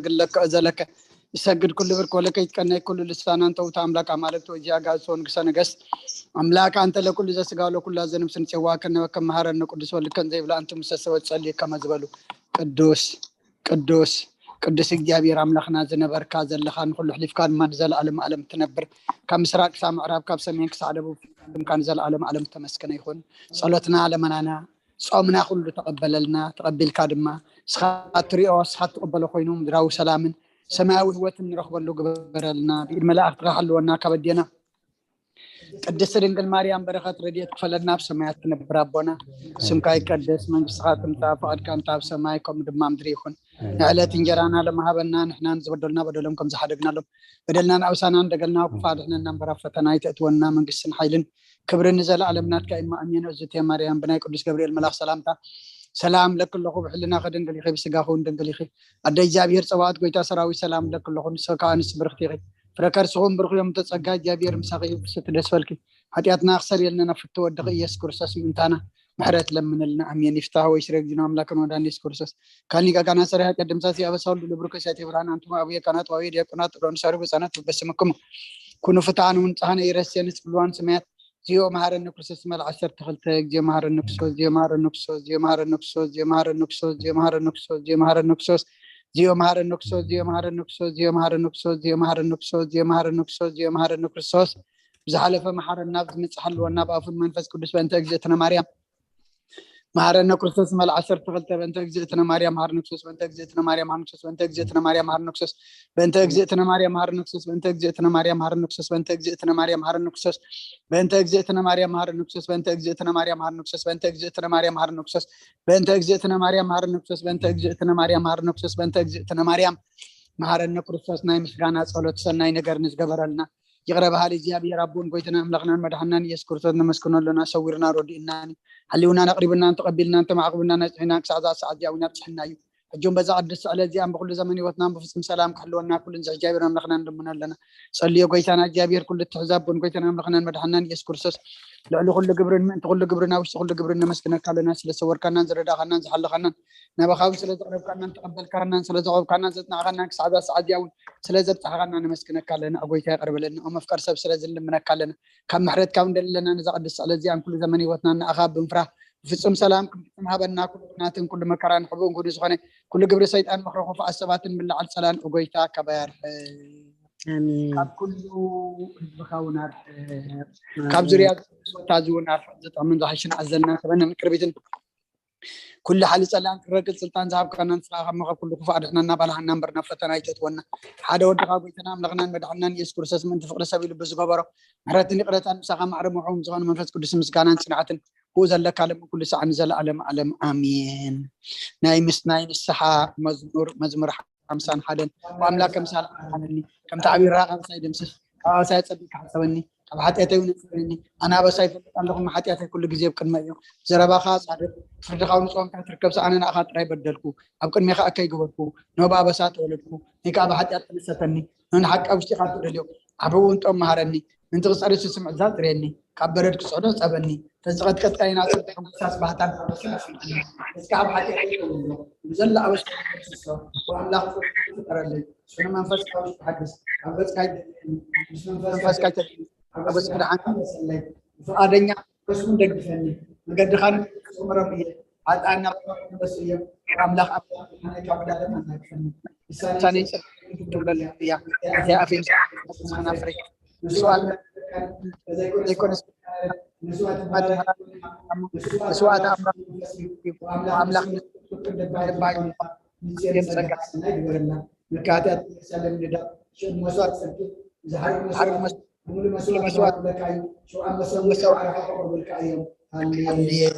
እሰግድ ለከ እዘለከ እሰግድ ኩሉ ብርክ ወለከ ይትቀነይ ኩሉ ልሳን አንተ ውእቱ አምላክ አማልክት ወእግዚአ አጋእዝት ወንጉሰ ነገስት አምላክ አንተ ለኩሉ ዘስጋ ወለኩሉ ዘነፍስ ንጽዋ ከነበከ መሐረነ ቅዱስ ወልከን ዘይብላ አንቱ ምሰሰወት ጸልዩ ከመ ዝበሉ ቅዱስ ቅዱስ ቅዱስ እግዚኣብሔር አምላክና ዝነበርካ ዘለኻ ንኩሉ ሕሊፍካ ድማ ንዘለዓለም ዓለም ትነብር ካብ ምስራቅ ክሳብ ምዕራብ ካብ ሰሜን ክሳብ ደቡብ ፍቃድካ ንዘለዓለም ዓለም ተመስገነ ይኹን። ጸሎትና ለመናና ጾምና ኩሉ ተቐበለልና። ተቐቢልካ ድማ ንስኻ እትሪኦ ንስኻ እትቕበሎ ኮይኑ ምድራዊ ሰላምን ሰማያዊ ህይወትን ንረኽበሉ ግበረልና። ብኢድ መላእኽትኻ ሓልወና ካብ ኣዴና ቅድስት ድንግል ማርያም በረኸት ረድኤት ክፈለና። ኣብ ሰማያት ትነብር ኣቦና ስምካ ይቀደስ፣ መንግስትኻ ትምጻእ፣ ፍቓድካ እንተ ኣብ ሰማይ ከምኡ ድማ ምድሪ ይኹን። ንዕለት እንጀራና ለመሃበና ንሕናን ዝበደሉና በደሎም ከም ዝሓደግናሎም በደልናን ኣውሳናን ደገልና ክፋ ድሕነና እምበር ኣብ ፈተና ኣይተእትወና መንግስትን ሓይልን ክብርን ንዘለኣለም ናትካ እዩ። ኣሜን። እዙ ማርያም ብናይ ቅዱስ ገብርኤል መልኣኽ ሰላምታ ሰላም ለኪ ኣለኹ ብሕልና ከድንግል ኢኺ ብስጋ ኹን ድንግል ኢኺ ኣደ እግዚኣብሔር ጸባኦት ጎይታ ሰራዊት ሰላም ለኪ ኣለኹ ንስኺ ከኣ ኣንስቲ ብርኽቲ ኢኺ ፍረ ከርስኹም ብሩኽ እዮም ተጸጋ እግዚኣብሔር ምሳኺ እዩ ብስቲ ደስ በልኪ ሓጢኣትና ክሰርየልና ናብ ፍትወ ወድኺ ኢየሱስ ክርስቶስ ምእንታና ምሕረት ለምንልና ኣሜን። ይፍታህ ወይ ስረግዝና ኣምላክን ወዳን ኢየሱስ ክርስቶስ ካኒ ጋጋና ሰሪ ኃጢአት ደምሳሲ አበሳ ሁሉ ለብሩክ ሲያቴ ብርሃን አንቱም አቡየ ካህናት ዋዊ ዲያቆናት ጥሮን ሳሪ በጻናት በስምክሙ ኩኑ ፍትሐን ወንጽሐነ ኢረስየን ጽልዋን ሰማያት ዚዮ መሐረነ ክርስቶስ መልዓ ዓሰርተ ክልተ ዚዮ መሐረነ ክርስቶስ ዚዮ መሐረነ ክርስቶስ ዚዮ መሐረነ ክርስቶስ ዚዮ መሐረነ ክርስቶስ ዚዮ መሐረነ ክርስቶስ ዚዮ መሐረነ ክርስቶስ ዚዮ መሐረነ ክርስቶስ ዚዮ መሐረነ ክርስቶስ ዚዮ መሐረነ ክርስቶስ ዚዮ መሐረነ ክርስቶስ ዚዮ መሐረነ ክርስቶስ ብዝሓለፈ መሓረና ብዝመጽእ ሓልወና ብኣፉን መንፈስ ቅዱስ በእንተ እግዝእትነ ማርያም መሐረነ ክርስቶስ መልዓ ዓሰርተ ክልተ በእንተ እግዝእትነ ማርያም መሐረነ ክርስቶስ በእንተ እግዝእትነ ማርያም መሐረነ ክርስቶስ በእንተ እግዝእትነ ማርያም መሐረነ ክርስቶስ በእንተ እግዝእትነ ማርያም መሐረነ ክርስቶስ በእንተ እግዝእትነ ማርያም መሐረነ ክርስቶስ በእንተ እግዝእትነ ማርያም መሐረነ ክርስቶስ በእንተ እግዝእትነ ማርያም መሐረነ ክርስቶስ በእንተ እግዝእትነ ማርያም መሐረነ ክርስቶስ በእንተ እግዝእትነ ማርያም መሐረነ ክርስቶስ በእንተ እግዝእትነ ማርያም መሐረነ ክርስቶስ በእንተ እግዝእትነ ማርያም መሐረነ ክርስቶስ በእንተ እግዝእትነ ማርያም መሐረነ ክርስቶስ ናይ ምስጋና ጸሎት ሰናይ ነገር ንዝገበረልና ይቕረ በሃሊ እግዚኣብሔር ኣቦን ጎይታና ኣምላኽናን መድሓናን ኢየሱስ ክርስቶስ ነመስግኖ ኣለና። ሰዊርና ረዲእናን ሓሊውናን ኣቕሪብናን ተቐቢልናን ተማዕቕብናን ኣጽሒናን ክሳዕ እዛ ሰዓት እዚኣ እውን ኣብጽሕና እዩ። ሕጂ እውን በዛ ቅድስቲ ዕለት እዚኣ ብኩሉ ዘመን ህይወትናን ብፍጹም ሰላም ክሕልወና ኩሉ ንዚ እግዚኣብሔር ኣምላኽና ንልምኖ ኣለና። ጸልዮ ጎይታና እግዚኣብሔር ኩሉ እትሕዛቦን ጎይታና ኣምላኽናን መድሓናን ኢየሱስ ክርስቶስ ልዕሊ ኩሉ ግብርን ምእንቲ ኩሉ ግብርን ኣብ ውሽጢ ኩሉ ግብርን ነመስግነካ ኣለና። ስለ ዝሰወርካናን ዝረዳእኻናን ዝሓለኻናን ናባኻ እውን ስለ ዘቕረብካናን ተቐበልካናን ስለ ዘቕረብካናን ዘጽናዕኻናን ክሳዕ እዛ ሰዓት እዚኣ እውን ስለ ዘብጻሕኻና ነመስግነካ ኣለና። ኣጎይታ ይቕረ በለልና። ኣብ ምፍቃር ሰብ ስለ ዝልምነካ ኣለና። ካብ ምሕረትካ እውን ደሊ ኣለና። ነዛ ቅድስቲ ዕለት እዚኣን ኩሉ ዘመን ህይወትና ንኣኻ ብምፍራህ ብፍጹም ሰላም ክንፍጽም ሃበና። ኩሉ ኩናትን ኩሉ መከራን ሕቡእን ኩሉ ዝኾነ ኩሉ ግብሪ ሰይጣን ምኽሪ ክፉኣት ሰባትን ምልዓል ጸላን ኦ ጎይታ ካባይ ኣርሕቕ። ኣሜን። ካብ ኩሉ ህዝብኻ እውን ኣርሕቕ። ካብ ዙርያ ዝወታ እዚ እውን ኣርሕቕ። ዝጠቕምን ዝሓሽን ኣዘና ተበነን ቅርቢትን ኩሉ ሓሊ ጸላን ክረግጽ ስልጣን ዝሃብካና ንስኻ ካብ መኸብ ኩሉ ክፉእ ኣድሕነና ባልሃና እምበር ናብ ፈተና ኣይተእትወና ሓደ ወድኻ ጎይታና ኣምላኽናን መድሓናን ኢየሱስ ክርስቶስ ምእንቲ ፍቕሪ ሰብ ኢሉ ብዝገበሮ ምሕረትን ይቕረታን ምሳኻ ማዕረ ምውሑም ዝኾነ መንፈስ ቅዱስ ምስጋናን ጽንዓትን ብኡ ዘለካ ለም ኩሉ ሰዓት ንዘለኣለም ዓለም ኣሜን። ናይ ምስ ናይ ንስሓ መዝሙር መዝሙር ሓምሳን ሓደን ኣምላክ ከምሳል ሓነኒ ከምቲ ዓብዪ ራቃ ምሳይ ደምስስ ካብ ኣባሳይ ኣጸቢካ ሕጸበኒ ካብ ሓጢኣተይ እውን ኣጽርየኒ ኣነ ኣበሳ ይፈልጥ ኣለኹ ሓጢኣተይ ኩሉ ግዜ ኣብ ቅድመ እዩ ዘረባኻ ጻድቅ ፍርድኻ እውን ጾምካ ትርከብ ኣነ ንኣኻ ጥራይ በደልኩ ኣብ ቅድሜኻ እከይ ገበርኩ ኖብ ኣበሳ ተወለድኩ ንካ ኣብ ሓጢኣት ተነሰተኒ ንሓቂ ኣብ ውሽጢኻ ትደልዮ ዓቢ እውን ጦም መሃረኒ ምንቲ ክጸሪ ስስምዕ ዛዝርየኒ ካብ በረድ ክጽዕዶ ጸበኒ ተዝቐጥቀጥካይ ናብ ጽድቂ ሕጉሳስ ባህታን ሓጎስን ኣስምዓኒ እስካ ኣብ ሓጢኣተይ ተወልዶ ብዘላ ኣበሳ ተደምስሶ ብኣምላኽ ፍቕሪ ፍጠረለይ ጽኑ መንፈስ ካብ ውሽጢ ሓድስ ካብ ገጽካ ይደልየኒ ምስ መንፈስካ ይተክእ ሓጎስ ብድሓን ተመለሰለይ ብፍቓደኛ ከስውን ደግፈኒ መገድኻን ክምሮም እየ ሓጥኣን ናብ ክመለሱ እዮም ኣምላኽ ኣምላኽ ብድሓነይ ካብ ዕዳ ተማላክፈኒ ልሳነይ ጸድቂ ክትብለሉ እያ ኣፈይ ኣፌን ስናፍረይ መስዋዕት ዘይኮነስ መስዋዕት ኣምላኽ ኣምላኽ ልባይ የምጸጋ መካትያት ሰለም ንዳ ሽም መስዋዕት ጽድቂ ዝሓርቅ መስዋዕት ሙሉ መስዋዕት ለካ እዩ ሽውዓት መሰው ዓረፋ ከቅርቡልካ እዮም ሃሌሉያ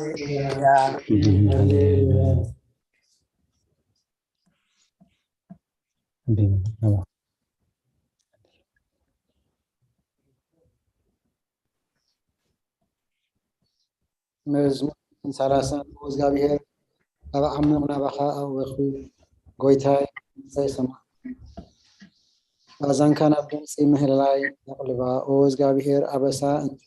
መዝሙር ሰላሳ እግዚኣብሔር ኣብ ዓሚቕ ናባኻ ኣእወኹ፣ ጐይታይ ድምጸይ ስማዕ። ኣእዛንካ ናብ ድምጺ ምህላላይ ኣቕልባ። ኦ እግዚኣብሔር፣ ኣበሳ እንተ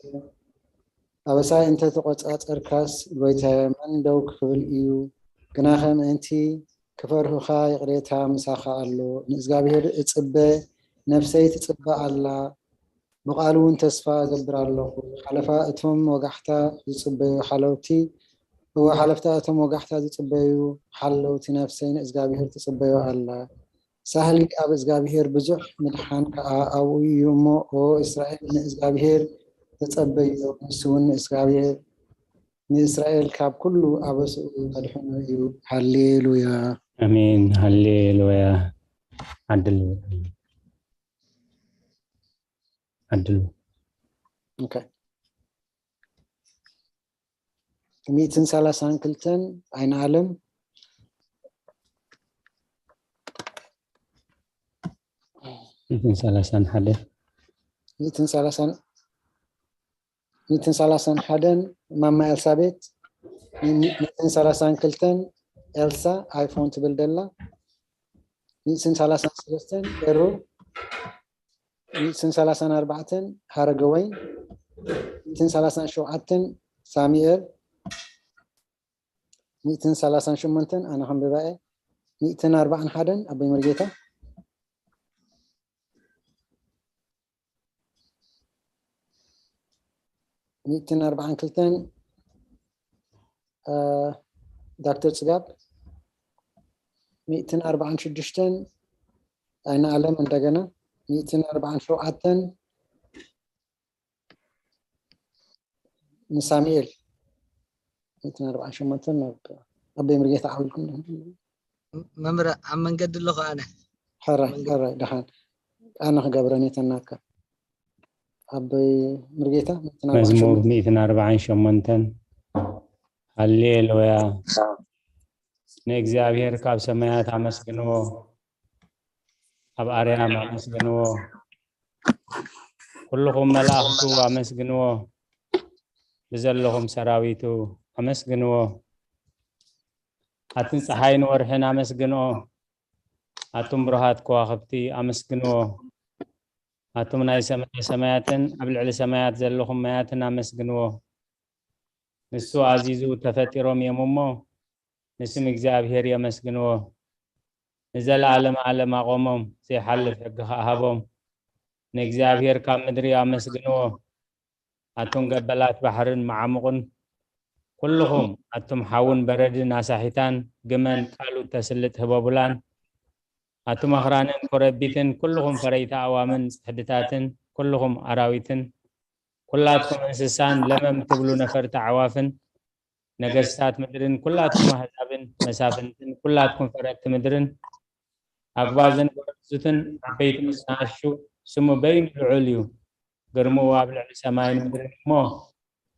ኣበሳይ እንተ ተቖጻጸርካስ፣ ጐይታየ፣ መን ደው ክብል እዩ? ግናኸ ምእንቲ ክፈርሁኻ ይቕሬታ ምሳኻ ኣሎ። ንእግዚኣብሔር እጽበ፣ ነፍሰይ ትጽበ ኣላ፣ ብቓሉ እውን ተስፋ እገብር ኣለኹ። ሓለፋ እቶም ወጋሕታ ዝጽበዩ ሓለውቲ፣ እወ፣ ሓለፍታ እቶም ወጋሕታ ዝጽበዩ ሓለውቲ ነፍሰይ ንእግዚኣብሔር ትጽበዮ ኣላ። ሳህሊ ኣብ እግዚኣብሔር ብዙሕ፣ ምድሓን ከኣ ኣብኡ እዩ እሞ፣ ኦ እስራኤል፣ ንእግዚኣብሔር ተጸበዮ፣ ንሱ እውን ንእግዚኣብሔር፣ ንእስራኤል ካብ ኩሉ ኣበስኡ ከድሕኖ እዩ። ሃሌሉያ። ኣሜን። ሃሌሉያ። ዓድል፣ ዓድል። ኦኬ። ሚእትን ሰላሳን ክልተን፣ ኣይነ ኣለም። ሚእትን ሰላሳን ሓደ። ሚእትን ሰላሳን፣ ሚእትን ሰላሳን ሓደን፣ ማማ ኤልሳቤት። ሚእትን ሰላሳን ክልተን፣ ኤልሳ ኣይፎን ትብል ደላ። ሚእትን ሰላሳን ሰለስተን፣ ኤሩ። ሚእትን ሰላሳን ኣርባዕተን፣ ሃረገወይን። ሚእትን ሰላሳን ሸውዓተን፣ ሳሙኤል። ሚእትን ሰላሳን ሸሞንተን፣ ኣነ ከንብባ እየ። ሚእትን ኣርባዓን ሓደን፣ ኣቦይ መርጌታ። ሚእትን ኣርባዓን ክልተን፣ ዳክተር ጽጋብ። ሚእትን ኣርባዓን ሽዱሽተን፣ ኣይነ ኣለም እንደገና። ሚእትን ኣርባዓን ሸውዓተን፣ ንሳሙኤል። ሚእትን ኣርባዓን ሸሞንተን፣ ኣቦይ መርጌታ ዓው ኢልኩም። መምህር፣ ኣብ መንገዲ ኣለኹ ኣነ። ሕራይ፣ ሕራይ፣ ደሓን። ኣነ ክገብረ ነተን ናትካ። ኣቦይ መርጌታ፣ ሚእትን ኣርባዓን መዝሙር ሸሞንተን። ሚእትን ኣርባዓን ሸሞንተን። ሃሌሉያ። ንእግዚኣብሔር ካብ ሰማያት ኣመስግንዎ፣ ኣብ ኣርያም ኣመስግንዎ፣ ኩልኹም መላእኽቱ ኣመስግንዎ፣ ብዘለኹም ሰራዊቱ ኣመስግንዎ። ኣትን ፀሓይን ወርሕን ኣመስግንኦ፣ ኣቱም ብሩሃት ከዋኽብቲ ኣመስግንዎ፣ ኣቱም ናይ ሰማይ ሰማያትን ኣብ ልዕሊ ሰማያት ዘለኹም ማያትን ኣመስግንዎ። ንሱ ኣዚዙ ተፈጢሮም እዮም እሞ፣ ንስም እግዚኣብሔር የመስግንዎ። ንዘለዓለም ዓለም ኣቖሞም፣ ዘይሓልፍ ሕጊ ኸኣ ሃቦም። ንእግዚኣብሔር ካብ ምድሪ ኣመስግንዎ። ኣቱም ገበላት ባሕርን መዓሙቕን፣ ኩልኹም ኣቱም ሓውን በረድን ኣሳሒታን፣ ግመን ቃሉ ተስልጥ ህበቡላን፣ ኣቱም ኣኽራንን ኮረቢትን፣ ኩልኹም ፈረይቲ ኣእዋምን ጽሕድታትን፣ ኩልኹም ኣራዊትን፣ ኩላትኩም እንስሳን ለመም ትብሉ ነፈርቲ ኣዕዋፍን፣ ነገስታት ምድርን ኩላትኩም ኣህዛብን መሳፍንትን ኩላትኩም ፈረድቲ ምድርን ኣግባዝን ጎረዙትን ዓበይትን ዝናኣሹ ስሙ በይኑ ልዑል እዩ። ግርምኡ ኣብ ልዕሊ ሰማይን ምድርን እሞ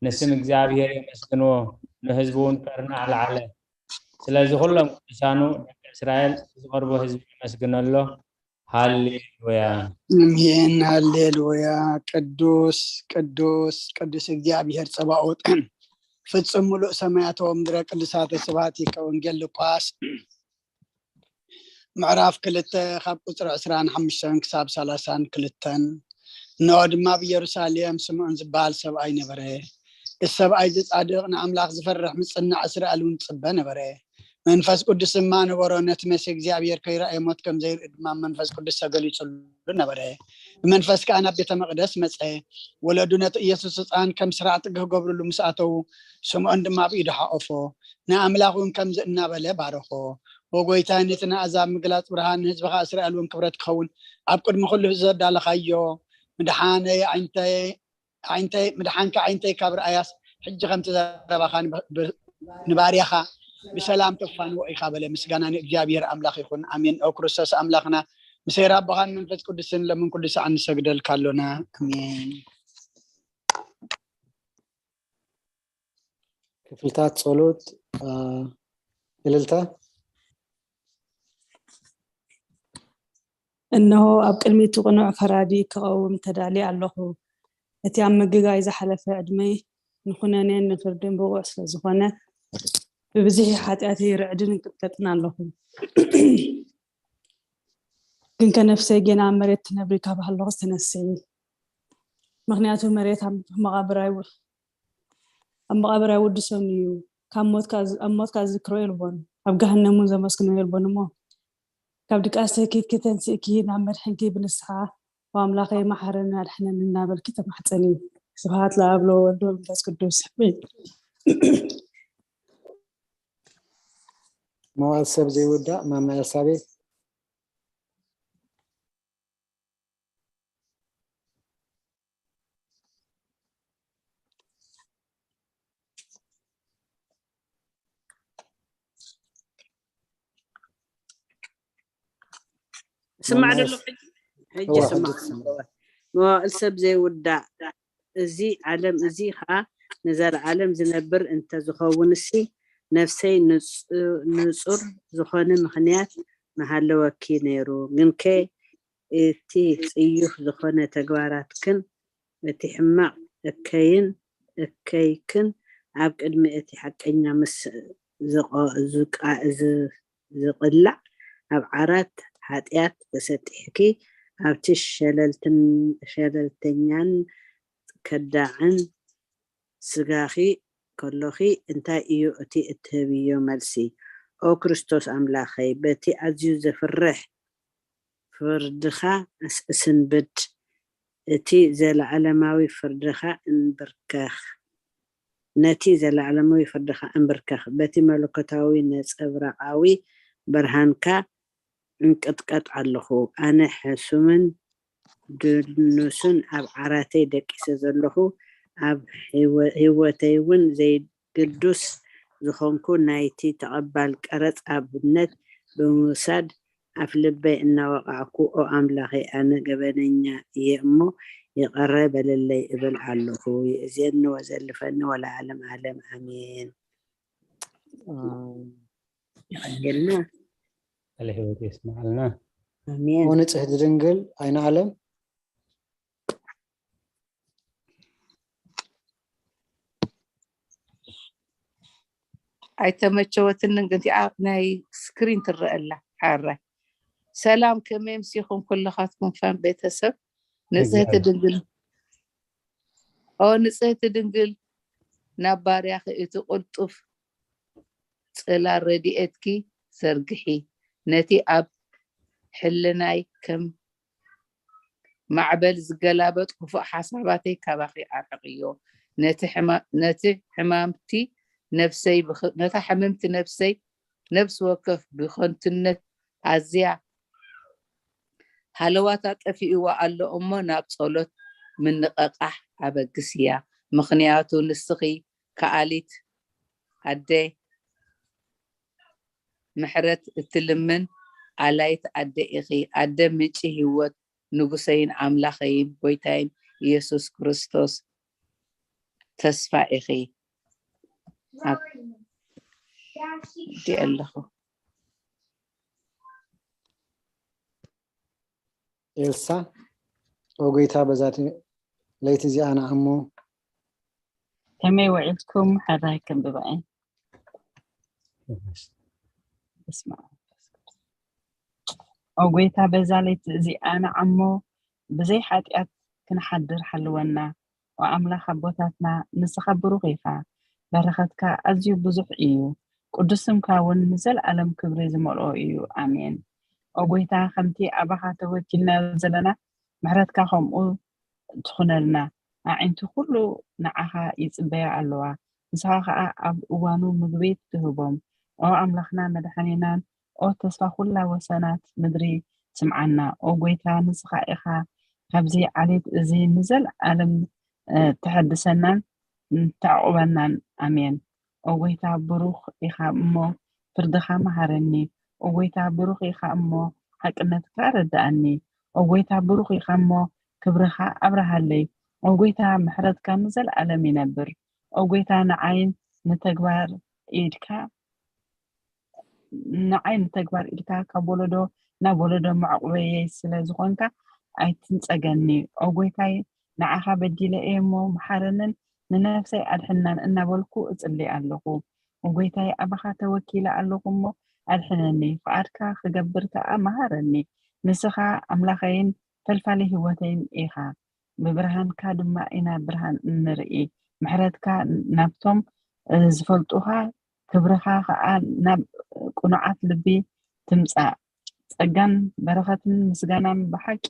ንስም እግዚኣብሔር የመስግንዎ፣ ንህዝቡ እውን ከርኒ ኣልዓለ። ስለዚ ኩሎም ቅዱሳኑ ደቂ እስራኤል ዝቐርቦ ህዝቢ የመስግነሎ። ሃሌሉያ። ኣሜን። ሃሌሉያ። ቅዱስ ቅዱስ ቅዱስ እግዚኣብሔር ጸባኦት ፍጹም ምሉእ ሰማያት ወምድረ ቅዱሳተ ስብሐቲከ። ወንጌል ሉቃስ ምዕራፍ ክልተ ካብ ቁጽሪ ዕስራን ሓሙሽተን ክሳብ ሰላሳን ክልተን። እንሆ ድማ ኣብ ኢየሩሳሌም ስምዖን ዝበሃል ሰብኣይ ነበረ። እቲ ሰብኣይ እዚ ጻድቕ ንኣምላኽ ዝፈርሕ ምጽናዕ እስራኤል እውን ዝጽበ ነበረ። መንፈስ ቅዱስ ድማ ነበሮ። ነቲ መሲህ እግዚኣብሔር ከይረኣየ ሞት ከም ዘይርኢ ድማ መንፈስ ቅዱስ ተገሊጹሉ ነበረ። ብመንፈስ ከኣ ናብ ቤተ መቕደስ መጸ። ወለዱ ነቲ ኢየሱስ ህፃን ከም ስራዕ ጥግህ ገብርሉ ምስ ኣተዉ ስምዖን ድማ ኣብ ኢዱ ሓቆፎ። ንኣምላኽ እውን ከምዚ እናበለ ባረኾ። ኦጎይታይ ነቲ ንኣዛብ ምግላጽ ብርሃን ንህዝብኻ እስራኤል እውን ክብረት ክኸውን ኣብ ቅድሚ ኩሉ ዘዳለኻዮ ምድሓነይ ዓይንተይ ኣዒንተይ ምድሓንካ ኣዒንተይ ካብ ረኣያስ ሕጂ ከምቲ ዘረባኻ ንባርያኻ ብሰላም ተፋንዎ ኢኻ በለ። ምስጋና ንእግዚኣብሔር ኣምላኽ ይኹን ኣሜን። ኦ ክርስቶስ ኣምላኽና ምሰይ ራቦኻን መንፈስ ቅዱስን ለምን ኩሉ ሰዓ ንሰግደልካ ኣሎና ኣሜን። ክፍልታት ጸሎት እልልታ። እነሆ ኣብ ቅድሚ እቲ ቅኑዕ ፈራዲ ክቐውም ተዳልየ ኣለኹ። እቲ ኣብ ምግጋይ ዝሓለፈ ዕድመይ ንኹነኔን ንፍርድን ብቑዕ ስለ ዝኾነ ብብዝሒ ሓጢኣተይ ርዕድን ቅጥቀጥን ኣለኹ። ግንከ ነፍሰይ ጌና ኣብ መሬት ትነብሪ ካብ ሃለኹስ ተነስኢ። ምኽንያቱ መሬት ኣብ መቓብር ኣይ- ኣብ መቓብር ኣይውድሶን እዩ። ካብ ሞትካ ዝ- ኣብ ሞትካ ዝዝክሮ የልቦን። ኣብ ገሃነም እውን ዘመስግኖ የልቦን እሞ፣ ካብ ድቃስኪ ተንሲእኪ ናብ መድሕንኪ ብንስሓ፣ "ኦ ኣምላኸይ፣ መሓረኒ፣ ኣድሕነኒ" እናበልኪ ተማሕጸኒ። ስብሐት ለኣብ ለወልድ ወመንፈስ ቅዱስ። ኣሜን። መዋዕል ሰብ ዘይውዳእ ማማ ኤልሳቤጥ። ስማዕ ደሎ ሕጂ? ሕጂ ስማዕ። መዋእል ሰብ ዘይውዳእ፣ እዚ ዓለም እዚ ኸኣ ንዘለዓለም ዝነብር እንተዝኸውንሲ፣ ነፍሰይ ንጹር ዝኾነ ምኽንያት ምሃለወኪ ነይሩ። ግንከ እቲ ጽዩፍ ዝኾነ ተግባራትክን እቲ ሕማቕ እከይን እከይክን ኣብ ቅድሚ እቲ ሓቀኛ ምስ ዝቕላዕ፣ ኣብ ዓራት ሓጢኣት ተሰጢሕኪ፣ ኣብቲ ሸለልተኛን ከዳዕን ስጋኺ ከሎኺ፣ እንታይ እዩ እቲ እትህብዮ መልሲ? ኦ ክርስቶስ ኣምላኸይ፣ በቲ ኣዝዩ ዘፍርሕ ፍርድኻ እስንብድ፣ እቲ ዘለዓለማዊ ፍርድኻ እንብርከኽ፣ ነቲ ዘለዓለማዊ ፍርድኻ እንብርከኽ፣ በቲ መለኮታዊ ነጸብራቓዊ ብርሃንካ እንቅጥቀጥ ኣለኹ። ኣነ ሕሱምን ድኑስን ኣብ ዓራተይ ደቂሰ ዘለኹ፣ ኣብ ህይወተይ እውን ዘይግዱስ ዝኾንኩ ናይቲ ተቐባል ቀረጽ ኣብነት ብምውሳድ ኣፍ ልበይ እናወቓዕኩ፣ ኦ ኣምላኸይ፣ ኣነ ገበነኛ እየ እሞ ይቕረ በለለይ እብል ኣለኹ። ይእዜኒ ወዘልፈኒ ወለዓለም ዓለም ኣሜን። የቐንየልና። ቃለ ሕይወት የስምዓልና። ኣሜን። ኦ ንጽህቲ ድንግል ኣይነ ዓለም። ኣይተመቸወትንን ግን እቲኣ ናይ ስክሪን ትረአ ኣላ። ሓራይ ሰላም፣ ከመይ ኣምሲኹም ኩልኻትኩም ፋን ቤተሰብ? ንጽህቲ ድንግል ኦ ንጽህቲ ድንግል፣ ናብ ባርያኺ እቲ ቅልጡፍ ጽላል ረድኤትኪ ዘርግሒ፣ ነቲ ኣብ ሕልናይ ከም ማዕበል ዝገላበጥ ክፉእ ሓሳባተይ ካባኺ ኣርሕቕዮ። ነቲ ሕማ- ነቲ ሕማምቲ ነፍሰይ ብኽ- ነታ ሕምምቲ ነፍሰይ ነፍሲ ወከፍ ብኸንቱነት ኣዝያ ሃለዋታ ጠፊእዋ ኣሎ እሞ ናብ ጸሎት ምንቕቓሕ ኣበግስያ። ምኽንያቱ ንስኺ ከኣሊት ኣደ ምሕረት እትልምን ኣላይት ኣደ ኢኺ። ኣደ ምንጪ ህይወት ንጉሰይን ኣምላኸይን ጎይታይን ኢየሱስ ክርስቶስ ተስፋ ኢኺ። ኣብ ዲ ኣለኹ። ኤልሳ ኦ ጎይታ በዛቲ ለይቲ እዚኣ ንዓሞ ከመይ ውዒልኩም? ሕራይ ከንብባ እየ። በስመ ኣብ። ኦ ጎይታ በዛ ለይቲ እዚኣ ንዓሞ ብዘይ ሓጢኣት ክንሓድር ሓልወና። ኦ ኣምላኽ ኣቦታትና ንስኻ ብሩኽ ኢኻ። በረኸትካ ኣዝዩ ብዙሕ እዩ። ቅዱስ ስምካ እውን ንዘለኣለም ክብሪ ዝመልኦ እዩ። ኣሜን። ኦ ጎይታ ከምቲ ኣባኻ ተወኪልና ዘለና ምሕረትካ ከምኡ ትኹነልና። ኣዒንቲ ኩሉ ንዓኻ ይጽበያ ኣለዋ፣ ንስኻ ኸኣ ኣብ እዋኑ ምግቢ ትህቦም። ኦ ኣምላኽና መድሓኒናን ኦ ተስፋ ኩላ ወሰናት ምድሪ ስምዓና። ኦ ጎይታ ንስኻ ኢኻ ካብዚ ዓሌት እዚ ንዘለኣለም ተሐድሰናን ተዕቑበናን። ኣሜን። ኦ ጎይታ ብሩኽ ኢኻ እሞ ፍርድኻ መሃረኒ። ኦ ጎይታ ብሩኽ ኢኻ እሞ ሓቅነትካ ኣረድኣኒ። ኦ ጎይታ ብሩኽ ኢኻ እሞ ክብርኻ ኣብርሃለይ። ኦ ጎይታ ምሕረትካ ንዘለኣለም ይነብር። ኦ ጎይታ ንዓይ ንተግባር ኢድካ ንዓይ ንተግባር ኢድካ ካብ ወለዶ ናብ ወለዶ መዕቑበየይ ስለ ዝኾንካ ኣይትንጸገኒ። ኦ ጎይታይ ንዓኻ በዲለ እየ እሞ መሓረንን ንነፍሰይ ኣድሕናን እናበልኩ እጽሊ ኣለኹ። ኦ ጎይታይ ኣባኻ ተወኪለ ኣለኹ እሞ ኣድሕነኒ፣ ፍቓድካ ክገብር ከኣ መሃረኒ። ንስኻ ኣምላኸይን ፈልፋሊ ህይወተይን ኢኻ። ብብርሃንካ ድማ ኢና ብርሃን እንርኢ። ምሕረትካ ናብቶም ዝፈልጡኻ ክብርኻ ኸኣ ናብ ቅኑዓት ልቢ ትምጻእ። ጸጋን በረኸትን ምስጋናን ብሓቂ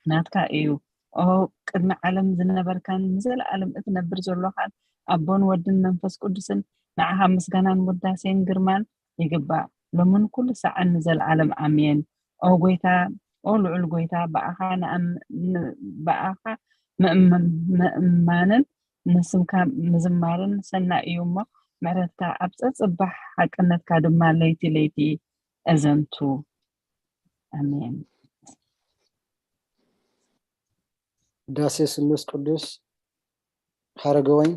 ናትካ እዩ። ኦ ቅድሚ ዓለም ዝነበርካን ንዘለኣለም እትነብር ዘሎኻን ኣቦን ወድን መንፈስ ቅዱስን ንዓኻ ምስጋናን ውዳሴን ግርማን ይግባእ። ሎምን ኩሉ ሳዕን ንዘለኣለም ኣሜን። ኦ ጎይታ፣ ኦ ልዑል ጎይታ፣ ብኣኻ ንኣም-፣ ን-፣ ብኣኻ ምእም-፣ ምእማንን ንስምካ ምዝማርን ሰናይ እዩ እሞ፣ ምሕረትካ ኣብ ጸጽባሕ ሓቅነትካ ድማ ለይቲ ለይቲ እዘንቱ። ኣሜን። ዳሴ ስሉስ ቅዱስ ሓረገወይን።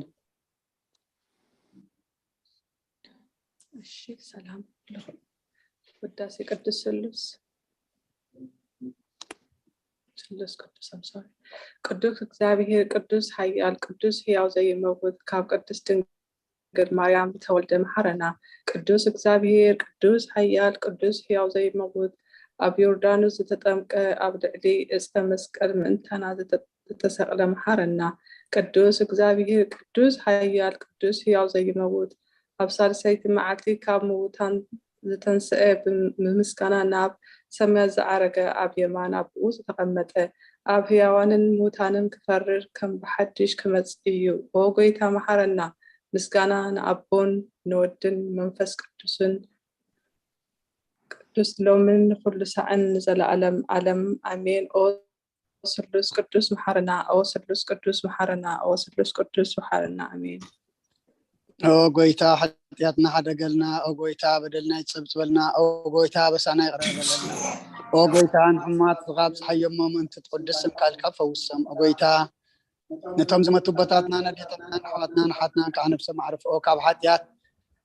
እሺ፣ ሰላም ኩልኹም። ውዳሴ ቅዱስ ስሉስ፣ ስሉስ ቅዱስ፣ I'm sorry። ቅዱስ እግዚኣብሔር፣ ቅዱስ ኃያል፣ ቅዱስ ሕያው ዘይመውት፣ ካብ ቅድስት ድንግል ማርያም ዝተወልደ መሓረና። ቅዱስ እግዚኣብሔር፣ ቅዱስ ኃያል፣ ቅዱስ ሕያው ዘይመውት፣ ኣብ ዮርዳኖስ ዝተጠምቀ፣ ኣብ ልዕሊ ዕፀ መስቀል ምእንታና ዝተ-፣ ዝተሰቕለ መሓረና። ቅዱስ እግዚኣብሔር፣ ቅዱስ ኃያል፣ ቅዱስ ሕያው ዘይመውት፣ ኣብ ሳልሰይቲ መዓልቲ ካብ ምውታን ዝተንስአ፣ ብም-፣ ብምስጋና ናብ ሰማያት ዝዓረገ፣ ኣብ የማን ኣቦኡ ዝተቐመጠ፣ ኣብ ሕያዋንን ምውታንን ክፈርድ ከም ብሓድሽ ክመጽእ እዩ። ኦ ጎይታ መሓረና። ምስጋና ንኣቦን ንወድን መንፈስ ቅዱስን፣ ቅዱስ ሎምን ንኹሉ ሳዕን ንዘለዓለም ዓለም ኣሜን። ኦ ስሉስ ቅዱስ መሓረና፣ ኦ ስሉስ ቅዱስ መሓረና፣ ኦ ስሉስ ቅዱስ መሓረና ኣሜን። ኦ ጎይታ፣ ሓጢኣትና ሓደገልና። ኦ ጎይታ፣ በደልና ይጸብጽበልና። ኦ ጎይታ፣ ኣበሳና ይቕረ በለልና። ኦ ጎይታ፣ ንሕሙማት ካብ ዝሓየሞ ምእንቲ ትቕድስ ስምካ ኢልካ ፈውሶም። ኦ ጎይታ፣ ነቶም ዝመቱ ኣቦታትና፣ ኣዴታትና፣ ኣሕዋትና፣ ኣሓትና ከዓ ነፍሶም ኣዕርፍኦ። ካብ ሓጢኣት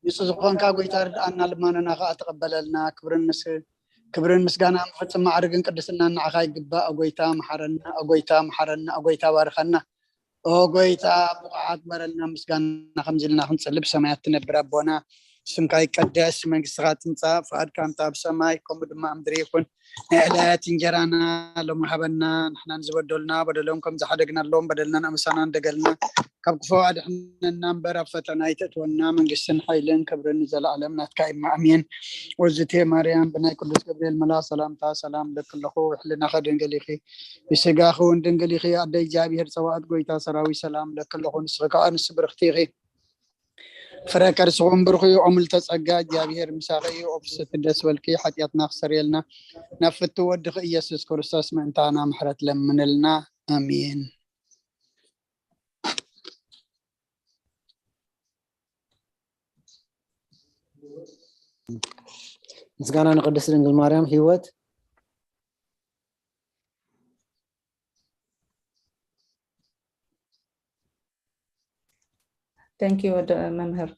ንጹህ ዝኾንካ ጎይታ ርድኣና፣ ልማኖና ከዓ ተቐበለልና። ክብርን ምስ-፣ ክብርን ምስጋናን ብፍጹም ማዕርግን ቅድስናን ንዓኻ ይግባእ። ኦ ጎይታ፣ መሓረና። ኦ ጎይታ፣ መሓረና። ኦ ጎይታ፣ ባርኸና። ኦ ጎይታ፣ ብቑዓት ግበረልና። ምስጋና ከምዚ ኢልና ክንጽሊ፣ ብሰማያት ትነብር ኣቦና፣ ስምካ ይቀደስ፣ መንግስትኻ ትምጻእ፣ ፍቓድካ ከምቲ ኣብ ሰማይ ከምኡ ድማ ኣብ ምድሪ ይኹን። ናይ ዕለት እንጀራና ሎሚ ሃበና፣ ንሕና ንዝበደሉና በደሎም ከም ዝሓደግናሎም በደልና ንኣመሳና እንደገልና፣ ካብ ክፉ ኣድሕነና እምበር ኣብ ፈተና ኣይተእትወና፣ መንግስትን ሓይልን ክብርን ንዘለኣለም ናትካ እዩ። ኣሜን። ውእግዝእትየ ማርያም፣ ብናይ ቅዱስ ገብርኤል መልኣኽ ሰላምታ ሰላም እብለኪ ኣለኹ፣ ሕልናኺ ድንግል ኢኺ፣ ብስጋኺ እውን ድንግል ኢኺ። ኣደ እግዚኣብሔር ጸባኦት፣ ጎይታ ሰራዊት፣ ሰላም እብለኪ ኣለኹ፣ ንስኺ ከኣ ኣንስቲ ብርኽቲ ኢኺ። ፍረ ከርስኹም ብሩኽ እዩ። ኦ ምልዕተ ጸጋ፣ እግዚኣብሔር ምሳኺ እዩ። ኦ ፍስሕቲ ደስ በልኪ፣ ሓጢኣትና ክሰርየልና፣ ናብ ፍትው ወድኺ ኢየሱስ ክርስቶስ ምእንታና ምሕረት ለምንልና። ኣሜን። ምስጋና ንቅድስት ድንግል ማርያም። ህይወት። Thank you ወደ መምህር።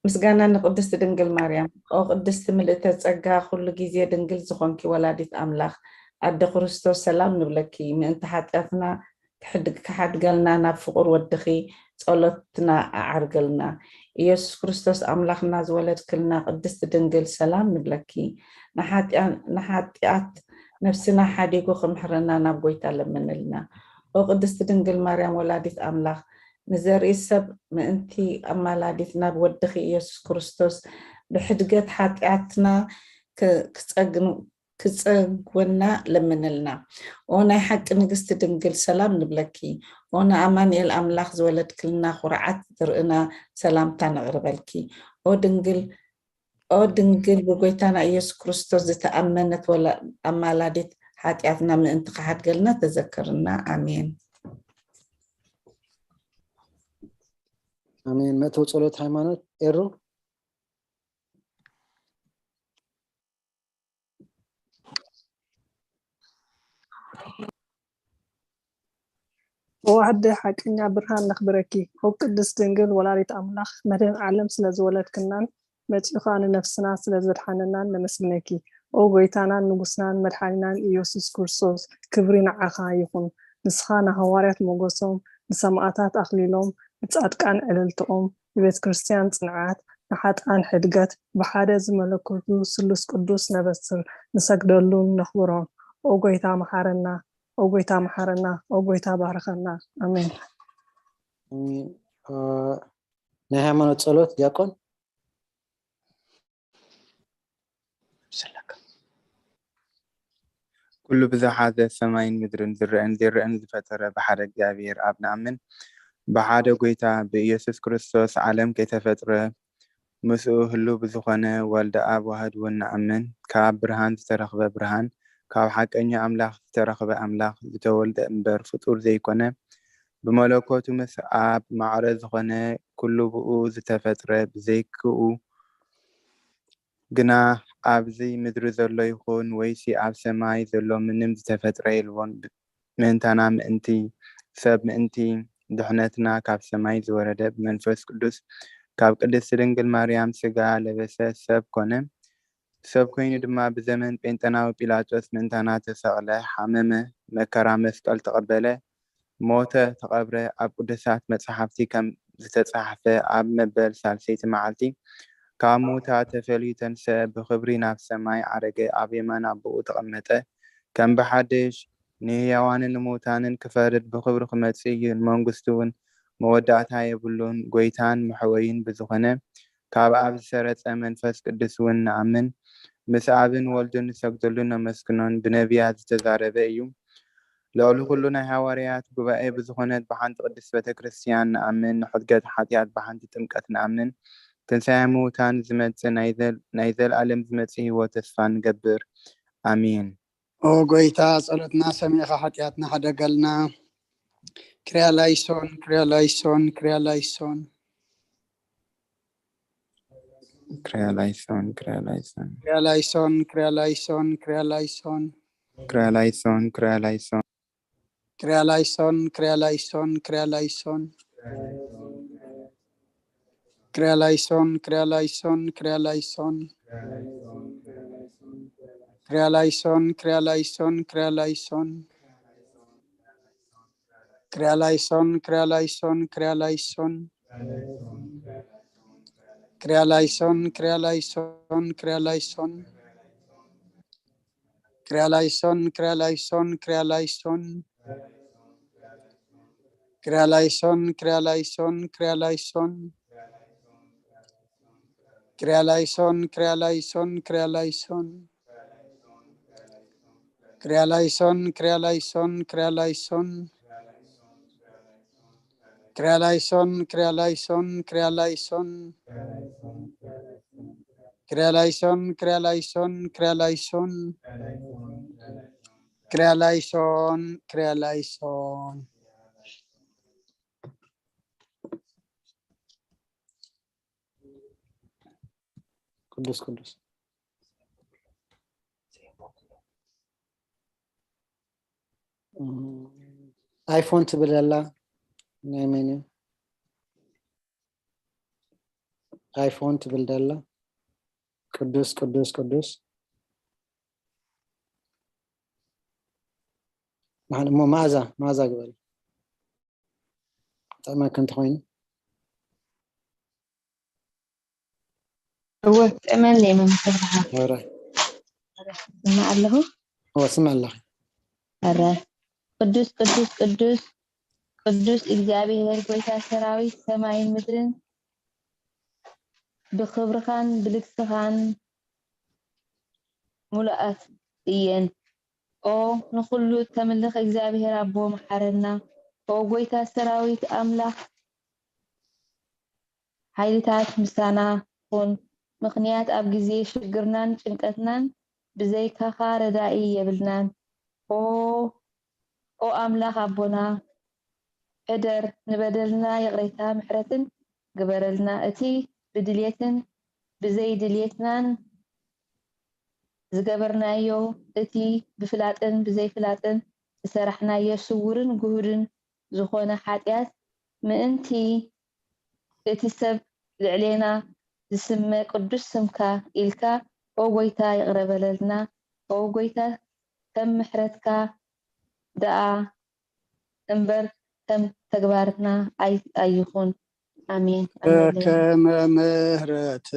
ምስጋና ንቅድስት ድንግል ማርያም። ኦ ቅድስቲ ምልእተ ጸጋ፣ ኩሉ ግዜ ድንግል ዝኾንኪ ወላዲት ኣምላኽ፣ ኣደ ክርስቶስ፣ ሰላም ንብለኪ። ምእንቲ ሓጢኣትና ክሕድ-፣ ክሓድገልና ናብ ፍቁር ወድኺ ጸሎትና ኣዓርገልና። ኢየሱስ ክርስቶስ ኣምላኽና ዝወለድክልና ቅድስቲ ድንግል፣ ሰላም ንብለኪ። ንሓጢኣ-፣ ንሓጢኣት ነፍስና ሓዲጉ ክምሕረና ናብ ጎይታ ለምንልና። ኦ ቅድስቲ ድንግል ማርያም ወላዲት ኣምላኽ፣ ንዘርኢ ሰብ ምእንቲ ኣማላዲት ናብ ወድኺ ኢየሱስ ክርስቶስ ብሕድገት ሓጢኣትና ክ-፣ ክጸግኑ-፣ ክጸግወና ለምንልና። ኦ ናይ ሓቂ ንግስቲ ድንግል፣ ሰላም ንብለኪ። ኦ ንኣማኑኤል ኣምላኽ ዝወለድክልና፣ ኩርዓት ዝርእና፣ ሰላምታ ነቕርበልኪ። ኦ ድንግል፣ ኦ ድንግል ብጎይታና ኢየሱስ ክርስቶስ ዝተኣመነት ወላ-፣ ኣማላዲት፣ ሓጢኣትና ምእንቲ ክሓድገልና ተዘከርና። ኣሜን። ኣሜን። መእተዊ ጸሎት ሃይማኖት ኤሩ። ኦ ኣደ ሓቀኛ ብርሃን ነኽብረኪ። ኦ ቅድስት ድንግል ወላዲት ኣምላኽ፣ መድህን ዓለም ስለ ዝወለድክናን መጺኡ ኸኣ ንነፍስና ስለ ዘድሓነናን ነመስግነኪ። ኦ ጎይታናን ንጉስናን መድሓኒናን ኢየሱስ ክርስቶስ፣ ክብሪ ንዓኻ ይኹን። ንስኻ ንሃዋርያት ሞገሶም፣ ንሰማእታት ኣኽሊሎም፣ ንጻድቃን ዕልልትኦም፣ ንቤተ ክርስቲያን ጽንዓት፣ ንሓጥኣን ሕድገት፣ ብሓደ ዝመለኮቱ ስሉስ ቅዱስ ነበስር፣ ንሰግደሉን ነኽብሮን። ኦ ጎይታ መሓረና፣ ኦ ጎይታ መሓረና፣ ኦ ጎይታ ባርኸና። ኣሜን። ኣሜን። እ፣ ናይ ሃይማኖት ጸሎት ዲያቆን። ዘለካ። ኩሉ ብዝሓዘ ሰማይን ምድርን ዝረአን ዘይረአን ዝፈጠረ ብሓደ እግዚኣብሔር ኣብ ንኣምን፣ ብሓደ ጎይታ ብኢየሱስ ክርስቶስ ዓለም ከይተፈጥረ ምስኡ ህሉ ብዝኾነ ወልደ ኣብ ዋህድ እውን ንኣምን። ካብ ብርሃን ዝተረኽበ ብርሃን፣ ካብ ሓቀኛ ኣምላኽ ዝተረኽበ ኣምላኽ ዝተወልደ እምበር ፍጡር ዘይኮነ፣ ብመለኮቱ ምስ ኣብ ማዕረ ዝኾነ ኩሉ ብኡ ዝተፈጥረ፣ ብዘይክኡ ግና ኣብዚ ምድሪ ዘሎ ይኹን ወይሲ ኣብ ሰማይ ዘሎ ምንም ዝተፈጥረ የልቦን። ምእንታና ምእንቲ ሰብ ምእንቲ ድሕነትና ካብ ሰማይ ዝወረደ ብመንፈስ ቅዱስ ካብ ቅድስቲ ድንግል ማርያም ስጋ ለበሰ ሰብ ኮነ። ሰብ ኮይኑ ድማ ብዘመን ጴንጠናዊ ጲላጦስ ምእንታና ተሰቕለ፣ ሓመመ፣ መከራ መስቀል ተቐበለ፣ ሞተ፣ ተቐብረ፣ ኣብ ቅዱሳት መጻሕፍቲ ከም ዝተጻሕፈ ኣብ መበል ሳልሰይቲ መዓልቲ ካብ ምውታት ተፈልዩ ተንሰ፣ ብኽብሪ ናብ ሰማይ ዓረገ፣ ኣብ የማን ኣቦኡ ተቐመጠ፣ ከም ብሓድሽ ንህያዋንን ንምውታንን ክፈርድ ብኽብሪ ክመጽእ እዩ፣ ንመንግስቱ እውን መወዳእታ የብሉን፣ ጎይታን መሕወይን ብዝኾነ ካብ ኣብ ዝሰረጸ መንፈስ ቅዱስ እውን ንኣምን፣ ምስ ኣብን ወልዱን ንሰግደሉን ነመስግኖን፣ ብነቢያት ዝተዛረበ እዩ። ልዕሊ ኩሉ ናይ ሃዋርያት ጉባኤ ብዝኾነት ብሓንቲ ቅድስት ቤተ ክርስቲያን ንኣምን፣ ንሕድገት ሓጢኣት ብሓንቲ ጥምቀት ንኣምን፣ ትንሳኤ ምውታን ዝመጽእ ናይ ዘል-፣ ናይ ዘልኣለም ዝመጽእ ህይወት ተስፋ ንገብር። ኣሜን። ኦ ጎይታ፣ ጸሎትና ሰሚዕኻ ሓጢኣትና ሕደገልና። ክርያ ላይሶን፣ ክርያ ላይሶን፣ ክርያ ላይሶን። ክርያ ላይሶን፣ ክርያ ላይሶን። ክርያ ላይሶን፣ ክርያ ላይሶን፣ ክርያ ላይሶን። ክርያ ላይሶን፣ ክርያ ላይሶን። ክርያ ላይሶን፣ ክርያ ላይሶን፣ ክርያ ላይሶን። ክርያ ላይሶን፣ ክርያ ላይሶን፣ ክርያ ላይሶን። ክርያ ላይሶን፣ ክርያ ላይሶን፣ ክርያ ላይሶን። ክርያ ላይሶን፣ ክርያ ላይሶን፣ ክርያ ላይሶን። ክርያ ላይሶን፣ ክርያ ላይሶን፣ ክርያ ላይሶን። ክርያ ላይሶን፣ ክርያ ላይሶን፣ ክርያ ላይሶን። ክርያ ላይሶን፣ ክርያ ላይሶን፣ ክርያ ላይሶን። ክርያ ላይሶን፣ ክርያ ላይሶን፣ ክርያ ላይሶን። ክርያ ላይሶን፣ ክርያ ላይሶን፣ ክርያ ላይሶን። ክርያ ላይሶን፣ ክርያ ላይሶን፣ ክርያ ላይሶን። ክርያ ላይሶን፣ ክርያ ላይሶን፣ ክርያ ላይሶን። ክርያ ላይሶን፣ ክርያ ላይሶን። ቅዱስ ቅዱስ። እም፣ ኣይፎን ትብል ዘላ ናይ መን እዩ? ኣይፎን ትብል ዘላ። ቅዱስ ቅዱስ ቅዱስ። መሓን-፣ እሞ መኣዛ፣ መኣዛ ግበሪ። ጥዕመኪ እንተኾይኑ። እወ፣ ጥዕመለይ መምህር ብርሃን። ኧረ። ስማዕ ኣለኹ። እወ፣ ስማዕ ኣለኹ። ኧረ። ቅዱስ፣ ቅዱስ፣ ቅዱስ፣ ቅዱስ እግዚኣብሔር ጎይታ ሰራዊት ሰማይን ምድርን ብኽብርኻን ብልግስኻን ሙሉኣት እየን። ኦ ንኹሉ እተምልኽ እግዚኣብሔር ኣቦ መሓረና። ኦ ጎይታ ሰራዊት ኣምላኽ ሓይልታት ምሳና ኩን። ምኽንያት ኣብ ግዜ ሽግርናን ጭንቀትናን ብዘይካኻ ረዳኢ የብልናን። ኦ፣ ኦ ኣምላኽ ኣቦና፣ ሕደር፣ ንበደልና ይቕሬታ ምሕረትን ግበረልና። እቲ ብድልየትን ብዘይድልየትናን ዝገበርናዮ፣ እቲ ብፍላጥን ብዘይፍላጥን ዝሰራሕናዮ ስዉርን ግሁድን ዝኾነ ሓጢኣት ምእንቲ እቲ ሰብ ልዕሌና ዝስመ ቅዱስ ስምካ ኢልካ፣ ኦ ጐይታ፣ ይቕረ በለልና። ኦ ጐይታ፣ ከም ምሕረትካ ደኣ እምበር ከም ተግባርና ኣይ-፣ ኣይኹን። ኣሜን። ኣሜን። በከመ ምሕረትከ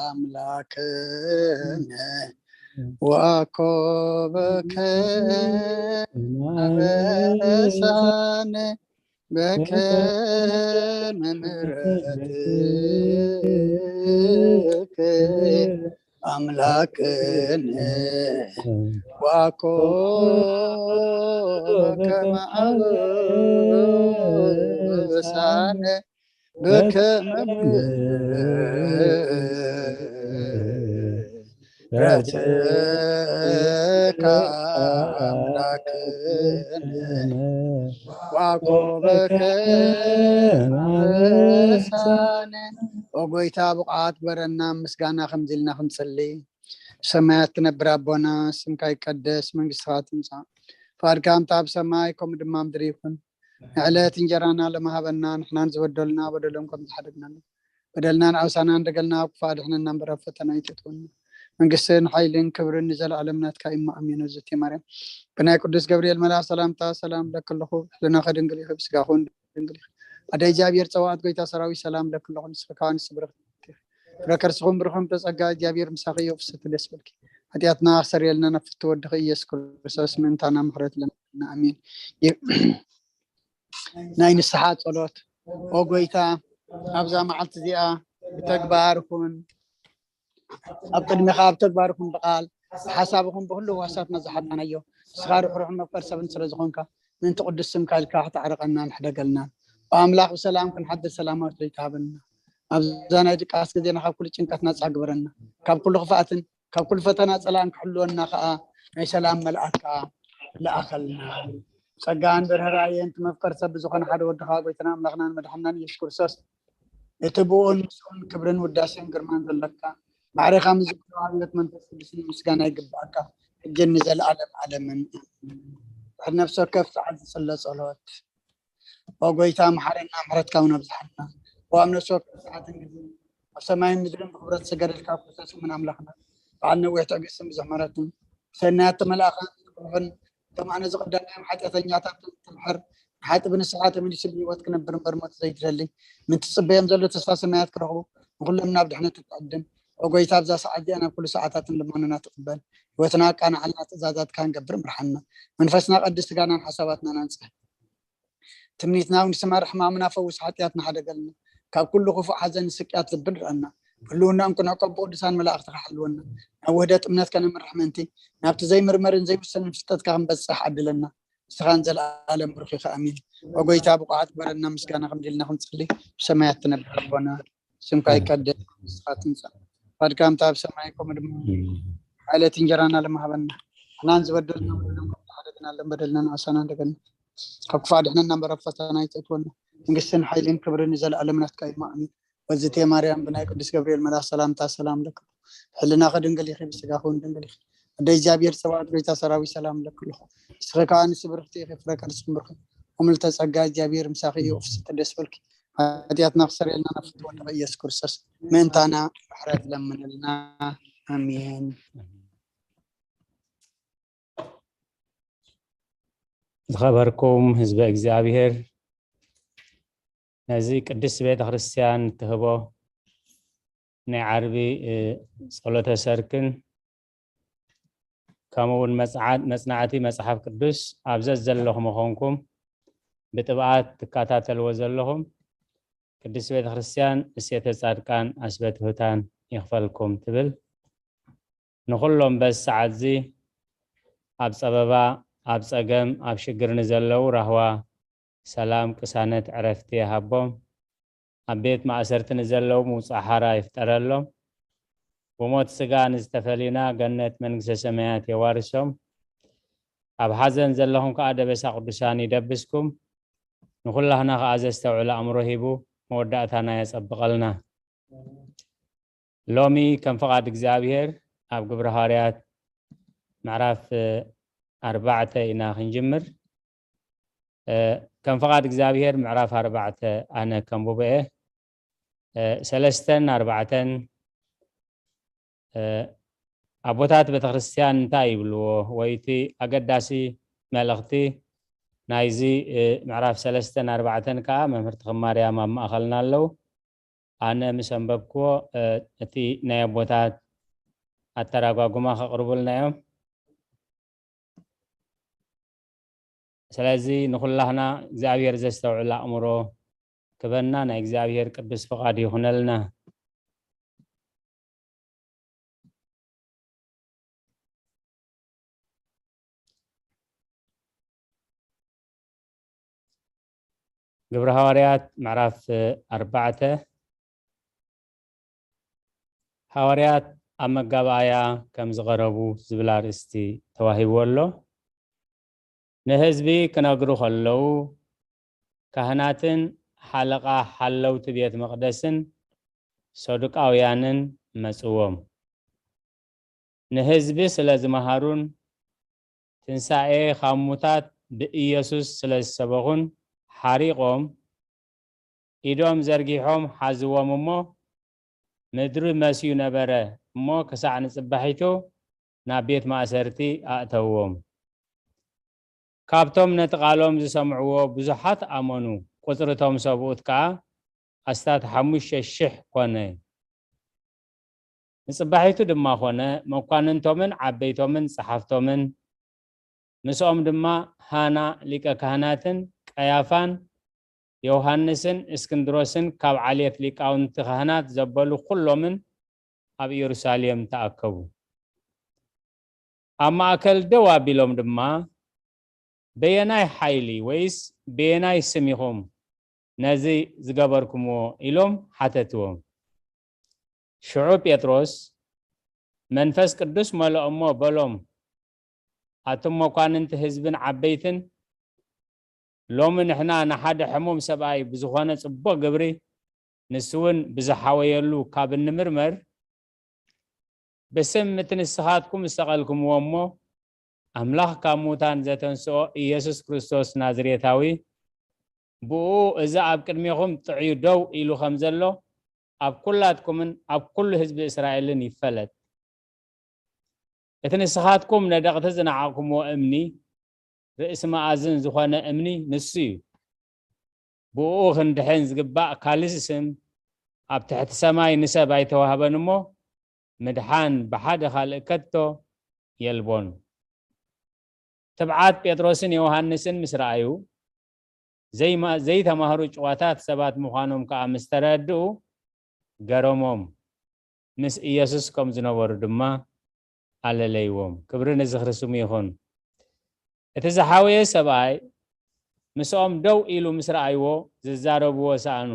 ኣምላክነ ወአኮበከ አበሳነ በከመ ምሕረትከ ኣምላክን ዋኮ በከመ ኣበሳነ በከመ ምሕረትከ ኣምላክነ ዋኮ በከመ ኣበሳነ። ኦ ጎይታ፣ ብቕዓት ግበረና ምስጋና ከምዚ ኢልና ክንጽሊ። ሰማያት ትነብር ኣቦና፣ ስምካ ይቀደስ፣ መንግስትኻ ትምጻእ፣ ፍቓድካ ከምታ ኣብ ሰማይ ከምኡ ድማ ምድሪ ይኹን። ንዕለት እንጀራና ሎሚ ሃበና፣ ንሕናን ዝበደሉና በደሎም ከም ዝሓደግናሉ በደልናን ዓውሳናን ደገልና ኣብ ክፉእ ኣድሕነና እምበር ኣብ ፈተና ኣይተእትወና። መንግስትን ሓይልን ክብርን ንዘለኣለም ናትካ እዩ። ኣሜን። እግዝእትየ ማርያም ብናይ ቅዱስ ገብርኤል መልኣኽ ሰላምታ ሰላም እብለኪ ኣለኹ። ሕልናኺ ድንግል ኢኺ፣ ብስጋኺ እውን ድንግል ኢኺ። ኣደ እግዚኣብሔር ጸባኦት ጎይታ ሰራዊት ሰላም እብለኪ ኣለኹ። ንስኺ ከኣ ንስብርኽ ፍረ ከርስኹም ብሩኽም ተጸጋ እግዚኣብሔር ምሳኺ እዩ። ፍስሕቲ ደስ በልኪ። ሓጢኣትና ክሰርየልና ናብ ፍትው ወድኺ ኢየሱስ ክርስቶስ ምእንታና ምሕረት ለምና። ኣሜን። የ- ናይ ንስሓ ጸሎት። ኦ ጎይታ፣ ኣብዛ መዓልቲ እዚኣ ብተግባር ኩን ኣብ ቅድሚኻ ኣብ ተግባር ኩን ብቓል ብሓሳብ ኩን ብኩሉ ህዋሳትና ዝሓጣናዮ ንስኻ ርሕሩሕን መፍቀር ሰብን ስለ ዝኾንካ ምእንቲ ቅዱስ ስምካ ኢልካ ክተዕርቐናን ሕደገልና። ኦ ኣምላኽ ብሰላም ክንሓድር ሰላማዊት ለይቲ ሃበና። ኣብዛ ናይ ድቃስ ግዜና ካብ ኩሉ ጭንቀት ናጻ ግበረና። ካብ ኩሉ ክፍኣትን ካብ ኩሉ ፈተና ጸላእን ክሕልወና ከኣ ናይ ሰላም መልኣክ ከኣ ለኣኸልና። ጸጋን ብርህራየን እቲ መፍቀር ሰብ ብዝኾነ ሓደ ወድኻ ጎይታና ኣምላኽናን መድሓናን ኢየሱስ ክርስቶስ እቲ ብኡን ምስኡን ክብርን ውዳሴን ግርማን ዘለካ ባሕሪኻ ምስ ዝብሉ ኣብነት መንፈስ ቅዱስን ምስጋና ይግብኣካ ሕጂ ንዘለኣለም ኣለምን። ድሕሪ ነፍሲ ወከፍ ሰዓት ዝጽለ ጸሎት። ኦ ጎይታ መሓረና ምሕረትካ እውን ኣብዝሓልና። ኦ ኣብ ነፍሲ ወከፍ ሰዓትን ግዜን ኣብ ሰማይን ምድርን ብክብረት ዝሰገደልካ ኣብ ክርስቶስ እሙን ኣምላኽና በዓል ነዊሕ ትዕግስትን ብዙሕ ምሕረትን ብሰናያት ተመላእኻን ርሑን ከም ኣነ ዝቐዳናዮም ሓጢኣተኛታትን ትምሕር ንሓጢ ብንስሓ ተመሊሱ ብህይወት ክነብር እምበር ሞት ዘይትደሊ ምእንቲ ትጽበዮም ዘሎ ተስፋ ሰማያት ክረኽቡ ንኹሎም ናብ ድሕነት እትዕድም ኦ ጎይታ ኣብዛ ሰዓት እዚኣ ናብ ኩሉ ሰዓታትን ልመናና ትቕበል ህይወትና ኣቃናዓልና ትእዛዛትካ ንገብር ምርሓና መንፈስና ቀድስ ስጋናን ሓሳባትናን ኣንጽህ ትምኒትና እውን ስመር ሕማምና ፈውስ ሓጢኣትና ሓደገልና ካብ ኩሉ ክፉእ ሓዘን ስቅያት ልቢ ንርአና ብህልውና እንክንዕቆብ ብቅዱሳን መላእኽትኻ ሓልወና ናብ ውህደት እምነት ከነምርሕ ምእንቲ ናብቲ ዘይምርመርን ዘይውሰንን ፍልጠትካ ክንበጽሕ ዓድለና ንስኻ ንዘለኣለም ብሩኽ ኢኻ ኣሚን ኦ ጎይታ ብቑዓት ግበረና ምስጋና ክንዲልና ክንጽሊ ብሰማያት ትነብር ኣቦና ስምካ ይቀደስ ንስኻ ትምጻእ ፍቃድካ ከምታ ኣብ ሰማይ ከምኡ ድማ ዕለት እንጀራና ለማሃበና ንሕናን ዝበደልና በደልና ሓደግናለን በደልና ንኣሳና እንደገና ካብ ክፋ ድሕነና እምበር ኣብ ፈተና ኣይተእትወና መንግስትን ሓይልን ክብርን ንዘለኣለም ናትካ እዩ ኣሜን ወዝቴ ማርያም ብናይ ቅዱስ ገብርኤል መልኣክ ሰላምታ ሰላም ለክም ሕልናኺ ድንግል ኢኺ ብስጋኺ እውን ድንግል ኢኺ ኣደ እግዚኣብሔር ጸባኦት ጎይታ ሰራዊት ሰላም ለክልኹ ንስኺ ከዓ ንስብርክቲ ኢኺ ፍረ ከርስኪ ብርኺ እምልተ ጸጋ እግዚኣብሔር ምሳኺ እዩ ፍስቲ ደስ በልኪ ሓጢኣትና ክሰርየልና ናብ ፍትወ ወድኺ ኢየሱስ ክርስቶስ ምእንታና ምሕረት ለምንልና ኣሜን ዝኸበርኩም ህዝበ እግዚኣብሔር ነዚ ቅድስት ቤተ ክርስቲያን እትህቦ ናይ ዓርቢ ጸሎተ ሰርክን ከምኡ እውን መጽናዕቲ መጽሓፍ ቅዱስ ኣብ ዘዘለኹም ምኾንኩም ብጥብኣት ትከታተልዎ ዘለኹም ቅድስት ቤተ ክርስቲያን እሴተ ጻድቃን ኣስበትሁታን ይኽፈልኩም ትብል ንኹሎም በዚ ሰዓት እዚ ኣብ ጸበባ ኣብ ጸገም ኣብ ሽግር ንዘለዉ ራህዋ ሰላም ቅሳነት ዕረፍቲ ይሃቦም ኣብ ቤት ማእሰርቲ ንዘለዉ ምውጻእ ሓራ ይፍጠረሎም ብሞት ስጋ ንዝተፈልዩና ገነት መንግስተ ሰማያት የዋርሶም ኣብ ሓዘን ዘለኹም ከዓ ደበሳ ቅዱሳን ይደብስኩም ንኹላህና ከዓ ዘስተውዕል ኣእምሮ ሂቡ መወዳእታና የጸብቐልና ሎሚ ከም ፍቓድ እግዚኣብሔር ኣብ ግብረ ሃዋርያት ምዕራፍ ኣርባዕተ ኢና ክንጅምር ከም ፍቓድ እግዚኣብሔር ምዕራፍ ኣርባዕተ ኣነ ከንብቦ እየ ሰለስተን ኣርባዕተን ኣቦታት ቤተክርስትያን እንታይ ይብልዎ ወይ እቲ ኣገዳሲ መልእኽቲ ናይዚ ምዕራፍ ሰለስተን ኣርባዕተን ከዓ መምህርቲ ከም ማርያም ኣብ ማእኸልና ኣለዉ ኣነ ምስ ኣንበብክዎ እቲ ናይ ኣቦታት ኣተራጓጉማ ከቕርቡልና እዮም ስለዚ ንኹላህና እግዚኣብሔር ዘስተውዕል ኣእምሮ ክበና ናይ እግዚኣብሔር ቅዱስ ፍቓድ ይኹነልና ግብረ ሃዋርያት ምዕራፍ ኣርባዕተ። ሃዋርያት ኣብ መጋባእያ ከም ዝቐረቡ ዝብል ኣርእስቲ ተዋሂብዎ ኣሎ። ንህዝቢ ክነግሩ ከለዉ፣ ካህናትን ሓለቓ ሓለውቲ ቤት መቕደስን ሰዱቃውያንን መጽዎም። ንህዝቢ ስለ ዝመሃሩን ትንሳኤ ካብ ሙታት ብኢየሱስ ስለ ዝሰበኹን ሓሪቖም፣ ኢዶም ዘርጊሖም ሓዝዎም እሞ፣ ምድሪ መስዩ ነበረ እሞ፣ ክሳዕ ንጽባሒቱ ናብ ቤት ማእሰርቲ ኣእተውዎም። ካብቶም ነቲ ቃሎም ዝሰምዕዎ ብዙሓት ኣመኑ። ቁጽሪ እቶም ሰብኡት ከኣ ኣስታት ሓሙሽተ ሽሕ ኮነ። ንጽባሒቱ ድማ ኾነ፣ መኳንንቶምን ዓበይቶምን ጸሓፍቶምን፣ ምስኦም ድማ ሃና ሊቀ ካህናትን ቀያፋን ዮሃንስን እስክንድሮስን ካብ ዓሌት ሊቃውንቲ ካህናት ዘበሉ ኩሎምን ኣብ ኢየሩሳሌም ተኣከቡ። ኣብ ማእከል ደው ኣቢሎም ድማ፣ "በየናይ ሓይሊ ወይስ በየናይ ስም ኢኹም ነዚ ዝገበርኩምዎ?" ኢሎም ሓተትዎም። ሽዑ ጴጥሮስ መንፈስ ቅዱስ መለኦሞ በሎም፣ "ኣቱም መኳንንቲ ህዝብን ዓበይትን፣ ሎሚ ንሕና ንሓደ ሕሙም ሰብኣይ ብዝኾነ ጽቡቕ ግብሪ፣ ንሱ እውን ብዝሓወየሉ ካብ እንምርመር፣ ብስም እቲ ንስኻትኩም ዝሰቐልኩምዎ እሞ ኣምላኽ ካብ ሙታን ዘተንስኦ ኢየሱስ ክርስቶስ ናዝሬታዊ፣ ብኡ እዚ ኣብ ቅድሜኹም ጥዕዩ ደው ኢሉ ከም ዘሎ ኣብ ኩላትኩምን ኣብ ኩሉ ህዝቢ እስራኤልን ይፈለጥ። እቲ ንስኻትኩም ነደቕቲ ዝነዓቕኩምዎ እምኒ፣ ርእሲ መኣዝን ዝኾነ እምኒ ንሱ እዩ። ብኡ ክንድሕን ዝግባእ ካልእ ስም ኣብ ትሕቲ ሰማይ ንሰብ ኣይተዋህበን እሞ፣ ምድሓን ብሓደ ካልእ ከቶ የልቦን።" ትብዓት ጴጥሮስን ዮሃንስን ምስ ረኣዩ፣ ዘይማ-፣ ዘይተማህሩ ጭዋታት ሰባት ምዃኖም ከኣ ምስ ተረድኡ፣ ገረሞም። ምስ ኢየሱስ ከም ዝነበሩ ድማ ኣለለይዎም። ክብሪ ንዝኽሪ ስሙ ይኹን። እቲ ዝሓወየ ሰብኣይ ምስኦም ደው ኢሉ ምስ ረኣይዎ፣ ዝዛረብዎ ሰኣኑ።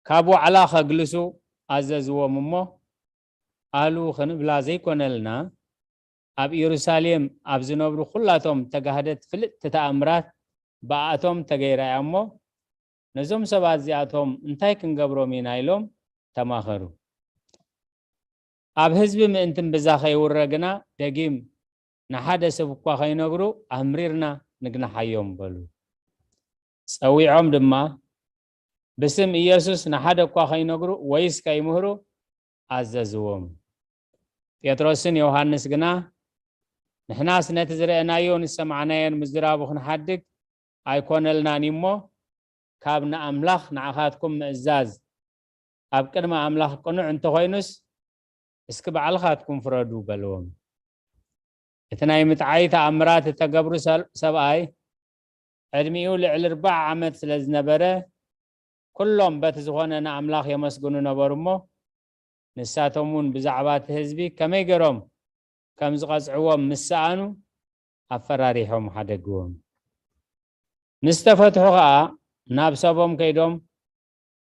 ካብ ዋዕላ ከግልሱ ኣዘዝዎም እሞ፣ "ኣሉ ክንብላ ዘይኮነልና፣ ኣብ ኢየሩሳሌም ኣብ ዝነብሩ ኩላቶም ተጋህደት ፍልጥቲ ተኣምራት ብኣቶም ተገይራ እያ እሞ፣ ነዞም ሰባት እዚኣቶም እንታይ ክንገብሮም ኢና?" ኢሎም ተማኸሩ። ኣብ ህዝቢ ምእንቲ እምብዛ ከይውረ ግና፣ ደጊም ንሓደ ሰብ እኳ ከይነግሩ ኣምሪርና ንግናሓዮም በሉ። ጸዊዖም ድማ ብስም ኢየሱስ ንሓደ እኳ ከይነግሩ ወይስ ከይምህሩ ኣዘዝዎም። ጴጥሮስን ዮሃንስ ግና፣ "ንሕናስ ነቲ ዝረኣናዮን ዝሰማዕናዮን ምዝራቡ ክንሓድግ ኣይኮነልናን እሞ፣ ካብ ንኣምላኽ ንዓኻትኩም ምእዛዝ ኣብ ቅድሚ ኣምላኽ ቅኑዕ እንተኾይኑስ፣ እስኪ ባዕልኻትኩም ፍረዱ" በልዎም። እቲ ናይ ምጥዓይ ተኣምራት እተገብሩ ሰል-፣ ሰብኣይ ዕድሚኡ ልዕሊ ኣርባዓ ዓመት ስለ ዝነበረ፣ ኩሎም በቲ ዝኾነ ንኣምላኽ የመስግኑ ነበሩ እሞ፣ ንሳቶም እውን ብዛዕባ እቲ ህዝቢ ከመይ ገይሮም ከም ዝቐጽዕዎም ምስ ሰኣኑ፣ ኣፈራሪሖም ሓደግዎም። ምስ ተፈትሑ ኸኣ፣ ናብ ሰቦም ከይዶም፣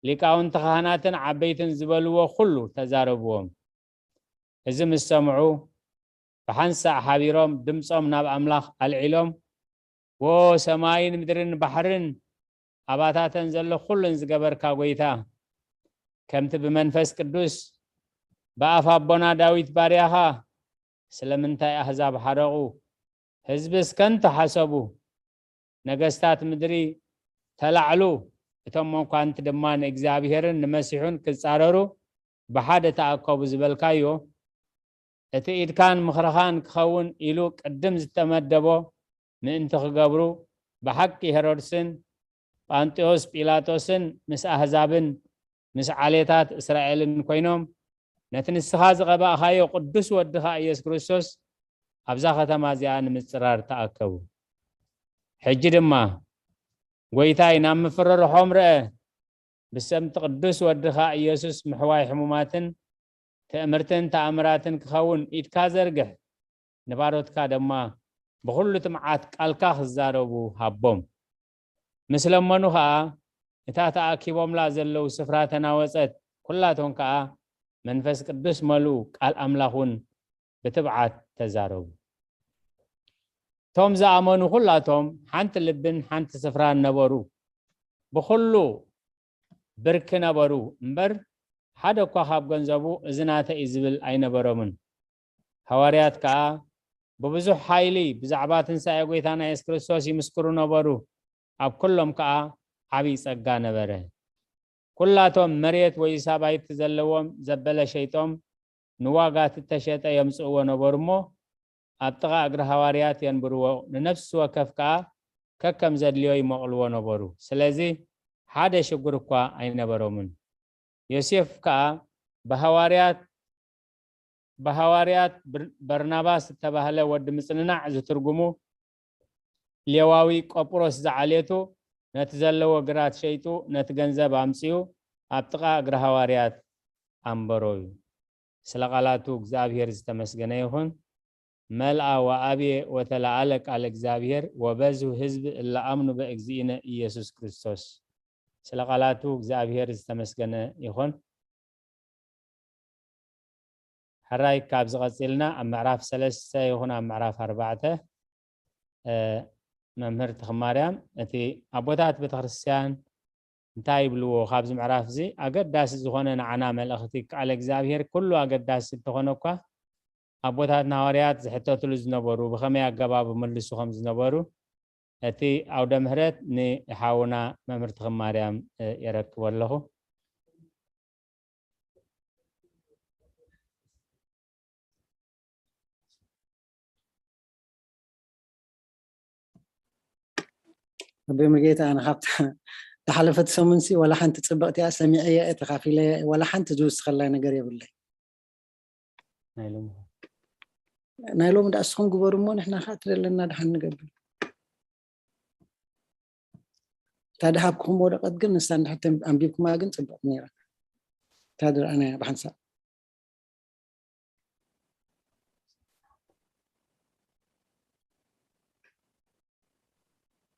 ሊቃውንቲ ካህናትን ዓበይትን ዝበልዎ ኩሉ ተዛረብዎም። እዚ ምስ ሰምዑ፣ ብሓንሳእ ሓቢሮም ድምጾም ናብ ኣምላኽ ኣልዒሎም፣ "ዎ ሰማይን ምድርን ባሕርን ኣባታተን ዘሎ ኩሉን ዝገበርካ ጐይታ፣ ከምቲ ብመንፈስ ቅዱስ ብኣፍ ኣቦና ዳዊት ባርያኻ፣ ስለምንታይ ኣህዛብ ሓረቑ፣ ህዝብስ ከንቱ ሓሰቡ፣ ነገስታት ምድሪ ተላዕሉ፣ እቶም መኳንቲ ድማ ንእግዚኣብሔርን ንመሲሑን ክጻረሩ ብሓደ ተኣከቡ" ዝበልካዮ፣ እቲ ኢድካን ምኽርኻን ክኸውን ኢሉ ቅድም ዝተመደቦ ምእንቲ ክገብሩ፣ ብሓቂ ሄሮድስን ጳንጢዮስ ጲላጦስን ምስ ኣህዛብን ምስ ዓሌታት እስራኤልን ኮይኖም፣ ነቲ ንስኻ ዝቐባእካዮ ቅዱስ ወድኻ ኢየሱስ ክርስቶስ ኣብዛ ከተማ እዚኣ ንምጽራር ተኣከቡ። ሕጂ ድማ፣ "ጐይታይ፣ ናብ ምፍርርሖም ርአ፣ ብሰም እቲ ቅዱስ ወድኻ ኢየሱስ ምሕዋይ ሕሙማትን ትእምርትን ተኣምራትን ክኸውን ኢድካ ዘርግሕ፣ ንባሮትካ ድማ ብኹሉ ትምዓት ቃልካ ክዛረቡ ሃቦም" ምስ ለመኑ ኸኣ፣ እታ ተኣኪቦምላ ዘለዉ ስፍራ ተናወጸት። ኩላቶም ከኣ መንፈስ ቅዱስ መልኡ፣ ቃል ኣምላኽ እውን ብትብዓት ተዛረቡ። እቶም ዝኣመኑ ኩላቶም ሓንቲ ልብን ሓንቲ ስፍራን ነበሩ። ብኹሉ ብርኪ ነበሩ እምበር፣ ሓደ እኳ ካብ ገንዘቡ፣ "እዚ ናተይ" እዩ ዝብል ኣይነበሮምን። ሃዋርያት ከኣ ብብዙሕ ሓይሊ ብዛዕባ ትንሳኤ ጐይታና የሱስ ክርስቶስ ይምስክሩ ነበሩ። ኣብ ኩሎም ከኣ ዓብዪ ጸጋ ነበረ። ኩላቶም መሬት ወይ ሳባይቲ ዘለዎም ዘበለ ሸይጦም ንዋጋ እተሸጠ የምጽእዎ ነበሩ እሞ፣ ኣብ ጥቓ እግሪ ሃዋርያት የንብርዎ፣ ንነፍሲ ወከፍ ከኣ ከከም ዘድልዮ ይመቕልዎ ነበሩ። ስለዚ ሓደ ሽጉር እኳ ኣይነበሮምን። ዮሴፍ ከኣ ብሃዋርያት፣ ብሃዋርያት ብር-፣ በርናባስ እተባህለ ወዲ ምጽንናዕ ዝትርጉሙ ሌዋዊ ቆጵሮስ ዝዓሌቱ፣ ነቲ ዘለዎ ግራት ሸይጡ ነቲ ገንዘብ ኣምጺኡ ኣብ ጥቓ እግሪ ሃዋርያት ኣንበሮ እዩ። ስለ ቃላቱ እግዚኣብሔር ዝተመስገነ ይኹን። መልኣ ወኣብየ ወተለዓለ ቃለ እግዚኣብሔር ወበዝሁ ህዝብ እለ ኣምኑ በእግዚእነ ኢየሱስ ክርስቶስ። ስለ ቃላቱ እግዚኣብሔር ዝተመስገነ ይኹን። ሕራይ ካብዚ ቀጺልና ኣብ ምዕራፍ ሰለስተ ይኹን ኣብ ምዕራፍ ኣርባዕተ፣ እ፣ መምህር ተኽማርያም፣ እቲ ኣቦታት ቤተክርስትያን እንታይ ይብልዎ? ካብዚ ምዕራፍ እዚ ኣገዳሲ ዝኾነ ንዓና መልእኽቲ ቃለ እግዚኣብሔር ኩሉ ኣገዳሲ እንተኾነ እኳ፣ ኣቦታትና ሃዋርያት ዝሕተትሉ ዝነበሩ፣ ብኸመይ ኣገባብ ይምልሱ ከም ዝነበሩ፣ እቲ ኣውደ ምህረት ንሓውና መምህር ተኽማርያም፣ እ፣ የረክቦ ኣለኹ። ኣቦይ ሙሉጌታ፣ ኣነ ካብታ ዝሓለፈት ሰሙንሲ ዋላ ሓንቲ ጽብቕቲ እያ፣ ሰሚዐያ እየ፣ ተኻፊለያ እየ፣ ዋላ ሓንቲ ዝውስኸላ ነገር የብለይ። ናይ ሎሚ። ናይ ሎሚ ደኣ እስኹም ግበሩ እሞ ንሕና ኸኣ እቲ ዘለና ደሓን ንገብር። እታ ደሃብኩኹም ወረቐት ግን ንሳ እንድሕር ተን-፣ ኣንቢብኩማ ግን ጽብቕቲ ነይራ። እታ ዝረኣናያ ብሓንሳእ።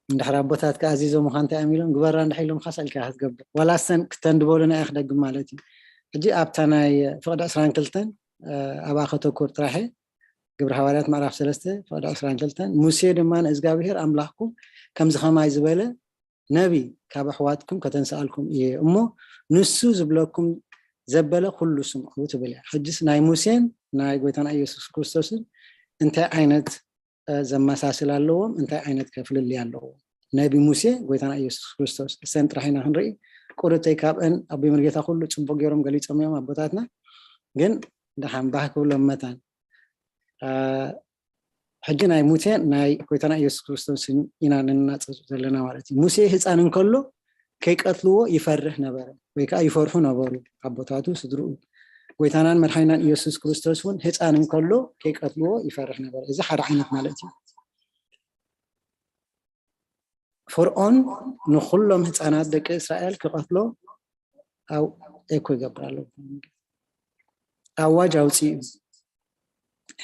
እንድሕር ኣቦታት ከኣ ኣዚዞምኻ እንታይ እዮም ኢሎም፣ ግበራ እንድሕር ኢሎምኻስ ኢልካ ኢኻ ትገብር። ዋላ እሰን ክተንድበሉና ኢኻ ክደግም ማለት እዩ። ሕጂ ኣብታ ናይ ፍቕዲ ዕስራን ክልተን፣ እ፣ ኣብኣ ከተኩር ጥራሕ እየ። ግብሪ ሃዋርያት ምዕራፍ ሰለስተ ፍቕዲ ዕስራን ክልተን፣ ሙሴ ድማ ንእዝጋብሄር ኣምላኽኩም ከምዚ ኸማይ ዝበለ ነቢ ካብ ኣሕዋትኩም ከተንስኣልኩም እየ እሞ፣ ንሱ ዝብለኩም ዘበለ ኩሉ ስምዑ ትብል እያ። ሕጅስ ናይ ሙሴን ናይ ጎይታና ኢየሱስ ክርስቶስን እንታይ ዓይነት፣ እ፣ ዘመሳስል ኣለዎም? እንታይ ዓይነት ከፍልልይ ኣለዎም? ነቢ ሙሴ ጎይታና ኢየሱስ ክርስቶስ፣ እሰን ጥራሕ ኢና ክንርኢ። ቁርተይ ካብአን ኣቦይ መርጌታ ኩሉ ጽቡቅ ገይሮም ገሊጾም እዮም ኣቦታትና። ግን ደሓን ባህ ክብሎም መታን። እ፣ ሕጂ ናይ ሙሴ ናይ ጎይታና ኢየሱስ ክርስቶስን ኢና ንናጸጽ ዘለና ማለት እዩ። ሙሴ ህፃን እንከሎ ከይቀትልዎ ይፈርህ ነበረ፣ ወይ ከዓ ይፈርሑ ነበሩ ኣቦታቱ፣ ስድርኡ። ጎይታናን መድሓኒናን ኢየሱስ ክርስቶስ እውን ህፃን እንከሎ ከይቀትልዎ ይፈርህ ነበረ። እዚ ሓደ ዓይነት ማለት እዩ። ፈርዖን ንኹሎም ህፃናት ደቂ እስራኤል ክቐትሎ ኣው-፣ ኤኮ ይገብር ኣሎ። ኣዋጅ ኣውፂኡ።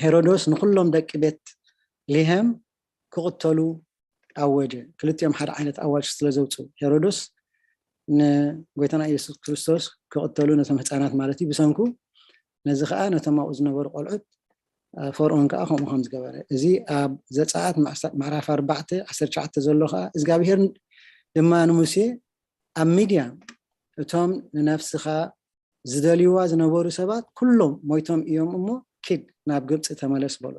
ሄሮዶስ ንኹሎም ደቂ ቤት ሊሄም ክቕተሉ ኣወጀ። ክልቲኦም ሓደ ዓይነት ኣዋጅ ስለ ዘውፅኡ፣ ሄሮዶስ ንጎይታና ኢየሱስ ክርስቶስ ክቕተሉ፣ ነቶም ህፃናት ማለት እዩ፣ ብሰንኩ፣ ነዚ ከዓ ነቶም ኣብኡ ዝነበሩ ቆልዑት፣ አ፣ ፈርዖን ከዓ ከምኡ ከም ዝገበረ። እዚ ኣብ ዘፀኣት ምዕሳ-፣ ምዕራፍ ኣርባዕተ ዓሰርተ ትሽዓተ ዘሎ ከዓ፣ እግዚኣብሄር ድማ ንሙሴ፣ ኣብ ሚድያን እቶም ንነፍስኻ ዝደልይዋ ዝነበሩ ሰባት ኩሎም ሞይቶም እዮም እሞ፣ ኪድ ናብ ግብፂ ተመለስ በሎ።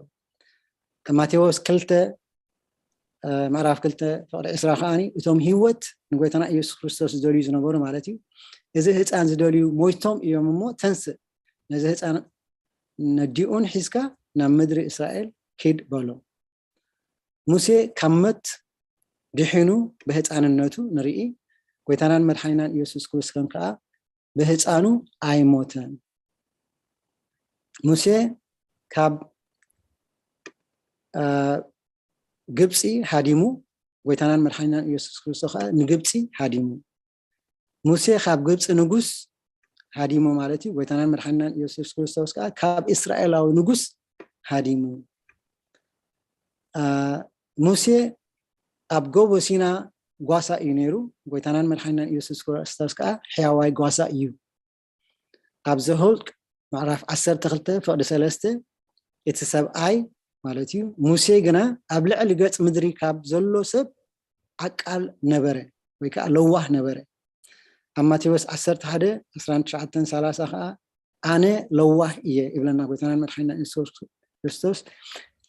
ማቴዎስ ክልተ፣ እ፣ ምዕራፍ ክልተ ፍቕዲ ዕስራ ከዓኒ፣ እቶም ህይወት ንጎይታና ኢየሱስ ክርስቶስ ዝደልዩ ዝነበሩ ማለት እዩ። እዚ ህፃን ዝደልዩ ሞይቶም እዮም እሞ፣ ተንስእ፣ ነዚ ህፃን ነዲኡን ሒዝካ ናብ ምድሪ እስራኤል ኪድ በሎ። ሙሴ ካብ ሞት ድሒኑ ብህፃንነቱ ንርኢ። ጎይታናን መድሓኒናን ኢየሱስ ክርስቶስ ከዓ ብህፃኑ ኣይሞተን። ሙሴ ካብ፣ አ፣ ግብፂ ሃዲሙ፣ ጎይታናን መድሓኒናን ኢየሱስ ክርስቶስ ከዓ ንግብፂ ሃዲሙ። ሙሴ ካብ ግብፂ ንጉስ ሃዲሙ ማለት እዩ። ጎይታናን መድሓኒናን ኢየሱስ ክርስቶስ ከዓ ካብ እስራኤላዊ ንጉስ ሃዲሙ። አ፣ ሙሴ ኣብ ጎቦ ሲና ጓሳ እዩ ነይሩ። ጎይታናን መድሓኒናን ኢየሱስ ክርስቶስ ከዓ ሕያዋይ ጓሳ እዩ። ኣብ ዘሁልቅ ምዕራፍ ዓሰርተ ክልተ ፍቕዲ ሰለስተ እቲ ሰብኣይ ማለት እዩ፣ ሙሴ ግና ኣብ ልዕሊ ገጽ ምድሪ ካብ ዘሎ ሰብ ዓቃል ነበረ ወይ ከዓ ለዋህ ነበረ። ኣብ ማቴዎስ ዓሰርተ ሓደ ዕስራን ትሽዓተን ሰላሳ ከዓ ኣነ ለዋህ እየ ይብለና ጎይታናን መድሓኒናን ኢየሱስ ክርስቶስ።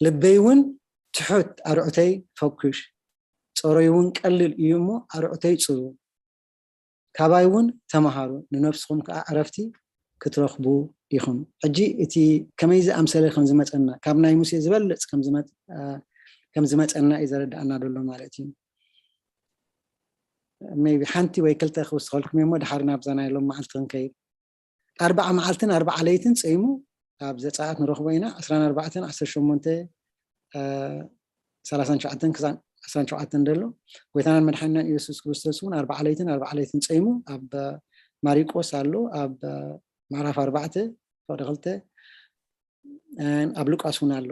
ልበይ እውን ትሑት፣ ኣርዑተይ ፈኩሽ፣ ጸሮይ እውን ቀልል እዩ እሞ ኣርዑተይ ጽሩ፣ ካባይ እውን ተምሃሩ፣ ንነፍስኹም ከዓ ዕረፍቲ ክትረኽቡ ኢኹም። ሕጂ እቲ ከመይ ዝኣምሰለ ከም ዝመፀና፣ ካብ ናይ ሙሴ ዝበልፅ ከም ዝመፅ- አ፣ ከም ዝመፀና እዩ ዘረዳእና ዘሎ ማለት እዩ። ሜቢ ሓንቲ ወይ ክልተ ክውስኸልኩም እሞ ድሓር ናብዛ ናይ ሎም መዓልቲ ክንከይድ። ኣርባዓ መዓልትን ኣርባዓ ለይትን ፀይሙ፣ ኣብ ዘፀኣት ንረኽቦ ኢና። ዕስራን ኣርባዕተን፣ ዓሰርተ ሸሞንተ፣ አ፣ ሰላሳን ትሽዓተን ክሳብ ዕስራን ሸውዓተን ዘሎ። ጎይታናን መድሓኒናን ኢየሱስ ክርስቶስ እውን ኣርባዓ ለይትን ኣርባዓ ለይትን ፀይሙ ኣብ ማሪቆስ ኣሎ፣ ኣብ ምዕራፍ ኣርባዕተ ፍቕዲ ክልተ፣ ኣብ ሉቃስ እውን ኣሎ።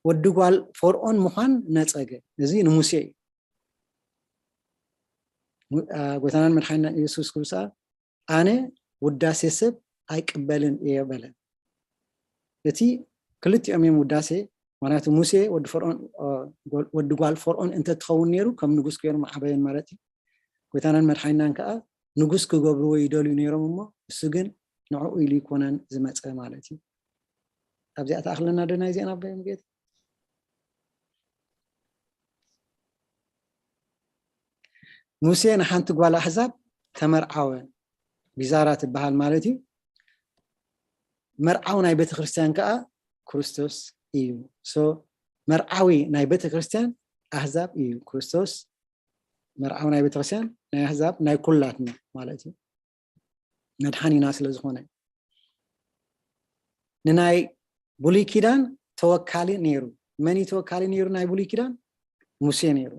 ወዲ ጓል ፈርኦን ምዃን ነፀገ። እዚ ንሙሴ እዩ። ሙ- አ፣ ጎይታናን መድሓኒናን ኢየሱስ ክርስቶስ ኣነ ውዳሴ ሰብ ኣይቅበልን እየ በለ። እቲ ክልቲኦም እዮም ውዳሴ። ምክንያቱ ሙሴ ወዲ ፈርኦን፣ አ፣ ጓል- ወዲ ጓል ፈርኦን እንተትኸውን ነይሩ ከም ንጉስ ገይሩ ምዓበየን ማለት እዩ። ጎይታናን መድሓኒናን ከዓ ንጉስ ክገብርዎ ይደልዩ ነይሮም እሞ እሱ ግን ንዕኡ ኢሉ ይኮነን ዝመፀ ማለት እዩ። ኣብዚኣ ተኣኽለና ዶ ናይ ዜና ኣባይ ሙጌት? ሙሴ ንሓንቲ ጓል ኣሕዛብ ተመርዓወ፣ ቢዛራ ትበሃል ማለት እዩ። መርዓዊ ናይ ቤተክርስትያን ከዓ ክርስቶስ እዩ። ሶ መርዓዊ ናይ ቤተክርስትያን ኣህዛብ እዩ ክርስቶስ። መርዓዊ ናይ ቤተክርስትያን ናይ ኣህዛብ ናይ ኩላትና ማለት እዩ። መድሓኒና ስለ ዝኾነ ንናይ ብሉይ ኪዳን ተወካሊ ነይሩ። መን እዩ ተወካሊ ነይሩ ናይ ብሉይ ኪዳን? ሙሴ ነይሩ።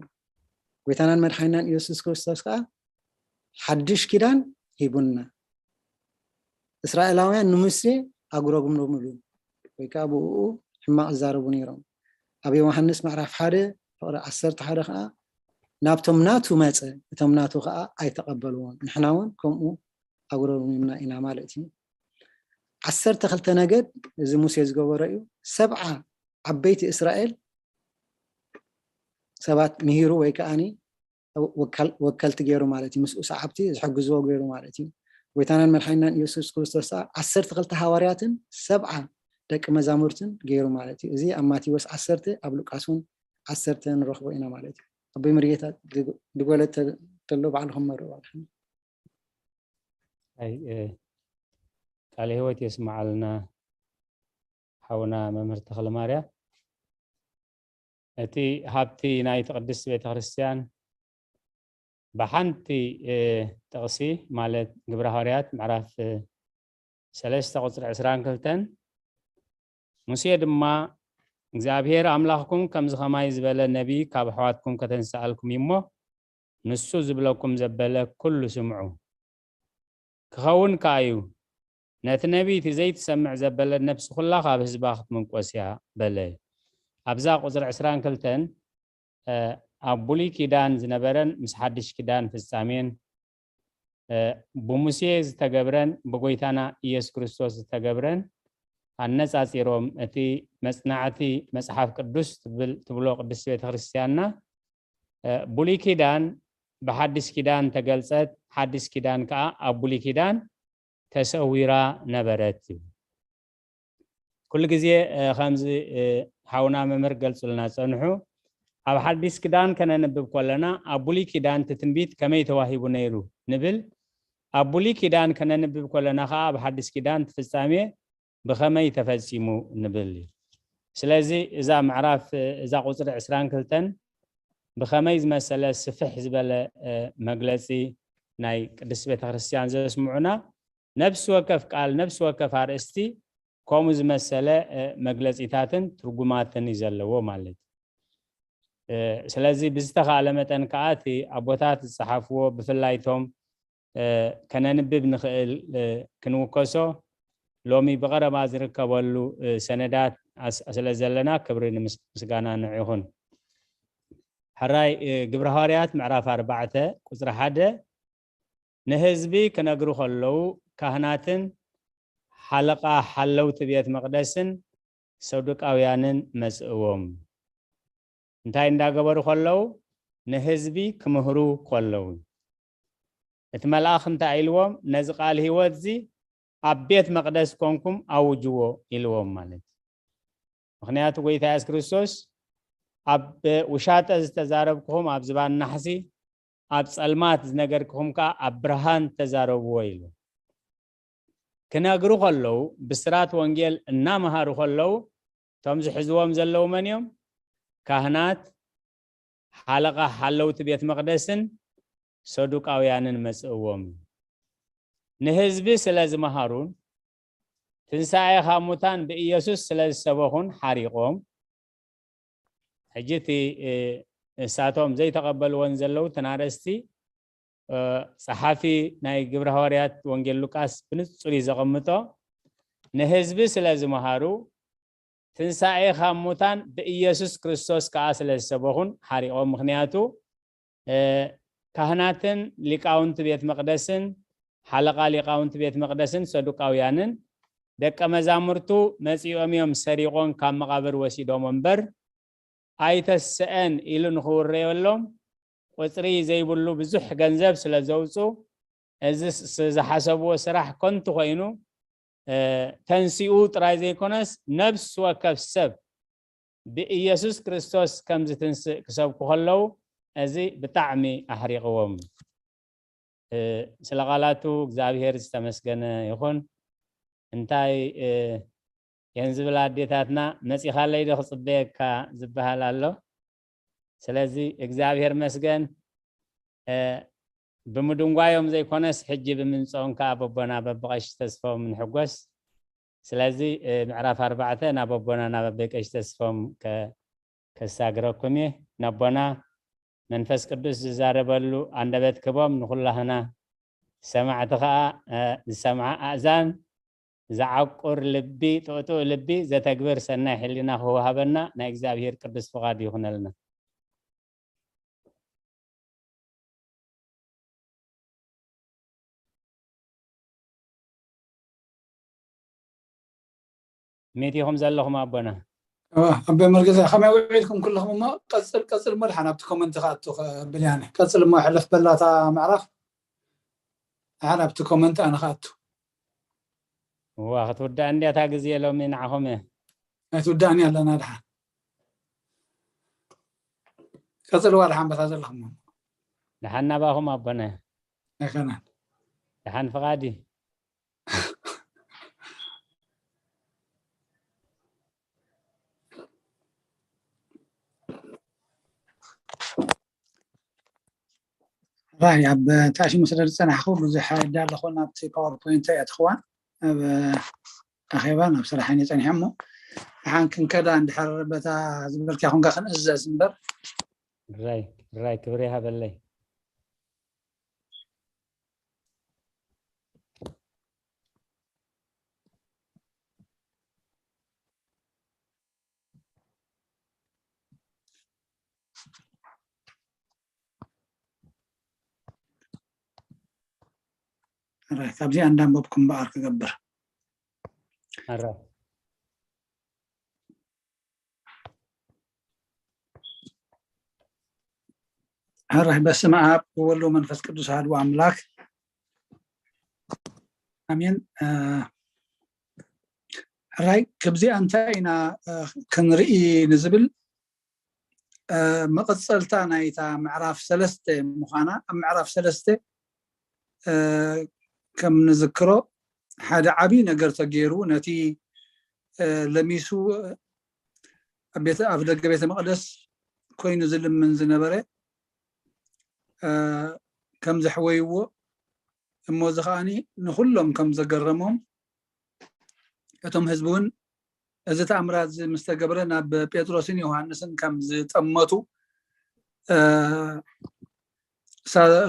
ጎይታናን መድሓኒናን ኢየሱስ ክርስቶስ ከዓ ሓድሽ ኪዳን ሂቡና። እስራኤላውያን ንሙሴ ኣጉረምረምሉ ወይ ከዓ ብኡ ሕማቕ ይዛረቡ ነይሮም። ኣብ ዮሃንስ ምዕራፍ ሓደ ፍቕሪ ዓሰርተ ሓደ ከዓ ናብቶም ናቱ መፀ፣ እቶም ናቱ ከዓ ኣይተቐበልዎን። ንሕና እውን ከምኡ ኣጉረምሪምና ኢና ማለት እዩ። ዓሰርተ ክልተ ነገድ እዚ ሙሴ ዝገበሮ እዩ። ሰብዓ ዓበይቲ እስራኤል ሰባት ምሂሩ ወይ ከዓኒ ወከል- ወከልቲ ገይሩ ማለት እዩ። ምስኡ ሰዓብቲ ዝሕግዝዎ ገይሩ ማለት እዩ። ጎይታናን መድሓኒናን ኢየሱስ ክርስቶስ ከዓ ዓሰርተ ክልተ ሃዋርያትን ሰብዓ ደቂ መዛሙርትን ገይሩ ማለት እዩ። እዚ ኣብ ማቴዎስ ዓሰርተ፣ ኣብ ሉቃስ እውን ዓሰርተ ንረኽቦ ኢና ማለት እዩ። ኣቦይ መርጌታ ድጎ- ድጎለት ተ- ተሎ ባዕልኹም መርዋ። ኣይ እ፣ ቃለ ህይወት የስምዓልና ሓውና መምህር ተኽለ ማርያም። እቲ ሃብቲ ናይቲ ቅድስቲ ቤተክርስትያን ብሓንቲ እ፣ ጥቕሲ ማለት ግብረ ሃዋርያት ምዕራፍ እ፣ ሰለስተ ቁፅሪ ዕስራን ክልተን፣ ሙሴ ድማ እግዚኣብሔር ኣምላኽኩም ከምዚ ኸማይ ዝበለ ነቢይ ካብ ኣሕዋትኩም ከተንስኣልኩም እዩ እሞ ንሱ ዝብለኩም ዘበለ ኩሉ ስምዑ። ክኸውን ከኣ እዩ፣ ነቲ ነቢይ እቲ ዘይትሰምዕ ዘበለት ነፍሲ ኩላ ካብ ህዝባ ክትምንቆስ እያ በለ። ኣብዛ ቁፅሪ ዕስራን ክልተን እ፣ ኣብ ብሉይ ኪዳን ዝነበረን ምስ ሓድሽ ኪዳን ፍጻሜን እ፣ ብሙሴ ዝተገብረን ብጎይታና ኢየሱስ ክርስቶስ ዝተገብረን ኣነጻጺሮም እቲ መጽናዕቲ መጽሓፍ ቅዱስ ትብል- ትብሎ ቅድስቲ ቤተ ክርስትያንና እ፣ ብሉይ ኪዳን ብሓድሽ ኪዳን ተገልጸት፣ ሓድሽ ኪዳን ከኣ ኣብ ብሉይ ኪዳን ተሰዊራ ነበረት። ኩሉ ግዜ እ፣ ከምዚ እ፣ ሓውና መምህር ገልጹልና ጸንሑ። ኣብ ሓዲስ ኪዳን ከነንብብ ከለና ኣብ ብሉይ ኪዳን እቲ ትንቢት ከመይ ተዋሂቡ ነይሩ ንብል። ኣብ ብሉይ ኪዳን ከነንብብ ከለና ከዓ ኣብ ሓዲስ ኪዳን እቲ ፍጻሜ ብኸመይ ተፈጺሙ ንብል እዩ። ስለዚ እዛ ምዕራፍ እ፣ እዛ ቁፅሪ ዕስራን ክልተን ብኸመይ ዝመሰለ ስፍሕ ዝበለ እ፣ መግለፂ ናይ ቅድስቲ ቤተክርስትያን ዘስምዑና ነፍሲ ወከፍ ቃል ነፍሲ ወከፍ ኣርእስቲ ከምኡ ዝመሰለ እ፣ መግለፂታትን ትርጉማትን እዩ ዘለዎ ማለት እዩ። እ፣ ስለዚ ብዝተኻእለ መጠን ከዓ እቲ ኣቦታት ዝፀሓፍዎ ብፍላይ እቶም እ፣ ከነንብብ ንኽእል እ፣ ክንውከሶ ሎሚ ብቐረባ ዝርከበሉ እ፣ ሰነዳት ኣስ- ስለ ዘለና ክብሪ ንምስ- ምስጋና ንዑ ይኹን። ሕራይ ግብረ ሃዋርያት ምዕራፍ ኣርባዕተ ቁፅሪ ሓደ። ንህዝቢ ክነግሩ ከለዉ ካህናትን ሓለቓ ሓለውቲ ቤት መቕደስን ሰዱቃውያንን መጽእዎም። እንታይ እንዳገበሩ ከለዉ? ንህዝቢ ክምህሩ ከለዉ። እቲ መልኣኽ እንታይ ኢልዎም? ነዚ ቃል ህይወት እዚ ኣብ ቤት መቕደስ ኮንኩም ኣውጅዎ ኢልዎም ማለት እዩ። ምኽንያቱ ጎይታ የሱስ ክርስቶስ ኣብ ውሻጠ ዝተዛረብኩኹም ኣብ ዝባን ናሕሲ፣ ኣብ ጸልማት ዝነገርኩኹም ከኣ ኣብ ብርሃን ተዛረብዎ ኢሉ። ክነግሩ ከለዉ፣ ብስራት ወንጌል እናመሃሩ ከለዉ፣ እቶም ዝሕዝዎም ዘለዉ መን እዮም? ካህናት፣ ሓለቓ ሓለውቲ ቤት መቕደስን ሰዱቃውያንን መጽእዎም። ንህዝቢ ስለ ዝመሃሩን ትንሳኤ ካብ ሙታን ብኢየሱስ ስለ ዝሰበኹን ሓሪቖም። ሕጂ እቲ እሳቶም ዘይተቐበልዎን ዘለዉ ተናረስቲ ጸሓፊ ናይ ግብረ ሃዋርያት ወንጌል ሉቃስ ብንጹር እዩ ዘቐምጦ። ንህዝቢ ስለ ዝመሃሩ ትንሳኤ ካብ ሙታን ብኢየሱስ ክርስቶስ ከኣ ስለ ዝሰበኹን ሓሪቖም። ምኽንያቱ ካህናትን ሊቃውንቲ ቤት መቕደስን ሓለቓ ሊቃውንቲ ቤት መቕደስን ሰዱቃውያንን ደቀ መዛሙርቱ መጺኦም እዮም ሰሪቖን ካብ መቓብር ወሲዶም እምበር ኣይተስአን ኢሉ ንኽውረየሎም ቁፅሪ ዘይብሉ ብዙሕ ገንዘብ ስለ ዘውፁ እዚ ዝሓሰብዎ ስራሕ ከንቱ ኮይኑ ተንሲኡ ጥራይ ዘይኮነስ ነብሲ ወከፍ ሰብ ብኢየሱስ ክርስቶስ ከም ዝትንስእ ክሰብኩ ከለዉ እዚ ብጣዕሚ ኣሕሪቕዎም። ስለ ቃላቱ እግዚኣብሔር ዝተመስገነ ይኹን። እንታይ የን ዝብል ኣዴታትና መጺኻለይ ዶ ክጽበየካ ዝበሃል ኣሎ። ስለዚ እግዚኣብሔር መስገን ብምድንጓዮም ዘይኮነስ ሕጂ ብምምፅኦም ከዓ በቦና በብቐሺ ተስፎም ንሕጎስ። ስለዚ ምዕራፍ ኣርባዕተ ናብ ኣቦና ናብ ኣበይ ቀሺ ተስፎም ከሳግረኩም እየ። ነቦና መንፈስ ቅዱስ ዝዛረበሉ ኣንደበት ክቦም ንኩላህና ሰማዕቲ ከዓ ዝሰምዓ ኣእዛን ዝዓቁር ልቢ ጥቕጥቕ ልቢ ዘተግብር ሰናይ ሕሊና ክወሃበና ናይ እግዚኣብሔር ቅዱስ ፍቓድ ይኹነልና። ሜት ኢኹም ዘለኹም ኣቦና። ኣቦ መርገዛ ከመይ ውዒልኩም ኩልኹም? እሞ ቀፅል ቀፅል እሞ ድሓን ኣብቲ ኮመንት ክኣቱ ብልያነ ቀፅል እሞ ሕልፍ በላታ ምዕራፍ ድሓን ኣብቲ ኮመንት ኣነ ክኣቱ። እዋ ክትውዳእ እንድያ እታ ግዜ ሎሚ ንዓኹም እየ። ኣይትውዳእን ኣለና ድሓን ቀፅልዋ ድሓን በታ ዘለኹም። ድሓን ናባኹም ኣቦና። ኣይኮነን። ድሓን ፍቓድ እዩ። ራይ ኣብ ታሽሙ ስለ ዝፀናሕኩ ብዙሕ ኣይዳለኹን ኣብቲ ፓወርፖይንት እየ ትኽዋን ኣብ ኣኼባ ናብ ስራሕ እየ ፀኒሐ እሞ ድሓን ክንከዳ እንድሕር በታ ዝበልካ ኮንካ ክንእዘዝ እምበር። ራይ ራይ ክብሪ ይሃበለይ። ራይ ካብዚኣ እንዳንበብኩም በኣር ክገብር። ኣረ ሕራይ በስመ ኣብ ወወልድ ወመንፈስ ቅዱስ ኣሐዱ ኣምላክ ኣሜን። ሕራይ ክብዚኣ እንታይ ኢና ክንርኢ ንዝብል መቐፀልታ ናይታ ምዕራፍ ሰለስተ ምዃና ኣብ ምዕራፍ ሰለስተ ከም ንዝክሮ ሓደ ዓብዪ ነገር ተገይሩ ነቲ ለሚሱ ኣብ ቤተ ኣብ ደገ ቤተ መቕደስ ኮይኑ ዝልምን ዝነበረ ከም ዘሕወይዎ እሞ እዚ ከዓኒ ንኩሎም ከም ዘገረሞም እቶም ህዝቢ እውን እዚ ተኣምራት እዚ ምስ ተገብረ ናብ ጴጥሮስን ዮሃንስን ከም ዝጠመቱ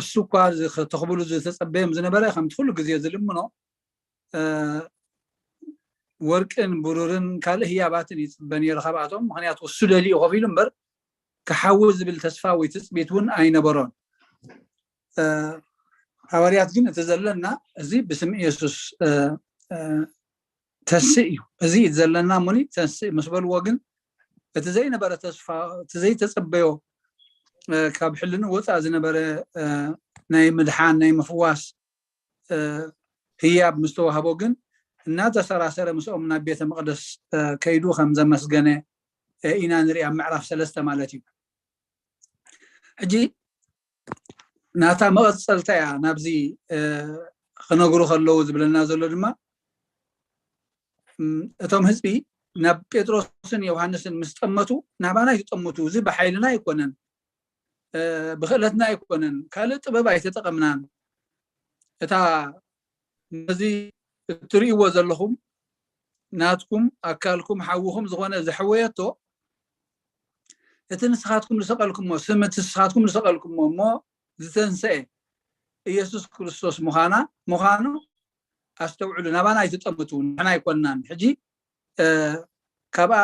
እሱ እኳ ተኽብሉ ዝተጸበዮም ዝነበረ ከምቲ ኩሉ ግዜ ዝልምኖ ወርቅን ብሩርን ካልእ ህያባትን ይጽበ ነይሩ ካብኣቶም። ምኽንያቱ እሱ ደሊኡ ኮፍ ኢሉ እምበር ክሓዊ ዝብል ተስፋ ወይ ትፅቢት እውን ኣይነበሮን። ሃዋርያት ግን እቲ ዘለና እዚ ብስም ኢየሱስ ተስእ እዩ፣ እዚ እዩ ዘለና እሞኒ ተስእ ምስ በልዎ ግን እቲ ዘይነበረ ተስፋ፣ እቲ ዘይተፀበዮ ካብ ሕልንኡ ወፃእ ዝነበረ ናይ ምድሓን፣ ናይ ምፍዋስ ህያብ ምስ ተዋህቦ ግን እናተሰራሰረ ምስኦም ናብ ቤተ መቕደስ ከይዱ ከም ዘመስገነ ኢና ንርኢ ኣብ ምዕራፍ ሰለስተ ማለት እዩ። ሕጂ ናታ መቐፀልታ እያ ናብዚ ክነግሩ ከለዉ ዝብለና ዘሎ ድማ እቶም ህዝቢ ናብ ጴጥሮስን ዮሃንስን ምስ ጠመቱ ናባና ይጠምቱ፣ እዚ ብሓይልና ኣይኮነን፣ ብክእለትና ኣይኮነን፣ ካልእ ጥበብ ኣይተጠቐምናን። እታ ነዚ እትርእይዎ ዘለኹም ናትኩም ኣካልኩም ሓውኹም ዝኾነ ዘሕወየቶ እቲ ንስኻትኩም ዝሰቐልኩሞ ስም እቲ ንስኻትኩም ዝሰቐልኩሞ እሞ ዝተንሰኤ ኢየሱስ ክርስቶስ ምዃና ምዃኑ ኣስተውዕሉ። ናባና ኣይትጠምቱ፣ ንሕና ኣይኮንናን። ሕጂ ካብኣ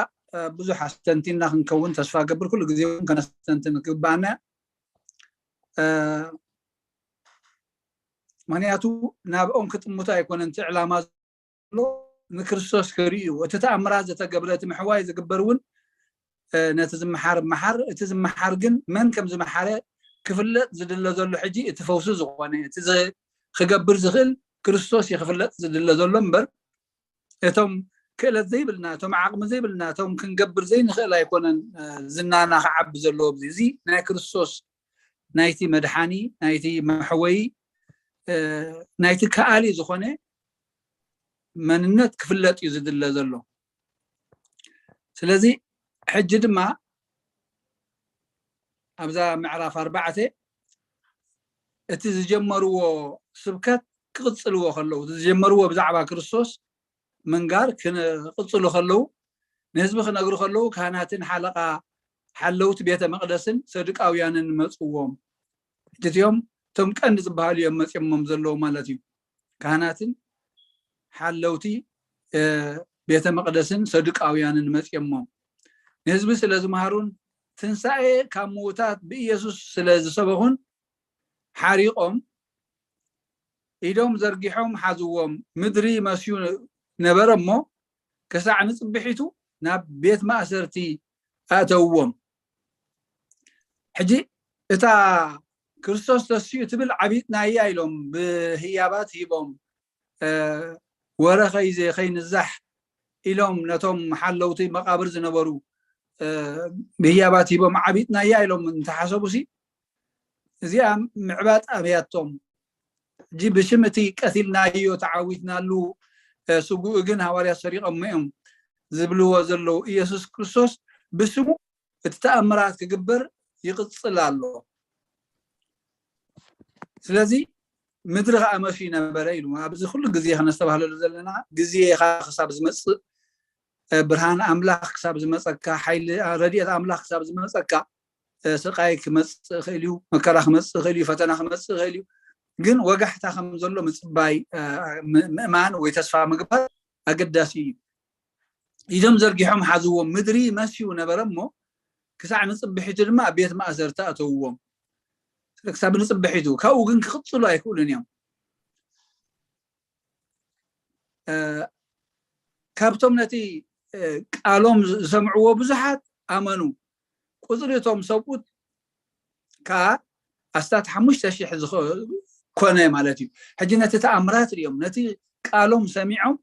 ብዙሕ ኣስተንቲና ክንከውን ተስፋ ገብር። ኩሉ ግዜ እውን ከነስተንትን ክግባኣና ምክንያቱ ናብኦም ክጥምቱ ኣይኮነን እቲ ዕላማ ዘሎ፣ ንክርስቶስ ክርእዩ። እቲ ተኣምራት ዝተገብረ እቲ ምሕዋይ ዝግበር እውን ነቲ ዝመሓር መሓር፣ እቲ ዝመሓር ግን መን ከም ዝመሓረ ክፍለጥ ዝድለ ዘሎ ሕጂ እቲ ፈውሲ ዝኾነ እቲ ክገብር ዝኽእል ክርስቶስ እዩ ክፍለጥ ዝድለ ዘሎ እምበር እቶም ክእለት ዘይብልና፣ እቶም ዓቕሚ ዘይብልና፣ እቶም ክንገብር ዘይንኽእል ኣይኮነን ዝናና ክዓቢ ዘለዎ። እዚ ናይ ክርስቶስ ናይቲ መድሓኒ ናይቲ መሕወይ ናይቲ ከኣሊ ዝኾነ መንነት ክፍለጥ እዩ ዝድለ ዘሎ። ስለዚ ሕጂ ድማ ኣብዛ ምዕራፍ ኣርባዕተ እቲ ዝጀመርዎ ስብከት ክቕፅልዎ ከለዉ፣ እቲ ዝጀመርዎ ብዛዕባ ክርስቶስ ምንጋር ክቕፅሉ ከለዉ፣ ንህዝቢ ክነግሩ ከለዉ ካህናትን ሓለቓ ሓለውቲ ቤተ መቕደስን ሰዱቃውያንን መፅዎም። እቲኦም እቶም ቀንዲ ዝበሃሉ እዮም መፅዮሞም ዘለዉ ማለት እዩ። ካህናትን ሓለውቲ ቤተ መቕደስን ሰዱቃውያንን መፅዮሞም ንህዝቢ ስለ ዝመሃሩን ትንሳኤ ካብ ምዉታት ብኢየሱስ ስለ ዝሰበኹን ሓሪቖም ኢዶም ዘርጊሖም ሓዝዎም። ምድሪ መስዩ ነበረ እሞ ክሳዕ ንፅብሒቱ ናብ ቤት ማእሰርቲ ኣእተውዎም። ሕጂ እታ ክርስቶስ ተስኡ ትብል ዓቢጥናያ ኢሎም ብህያባት ሂቦም ወረ ከይንዛሕ ኢሎም ነቶም ሓለውቲ መቓብር ዝነበሩ ብህያባት ሂቦም ዓቢጥናያ ኢሎም እንተሓሰቡሲ እዚኣ ምዕባጥ ኣብያቶም። ሕጂ ብሽም እቲ ቀቲልናዮ ተዓዊትናሉ ስጉኡ ግን ሃዋርያት ሰሪቖሞ እዮም ዝብልዎ ዘለዉ ኢየሱስ ክርስቶስ ብስሙ እቲ ተኣምራት ክግበር ይቕፅል ኣሎ። ስለዚ ምድሪ ከዓ መፍዩ ነበረ ኢሉ ኣብዚ ኩሉ ግዜ ከነስተባህለሉ ዘለና ግዜ ክሳብ ዝመፅእ ብርሃን ኣምላኽ ክሳብ ዝመፀካ ሓይሊ ረድኤት ኣምላኽ ክሳብ ዝመፀካ ስቃይ ክመፅእ ይኽእል እዩ፣ መከራ ክመፅእ ይኽእል እዩ፣ ፈተና ክመፅእ ይኽእል እዩ። ግን ወጋሕታ ከም ዘሎ ምፅባይ ምእማን ወይ ተስፋ ምግባር ኣገዳሲ እዩ። ኢዶም ዘርጊሖም ሓዝዎም ምድሪ መስዩ ነበረ እሞ ክሳዕ ንፅብሒቱ ድማ ኣብ ቤት ማእሰርቲ ኣተውዎም። ክሳብ ንፅብሒቱ ካብኡ ግን ክቕፅሉ ኣይክእሉን እዮም። ካብቶም ነቲ ቃሎም ዝሰምዕዎ ብዙሓት ኣመኑ። ቁፅሪ እቶም ሰብኡት ከዓ ኣስታት ሓሙሽተ ሺሕ ኮነ ማለት እዩ። ሕጂ ነቲ ተኣምራት ሪኦም ነቲ ቃሎም ሰሚዖም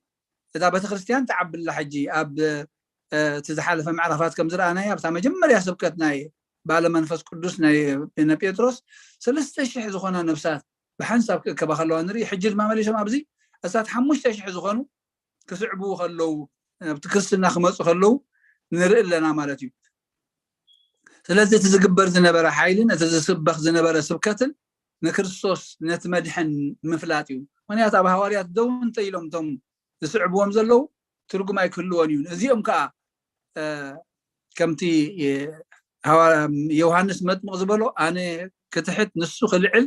እዛ ቤተክርስትያን ተዓብላ። ሕጂ ኣብ እቲ ዝሓለፈ ምዕራፋት ከም ዝረኣናዮ ኣብታ መጀመርያ ስብከት ናይ ባለ መንፈስ ቅዱስ ናይ ጴጥሮስ ሰለስተ ሺሕ ዝኾና ነብሳት ብሓንሳብ ክእከባ ከለዋ ንርኢ። ሕጂ ድማ መሊሶም ኣብዚ ኣስታት ሓሙሽተ ሺሕ ዝኾኑ ክስዕቡ ከለዉ ኣብቲ ክርስትና ክመፁ ከለዉ ንርኢ ኣለና ማለት እዩ። ስለዚ እቲ ዝግበር ዝነበረ ሓይልን እቲ ዝስበኽ ዝነበረ ስብከትን ንክርስቶስ ነቲ መድሕን ምፍላጥ እዩ። ምክንያቱ ኣብ ሃዋርያት ደው እንተ ኢሎም እቶም ዝስዕብዎም ዘለዉ ትርጉም ኣይክህልዎን እዩ። እዚኦም ከዓ ከምቲ ዮሃንስ መጥምቕ ዝበሎ ኣነ ክትሕት ንሱ ክልዕል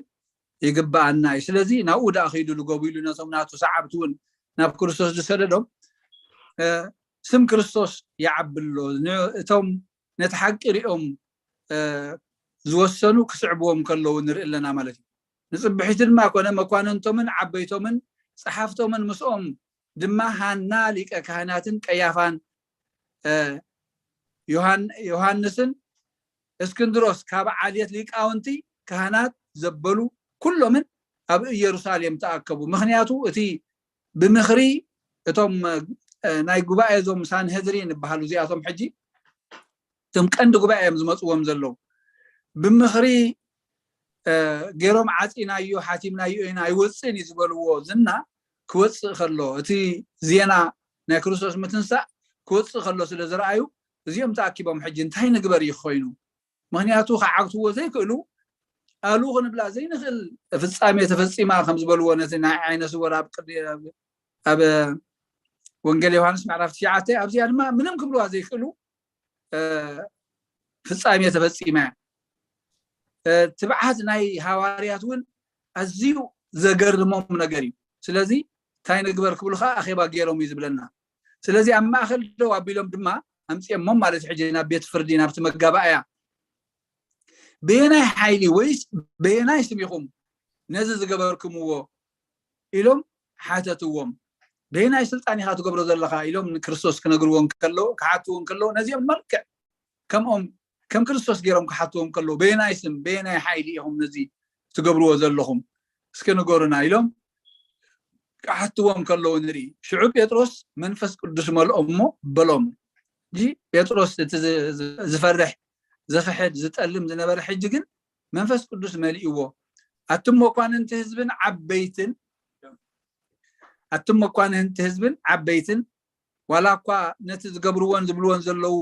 ይግባኣና እዩ። ስለዚ ናብኡ ደኣ ከይዱ ልገቡ ኢሉ ነቶም ናቱ ሰዓብቲ እውን ናብ ክርስቶስ ዝሰደዶም ስም ክርስቶስ ይዓቢ ኣሎ። እቶም ነቲ ሓቂ ሪኦም ዝወሰኑ ክስዕብዎም ከለዉ ንርኢ ኣለና ማለት እዩ። ንፅብሒቲ ድማ ኮነ መኳንንቶምን ዓበይቶምን ፀሓፍቶምን ምስኦም ድማ ሃና ሊቀ ካህናትን ቀያፋን ዮሃንስን እስክንድሮስ ካብ ዓልየት ሊቃውንቲ ካህናት ዘበሉ ኩሎምን ኣብ ኢየሩሳሌም ተኣከቡ። ምክንያቱ እቲ ብምክሪ እቶም ናይ ጉባኤ እዞም ሳንሄድሪን ይበሃሉ እዚኣቶም ሕጂ እቶም ቀንዲ ጉባኤ እዮም ዝመፅዎም ዘለዉ። ብምክሪ ገይሮም ዓፂናዮ ሓቲምናዮ ኢና ኣይወፅእን እዩ ዝበልዎ ዝና ክወፅእ ከሎ እቲ ዜና ናይ ክርስቶስ ምትንሳእ ክወፅእ ከሎ ስለ ዝረኣዩ እዚኦም ተኣኪቦም ሕጂ እንታይ ንግበር እዩ ኮይኑ ምክንያቱ ክዓግትዎ ዘይክእሉ ኣሉ ክንብላ ዘይንኽእል ፍፃሜ ተፈፂማ ከም ዝበልዎ ነቲ ናይ ዓይነ ስወር ኣብ ቅዲ ኣብ ወንጌል ዮሃንስ ምዕራፍ ትሽዓተ ኣብዚኣ ድማ ምንም ክብልዋ ዘይክእሉ ፍፃሜ ተፈፂማ እያ። ትብዓት ናይ ሃዋርያት እውን ኣዝዩ ዘገርሞም ነገር እዩ። ስለዚ እንታይ ንግበር ክብሉ ከዓ ኣኼባ ገይሮም እዩ ዝብለና። ስለዚ ኣብ ማእኸል ደው ኣቢሎም ድማ ኣምፅኦሞም ማለት ሕጂ ናብ ቤት ፍርዲ ናብቲ መጋባእያ በየናይ ሓይሊ ወይስ በየናይ ስም ኢኹም ነዚ ዝገበርክምዎ ኢሎም ሓተትዎም። በየናይ ስልጣን ኢኻ ትገብሮ ዘለኻ ኢሎም ንክርስቶስ ክነግርዎ ከለዉ ክሓትዎ ከለዉ ነዚኦም መልክዕ ከምኦም ከም ክርስቶስ ገይሮም ክሓትዎም ከለዉ በየናይ ስም በየናይ ሓይሊ ኢኹም ነዚ ትገብርዎ ዘለኹም እስኪ ንገሩና ኢሎም ክሓትዎም ከለዉ ንርኢ። ሽዑ ጴጥሮስ መንፈስ ቅዱስ መልኦ እሞ በሎም። እዚ ጴጥሮስ እቲ ዝፈርሕ ዝኽሕድ ዝጠልም ዝነበረ ሕጂ ግን መንፈስ ቅዱስ መሊእዎ። ኣቱም መኳንንቲ ህዝብን ዓበይትን ኣቱም መኳንንቲ ህዝብን ዓበይትን ዋላ እኳ ነቲ ዝገብርዎን ዝብልዎን ዘለዉ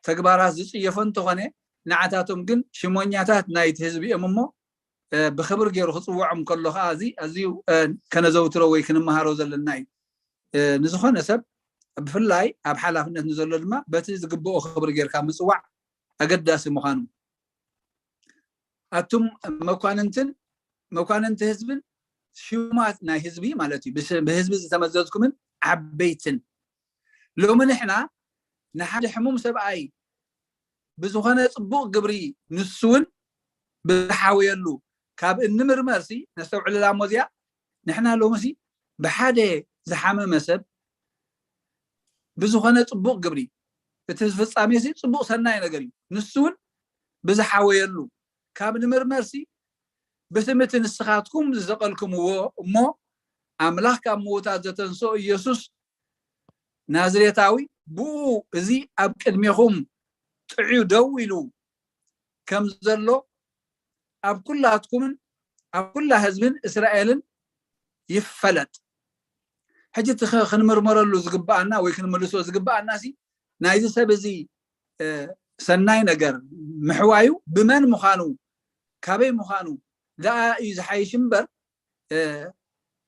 ተግባራት ዝፅየፎ እንተኾነ ንዓታቶም ግን ሽሞኛታት ናይቲ ህዝቢ እዮም እሞ ብክብር ገይሩ ክፅውዖም ከሎ ከዓ እዚ ኣዝዩ ከነዘውትሮ ወይ ክንመሃሮ ዘለና እዩ። ንዝኾነ ሰብ ብፍላይ ኣብ ሓላፍነት ንዘሎ ድማ በቲ ዝግብኦ ክብር ጌርካ ምፅዋዕ ኣገዳሲ ምዃኑ ኣቱም መኳንንትን መኳንንቲ ህዝብን ሽማት ናይ ህዝቢ ማለት እዩ ብህዝቢ ዝተመዘዝኩምን ዓበይትን ሎሚ ንሕና ንሓደ ሕሙም ሰብኣይ ብዝኾነ ፅቡቕ ግብሪ ንሱ እውን ብዝሓወየሉ ካብ እንምርመር ሲ ነስተውዕልላ እሞ እዚኣ ንሕና ሎሚ ሲ ብሓደ ዝሓመመ ሰብ ብዝኾነ ፅቡቕ ግብሪ እቲ ፍፃሜ ሲ ፅቡቕ ሰናይ ነገር እዩ ንሱ እውን ብዝሓወየሉ ካብ ንምርመር ሲ ብትምቲ ንስኻትኩም ዝሰቐልክምዎ እሞ ኣምላኽ ካብ ምዉታት ዘተንስኦ ኢየሱስ ናዝሬታዊ ብኡ እዚ ኣብ ቅድሜኹም ጥዕዩ ደው ኢሉ ከም ዘሎ ኣብ ኩላትኩምን ኣብ ኩላ ህዝብን እስራኤልን ይፈለጥ። ሕጂ እቲ ክንምርመረሉ ዝግብኣና ወይ ክንምልሶ ዝግብኣና ሲ ናይዚ ሰብ እዚ ሰናይ ነገር ምሕዋዩ ብመን ምዃኑ ካበይ ምዃኑ ደኣ እዩ ዝሓይሽ እምበር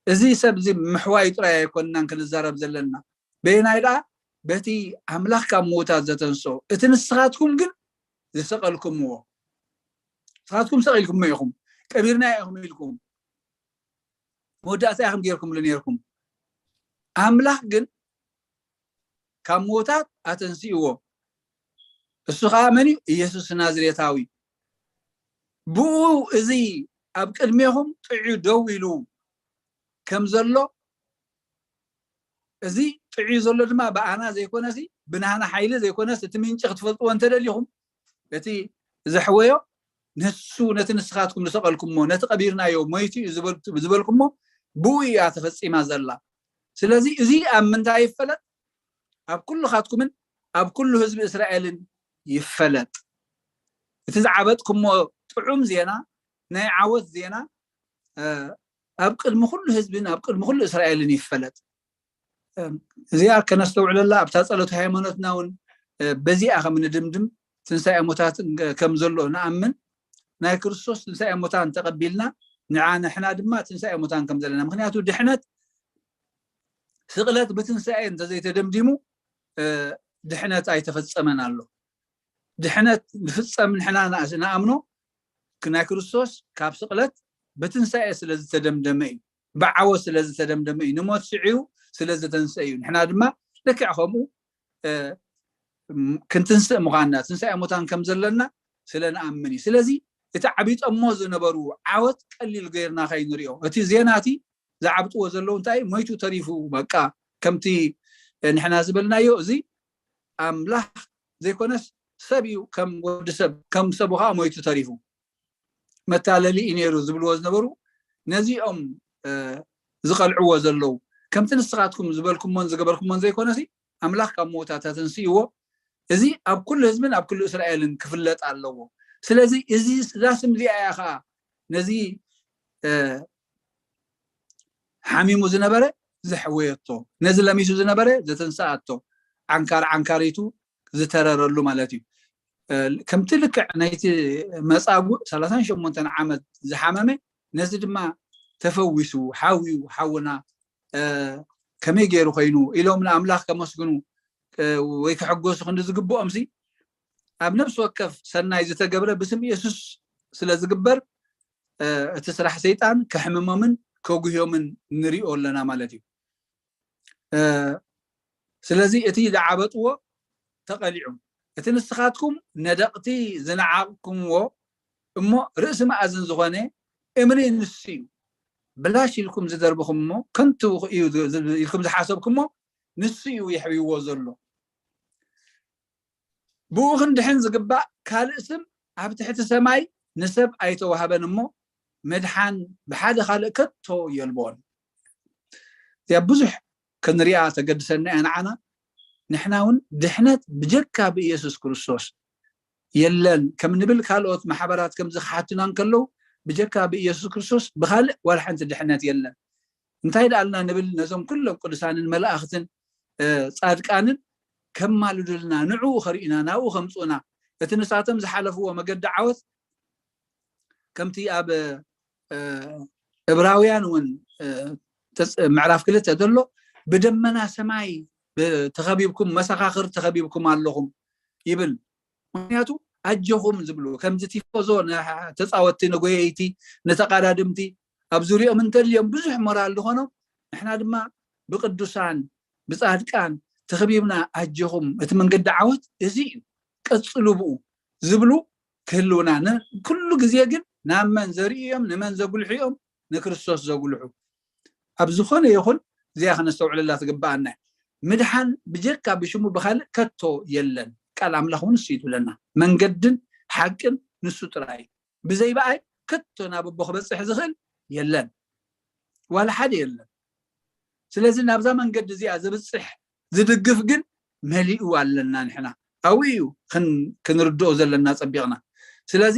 እዚ ሰብ እዚ ምሕዋዩ ጥራይ ኣይኮንናን ክንዛረብ ዘለና በየናይ ደኣ በቲ ኣምላኽ ካብ ምዉታት ዘተንስኦ እቲ ንስኻትኩም ግን ዝሰቐልኩምዎ ንስኻትኩም ሰቒልኩሞ ኢኹም ቀቢርና ኢኹም ኢልኩም መወዳእታ ኢኹም ጌርኩምሉ ነርኩም ኣምላኽ ግን ካብ ምዉታት ኣተንስእዎ እሱ ከዓ መን እዩ ኢየሱስ ናዝሬታዊ ብኡ እዚ ኣብ ቅድሜኹም ጥዑ ደው ኢሉ ከም ዘሎ እዚ ጥዑ ዘሎ ድማ ብኣና ዘይኮነሲ ብናህና ሓይሊ ዘይኮነስ እቲ ምንጭ ክትፈልጥዎ እንተደሊኹም እቲ ዘሕወዮ ንሱ ነቲ ንስኻትኩም ዝሰቐልኩሞ ነቲ ቀቢርናዮ ሞይቱ እዩ ዝበልኩሞ ብኡ እያ ተፈፂማ ዘላ ስለዚ እዚ ኣብ ምንታይ ይፈለጥ ኣብ ኩልኻትኩምን ኣብ ኩሉ ህዝቢ እስራኤልን ይፈለጥ እቲ ዝዓበጥኩሞ ጥዑም ዜና ናይ ዓወት ዜና ኣብ ቅድሚ ኩሉ ህዝብን ኣብ ቅድሚ ኩሉ እስራኤልን ይፈለጥ እዚኣ ከነስተውዕለላ ኣብታ ፀሎት ሃይማኖትና እውን በዚኣ ከም ንድምድም ትንሳኤ ሙታት ከም ዘሎ ንኣምን ናይ ክርስቶስ ትንሳኤ ሙታን ተቐቢልና ንዓ ንሕና ድማ ትንሳኤ ሙታን ከም ዘለና ምክንያቱ ድሕነት ስቕለት ብትንሳኤ እንተዘይተደምዲሙ ድሕነት ኣይተፈፀመን ኣሎ ድሕነት ንፍፀም ንሕና ንኣምኖ ናይ ክርስቶስ ካብ ስቕለት ብትንሳኤ ስለ ዝተደምደመ እዩ ብዓወት ስለ ዝተደምደመ እዩ ንሞት ስዒሩ ስለ ዝተንስአ እዩ ንሕና ድማ ልክዕ ከምኡ ክንትንስእ ምዃንና ትንሳኤ ሙታን ከም ዘለና ስለ ንኣምን እዩ። ስለዚ እቲ ዓቢጦሞ ዝነበሩ ዓወት ቀሊል ገይርና ከይንሪኦ፣ እቲ ዜና እቲ ዝዓብጥዎ ዘለዉ እንታይ ሞይቱ ተሪፉ፣ በቃ ከምቲ ንሕና ዝበልናዮ፣ እዚ ኣምላኽ ዘይኮነስ ሰብ እዩ፣ ከም ወዲ ሰብ ከም ሰቡ ከዓ ሞይቱ ተሪፉ፣ መታለሊ እዩ ነይሩ ዝብልዎ ዝነበሩ፣ ነዚኦም ዝቀልዕዎ ዘለዉ፣ ከምቲ ንስኻትኩም ዝበልኩሞን ዝገበርኩሞን ዘይኮነሲ ኣምላኽ ካብ ምውታት ኣተንስእዎ፣ እዚ ኣብ ኩሉ ህዝብን ኣብ ኩሉ እስራኤልን ክፍለጥ ኣለዎ። ስለዚ እዚ እዛ ስም እዚኣ እያ ከዓ ነዚ ሓሚሙ ዝነበረ ዘሕወየቶ፣ ነዚ ለሚሱ ዝነበረ ዘተንስኣቶ፣ ዓንካር ዓንካሪቱ ዝተረረሉ ማለት እዩ። ከምቲ ልክዕ ናይቲ መፃጉእ ሰላሳን ሸሞንተን ዓመት ዝሓመመ፣ ነዚ ድማ ተፈዊሱ፣ ሓውዩ ሓውና ከመይ ገይሩ ኮይኑ ኢሎም ንኣምላኽ ከመስግኑ ወይ ክሕጎሱ ክንዲ ዝግብኦም ሲ፣ ኣብ ነፍሲ ወከፍ ሰናይ ዝተገብረ ብስም ኢየሱስ ስለ ዝግበር፣ እቲ ስራሕ ሰይጣን ከሕምሞምን ከጉህዮምን ንሪኦ ኣለና ማለት እዩ። ስለዚ እቲ ዝዓበጥዎ ተቐሊዑ፣ እቲ ንስኻትኩም ነደቕቲ ዝነዓቕኩምዎ እሞ ርእሲ መኣዝን ዝኾነ እምኒ ንሱ እዩ። ብላሽ ኢልኩም ዝደርብኹም እሞ ከንቱ እዩ ኢልኩም ዝሓሰብኩሞ ንሱ እዩ የሕብይዎ ዘሎ። ብኡ ክንድሕን ዝግባእ ካልእ ስም ኣብ ትሕቲ ሰማይ ንሰብ ኣይተዋህበን እሞ ምድሓን ብሓደ ካልእ ከቶ የልቦን። እዚኣ ብዙሕ ክንሪኣ ተገድሰና እያ ንዓና። ንሕና እውን ድሕነት ብጀካ ብኢየሱስ ክርስቶስ የለን ከም ንብል ካልኦት ማሕበራት ከምዚ ክሓቱና እንከለዉ ብጀካ ብኢየሱስ ክርስቶስ ብኻልእ ዋላ ሓንቲ ድሕነት የለን። እንታይ ደኣልና ንብል ነዞም ኩሎም ቅዱሳንን መላእኽትን ፃድቃንን ከማልዱልና ንዕኡ ከርእዩና ናብኡ ከምፅኡና እቲ ንሳቶም ዝሓለፍዎ መገዲ ዓወት ከምቲ ኣብ እብራውያን እውን ምዕራፍ ክልተ ዘሎ ብደመና ሰማይ ተኸቢብኩም መሰኻኽር ተኸቢብኩም ኣለኹም ይብል። ምክንያቱ ኣጆኹም ዝብሉ ከምዚ ቲፎዞ ተፃወትቲ ንጎየይቲ ንተቃዳድምቲ ኣብ ዙሪኦም እንተልዮም ብዙሕ ሞራል ዝኾኖም ንሕና ድማ ብቅዱሳን ብፃድቃን ተኸቢብና ኣጆኹም እቲ መንገዲ ዓወት እዚ እዩ ቀፅሉ ብኡ ዝብሉ ክህልውና ኩሉ ግዜ ግን ናብ መን ዘርእዮም ንመን ዘጉልሑ እዮም ንክርስቶስ ዘጉልሑ ኣብ ዝኾነ ይኹን እዚኣ ከነስተውዕለላ ትግበኣና ምድሓን ብጀካ ብሽሙ ብካልእ ከቶ የለን ቃል ኣምላኽ እውን ንሱ ይትብለና መንገድን ሓቅን ንሱ ጥራይ ብዘይ በኣይ ከቶ ናብ ኣቦ ክበፅሕ ዝኽእል የለን ዋላ ሓደ የለን ስለዚ ናብዛ መንገዲ እዚኣ ዘብፅሕ ዝድግፍ ግን መሊኡ ኣለና ንሕና ኣብኡ እዩ ክንርድኦ ዘለና ፀቢቕና ስለዚ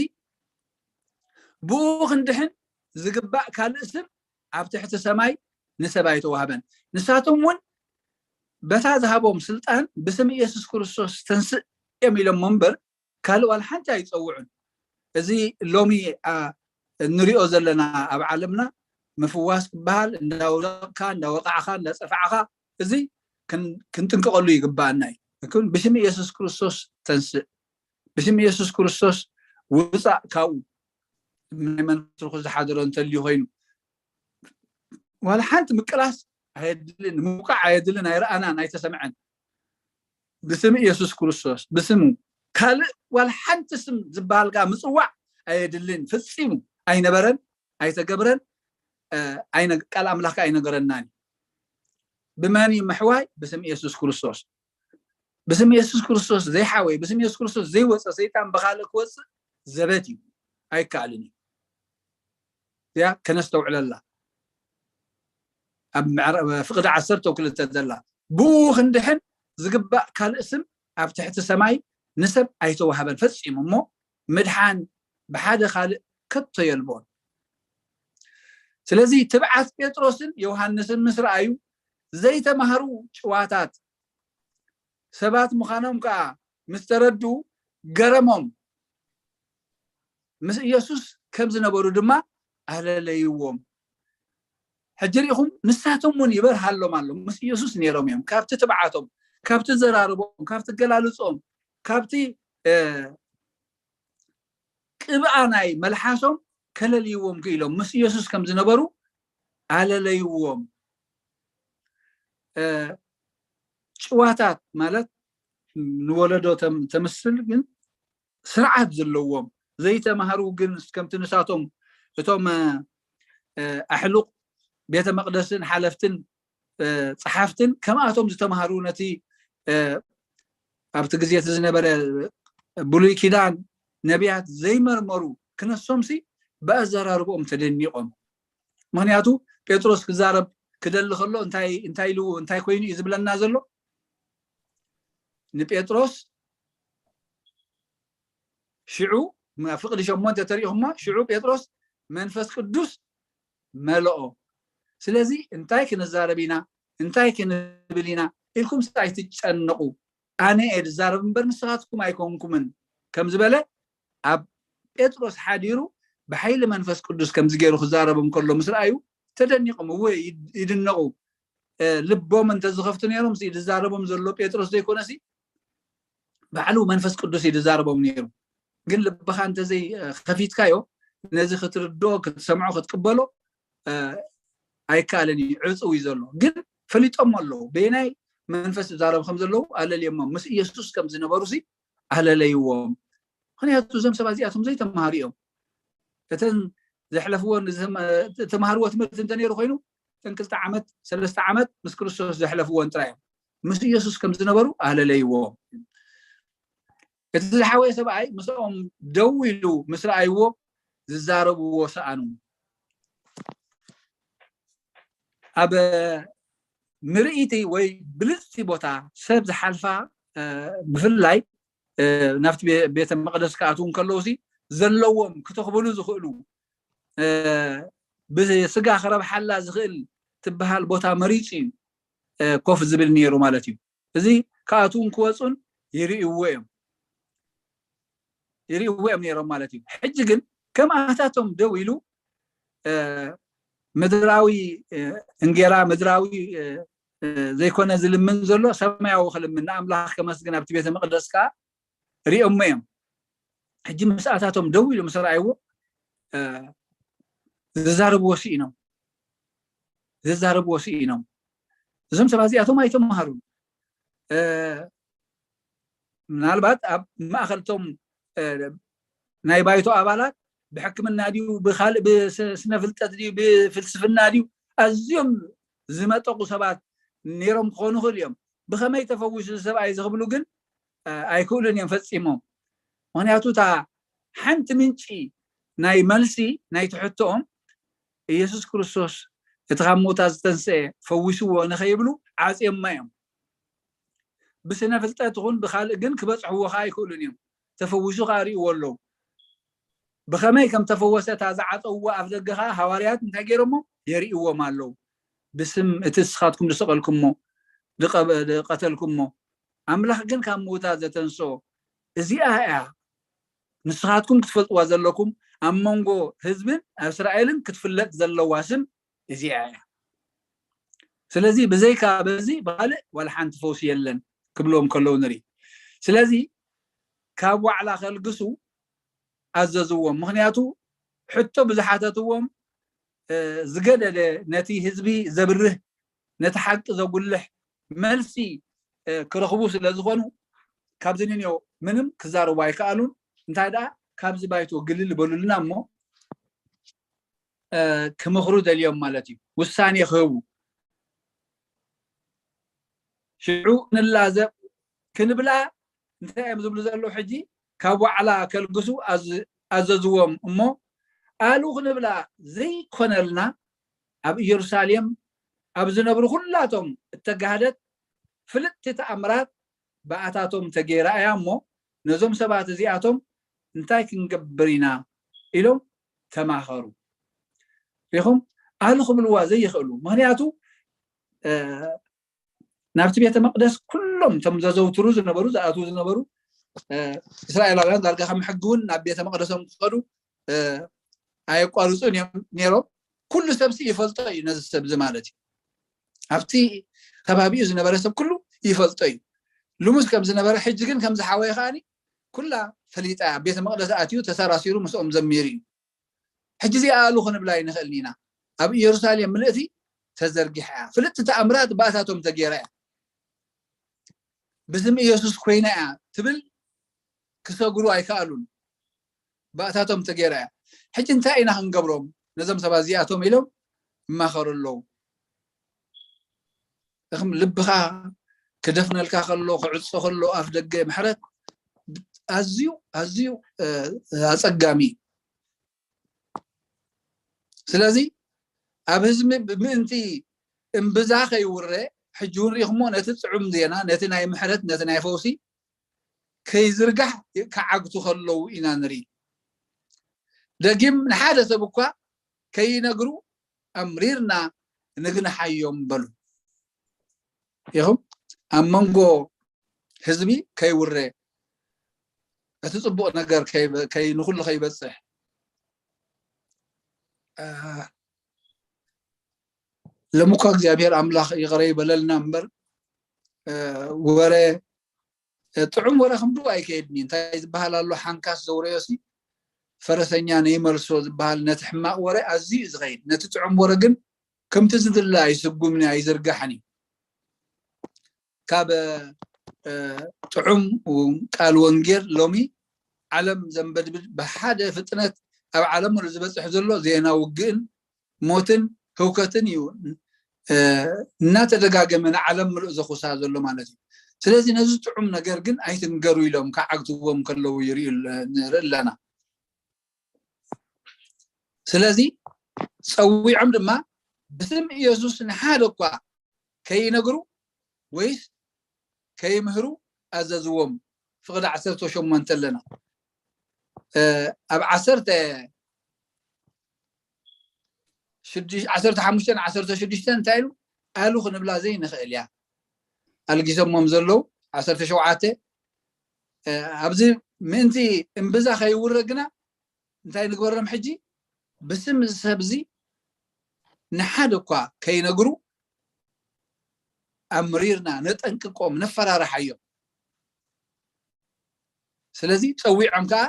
ብኡ ክንድሕን ዝግባእ ካልእ ስም ኣብ ትሕቲ ሰማይ ንሰብ ኣይተዋህበን ንሳቶም እውን በታ ዝሃቦም ስልጣን ብስም ኢየሱስ ክርስቶስ ተንስእ እዮም ኢሎሞ እምበር ካልእ ዋላ ሓንቲ ኣይፀውዑን እዚ ሎሚ ንሪኦ ዘለና ኣብ ዓለምና ምፍዋስ ክበሃል እንዳወደቕካ እንዳወቃዕካ እንዳፀፋዕካ እዚ ክንጥንቀቐሉ ይግባኣና እዩ ብሽም ኢየሱስ ክርስቶስ ተንስእ ብሽም ኢየሱስ ክርስቶስ ውፃእ ካብኡ ናይ መንፈስ ርኩስ ዝሓደሮ እንተልዩ ኮይኑ ዋላ ሓንቲ ምቅላስ ኣየድልን ምውቃዕ ኣየድልን ኣይረኣናን ኣይተሰምዐን ብስም ኢየሱስ ክርስቶስ ብስሙ ካልእ ዋላ ሓንቲ ስም ዝበሃል ከዓ ምፅዋዕ ኣየድልን ፈፂሙ ኣይነበረን ኣይተገብረን ቃል ኣምላኽ ከዓ ኣይነገረናን ብመን ምሕዋይ ብስም ኢየሱስ ክርስቶስ ብስም ኢየሱስ ክርስቶስ ዘይሓወየ ብስም ኢየሱስ ክርስቶስ ዘይወፀ ሰይጣን ብካልእ ክወፅእ ዘበት እዩ ኣይከኣልን እዩ እዚኣ ከነስተውዕለላ ኣብ ፍቅዲ ዓሰርተ ክልተ ዘላ ብኡ ክንድሕን ዝግባእ ካልእ ስም ኣብ ትሕቲ ሰማይ ንሰብ ኣይተዋህበን ፈፂሙ እሞ ምድሓን ብሓደ ካልእ ከቶ የልቦን ስለዚ ትብዓት ጴጥሮስን ዮሃንስን ምስ ረኣዩ ዘይተማህሩ ጭዋታት ሰባት ምዃኖም ከዓ ምስ ተረድኡ ገረሞም ምስ ኢየሱስ ከም ዝነበሩ ድማ ኣለለይዎም ሕጂ ሪኢኹም ንሳቶም እውን ይበርሃሎም ኣሎ ምስ ኢየሱስ ነይሮም እዮም ካብቲ ትብዓቶም ካብቲ ዘራርቦም ካብቲ ገላልፆም ካብቲ ቅብኣ ናይ መልሓሶም ከለልይዎም ክኢሎም ምስ ኢየሱስ ከም ዝነበሩ ኣለለይዎም ጭዋታት ማለት ንወለዶ ተምስል ግን ስርዓት ዘለዎም ዘይተማህሩ ግን ከምቲ ንሳቶም እቶም ኣሕሉቕ ቤተ መቕደስን ሓለፍትን ጸሓፍትን ከምኣቶም ዝተማሃሩ ነቲ ኣብቲ ግዜ እቲ ዝነበረ ብሉይ ኪዳን ነቢያት ዘይመርመሩ ክነሶምሲ ብኣዘራርቦኦም ተደኒቖም። ምክንያቱ ጴጥሮስ ክዛረብ ክደሊ ከሎ እንታይ እንታይ ኢሉ እንታይ ኮይኑ እዩ ዝብለና ዘሎ? ንጴጥሮስ ሽዑ ፍቕዲ ሸሞንተ ተሪኢኹማ ሽዑ ጴጥሮስ መንፈስ ቅዱስ መለኦ። ስለዚ እንታይ ክንዛረብ ኢና እንታይ ክንብል ኢና ኢልኩም ኣይትጨነቑ፣ ኣነ እየ ዝዛረብ እምበር ንስኻትኩም ኣይኮንኩምን ከም ዝበለ ኣብ ጴጥሮስ ሓዲሩ ብሓይሊ መንፈስ ቅዱስ ከምዚ ገይሩ ክዛረቦም ከሎ ምስ ረኣዩ ተደኒቖም እወ ይድነቑ። ልቦም እንተዝኸፍቱ ነይሮም ዝዛረቦም ዘሎ ጴጥሮስ ዘይኮነሲ ባዕሉ መንፈስ ቅዱስ እዩ ዝዛረቦም ነይሩ። ግን ልብኻ እንተዘይ ከፊትካዮ ነዚ ክትርድኦ ክትሰምዖ ክትቅበሎ ኣይከኣልን እዩ፣ ዕፁው እዩ ዘሎ። ግን ፈሊጦም ኣለዉ በየናይ መንፈስ ዝዛረቡ ከም ዘለዉ ኣለልዮሞ። ምስ ኢየሱስ ከም ዝነበሩ ሲ ኣለለይዎም። ምክንያቱ እዞም ሰባት እዚኣቶም ዘይተማሃሩ እዮም። እተን ዘሕለፍዎን ዝተማሃርዎ ትምህርቲ እንተነይሩ ኮይኑ እተን ክልተ ዓመት ሰለስተ ዓመት ምስ ክርስቶስ ዘሕለፍዎን ጥራይ እዮም። ምስ ኢየሱስ ከም ዝነበሩ ኣለለይዎም። እቲ ዝሓወየ ሰብኣይ ምስኦም ደው ኢሉ ምስ ረኣይዎ ዝዛረብዎ ሰኣኑ። ኣብ ምርኢቲ ወይ ብልፅቲ ቦታ ሰብ ዝሓልፋ ብፍላይ ናብቲ ቤተ መቅደስ ክኣትዉ ከለውሲ ዘለዎም ክተኽብሉ ዝኽእሉ ብስጋ ክረብሓላ ዝኽእል ትበሃል ቦታ መሪፁ እዩ ኮፍ ዝብል ነይሩ ማለት እዩ። እዚ ክኣትዉን ክወፁን ይርእይዎ እዮም ይርእይዎ እዮም ነይሮም ማለት እዩ። ሕጂ ግን ከም ኣታቶም ደው ኢሉ ምድራዊ እንጌራ ምድራዊ ዘይኮነ ዝልምን ዘሎ ሰማያዊ ክልምን ንኣምላኽ ከመስግን ኣብቲ ቤተ መቅደስ ከዓ ሪኦሞ እዮም። ሕጂ ምስኣታቶም ደው ኢሉ ምስ ረኣይዎ ዝዛረብዎ ስኢኖም ዝዛረብዎ ስኢኖም። እዞም ሰባት እዚኣቶም ኣይተምሃሩን። ምናልባት ኣብ ማእኸልቶም ናይ ባይቶ ኣባላት ብሕክምና ድዩ ብካልእ ብስነ ፍልጠት ድዩ ብፍልስፍና ድዩ ኣዝዮም ዝመጠቁ ሰባት ነይሮም ክኾኑ ይኽእሉ እዮም። ብኸመይ ተፈዊሱ ሰብኣይ ዝኽብሉ ግን ኣይክእሉን እዮም ፈፂሞም። ምክንያቱ እታ ሓንቲ ምንጪ ናይ መልሲ ናይ ትሕቶኦም ኢየሱስ ክርስቶስ እቲ ካብ ሞታ ዝተንስአ ፈዊስዎ ንኸይብሉ ዓፅዮማ እዮም። ብስነ ፍልጠት ይኹን ብካልእ ግን ክበፅሕዎ ከዓ ኣይክእሉን እዮም። ተፈዊሱ ከዓ ርእዎ ኣለዉ። ብኸመይ ከም ተፈወሰ እታ ዝዓፀውዎ ኣፍ ደገ ከዓ ሃዋርያት እንታይ ገይሮሞ የርእዎም ኣለዉ። ብስም እቲ ንስኻትኩም ዝሰቐልኩሞ ዝቐተልኩሞ ኣምላኽ ግን ካብ ምውታት ዘተንስኦ እዚኣ እያ ንስኻትኩም ክትፈልጥዋ ዘለኩም ኣብ መንጎ ህዝብን ኣብ እስራኤልን ክትፍለጥ ዘለዋ ስም እዚኣ እያ። ስለዚ ብዘይካ በዚ ብካልእ ዋላ ሓንቲ ፈውሲ የለን ክብልዎም ከለዉ ንርኢ። ስለዚ ካብ ዋዕላ ከልግሱ ኣዘዝዎም። ምክንያቱ ሕቶ ብዝሓተትዎም ዝገደደ ነቲ ህዝቢ ዘብርህ ነቲ ሓቂ ዘጉልሕ መልሲ ክረኽቡ ስለ ዝኾኑ ካብዚ ንንዮ ምንም ክዛረቡ ኣይከኣሉን። እንታይ ደኣ ካብዚ ባይቶ ግልል በሉልና እሞ ክምኽሩ ደልዮም ማለት እዩ። ውሳኔ ክህቡ ሽዑ ንላዘብ ክንብላ እንታይ እዮም ዝብሉ ዘለዉ ሕጂ ካብ ዋዕላ ከልግሱ ኣዘዝዎም እሞ ኣሉ ክንብላ ዘይኮነልና ኣብ ኢየሩሳሌም ኣብ ዝነብሩ ኩላቶም እተጋህደት ፍልጥቲ ተኣምራት ብኣታቶም ተገይራ እያ እሞ ነዞም ሰባት እዚኣቶም እንታይ ክንገብር ኢና ኢሎም ተማኸሩ። ሪኹም ኣሉ ክብልዋ ዘይኽእሉ ምክንያቱ ናብቲ ቤተ መቅደስ ኩሎም እቶም ዘዘውትሩ ዝነበሩ ዝኣትዉ ዝነበሩ እስራኤላውያን ዳርጋ ከም ሕጊ እውን ናብ ቤተ መቅደሶም ክኸዱ ኣየቋርፁን እዮም ነይሮም። ኩሉ ሰብሲ ይፈልጦ እዩ ነዚ ሰብ እዚ ማለት እዩ። ኣብቲ ከባቢኡ ዝነበረ ሰብ ኩሉ ይፈልጦ እዩ። ልሙስ ከም ዝነበረ ሕጂ ግን ከም ዝሓወየ ከዓኒ ኩላ ፈሊጣ እያ። ቤተ መቅደስ ኣትዩ ተሰራሲሩ ምስኦም ዘሚሩ እዩ። ሕጂ እዚኣ ኣሉ ክንብላ ኣይንኽእልን ኢና። ኣብ ኢየሩሳሌም ምልእቲ ተዘርጊሓ እያ። ፍልጥቲ ተኣምራት ብኣታቶም ተገይራ እያ። ብስም ኢየሱስ ኮይና እያ ትብል ክሰግሩ ኣይከኣሉን። ባእታቶም ተገይራ እያ። ሕጂ እንታይ ኢና ክንገብሮም? ነዞም ሰባት እዚኣቶም ኢሎም ይማኸሩ ኣለዉ። እኽም ልብኻ ክደፍነልካ ከሎ፣ ክዕጾ ከሎ ኣፍ ደገ ምሕረት ኣዝዩ ኣዝዩ ኣጸጋሚ እዩ። ስለዚ ኣብ ህዝቢ ብምእንቲ እምብዛ ከይውረ፣ ሕጂ እውን ርኢኹሞ፣ ነቲ ጥዑም ዜና፣ ነቲ ናይ ምሕረት፣ ነቲ ናይ ፈውሲ ከይዝርጋሕ ክዓግቱ ከለዉ ኢና ንርኢ። ደጊም ንሓደ ሰብ እኳ ከይነግሩ ኣምሪርና ንግንሓዮም በሉ። ኢኹም ኣብ መንጎ ህዝቢ ከይውረ፣ እቲ ጽቡቕ ነገር ከይ- ከይ- ንኹሉ ከይበጽሕ። አ፣ ሎሚ እኳ እግዚኣብሔር ኣምላኽ ይቕረ ይበለልና እምበር፣ አ፣ ወረ ጥዑም ወረ ክንብሉ ኣይከየድን እዩ። እንታይ ዝበሃል ኣሎ? ሓንካስ ዘውረዮሲ ፈረሰኛ ነይመልሶ ዝበሃል። ነቲ ሕማቕ ወረ ኣዝዩ እዩ ዝኸይድ። ነቲ ጥዑም ወረ ግን ከምቲ ዝድለ ኣይስጉምን እዩ፣ ኣይዝርጋሕን እዩ። ካብ ጥዑም ቃል ወንጌል ሎሚ ዓለም ዘንበድብድ፣ ብሓደ ፍጥነት ኣብ ዓለም ሙሉእ ዝበፅሕ ዘሎ ዜና ውግእን ሞትን ህውከትን እዩ እናተደጋገመ ንዓለም ምሉእ ዘኹሳ ዘሎ ማለት እዩ። ስለዚ ነዚ ጥዑም ነገር ግን ኣይትንገሩ ኢሎም ክዓግትዎም ከለዉ ይርእዩ ንርኢ ኣለና። ስለዚ ፀዊዖም ድማ ብስም ኢየሱስ ንሓደ እኳ ከይነግሩ ወይስ ከይምህሩ ኣዘዝዎም። ፍቕዲ ዓሰርተ ሸሞንተ ኣለና። ኣብ ዓሰርተ ዓሰርተ ሓሙሽተ ዓሰርተ ሽዱሽተ እንታይ ኢሉ ኣሉ ክንብላ ዘይንኽእል እያ። ኣልጊሶሞም ዘለዉ ዓሰርተ ሸውዓተ ኣብዚ ምእንቲ እምብዛ ከይውረ ግና እንታይ ንግበሮም ሕጂ? ብስም እዚ ሰብ እዚ ንሓደ እኳ ከይነግሩ ኣምሪርና ነጠንቅቆም፣ ነፈራርሓዮም። ስለዚ ፀዊዖም ከዓ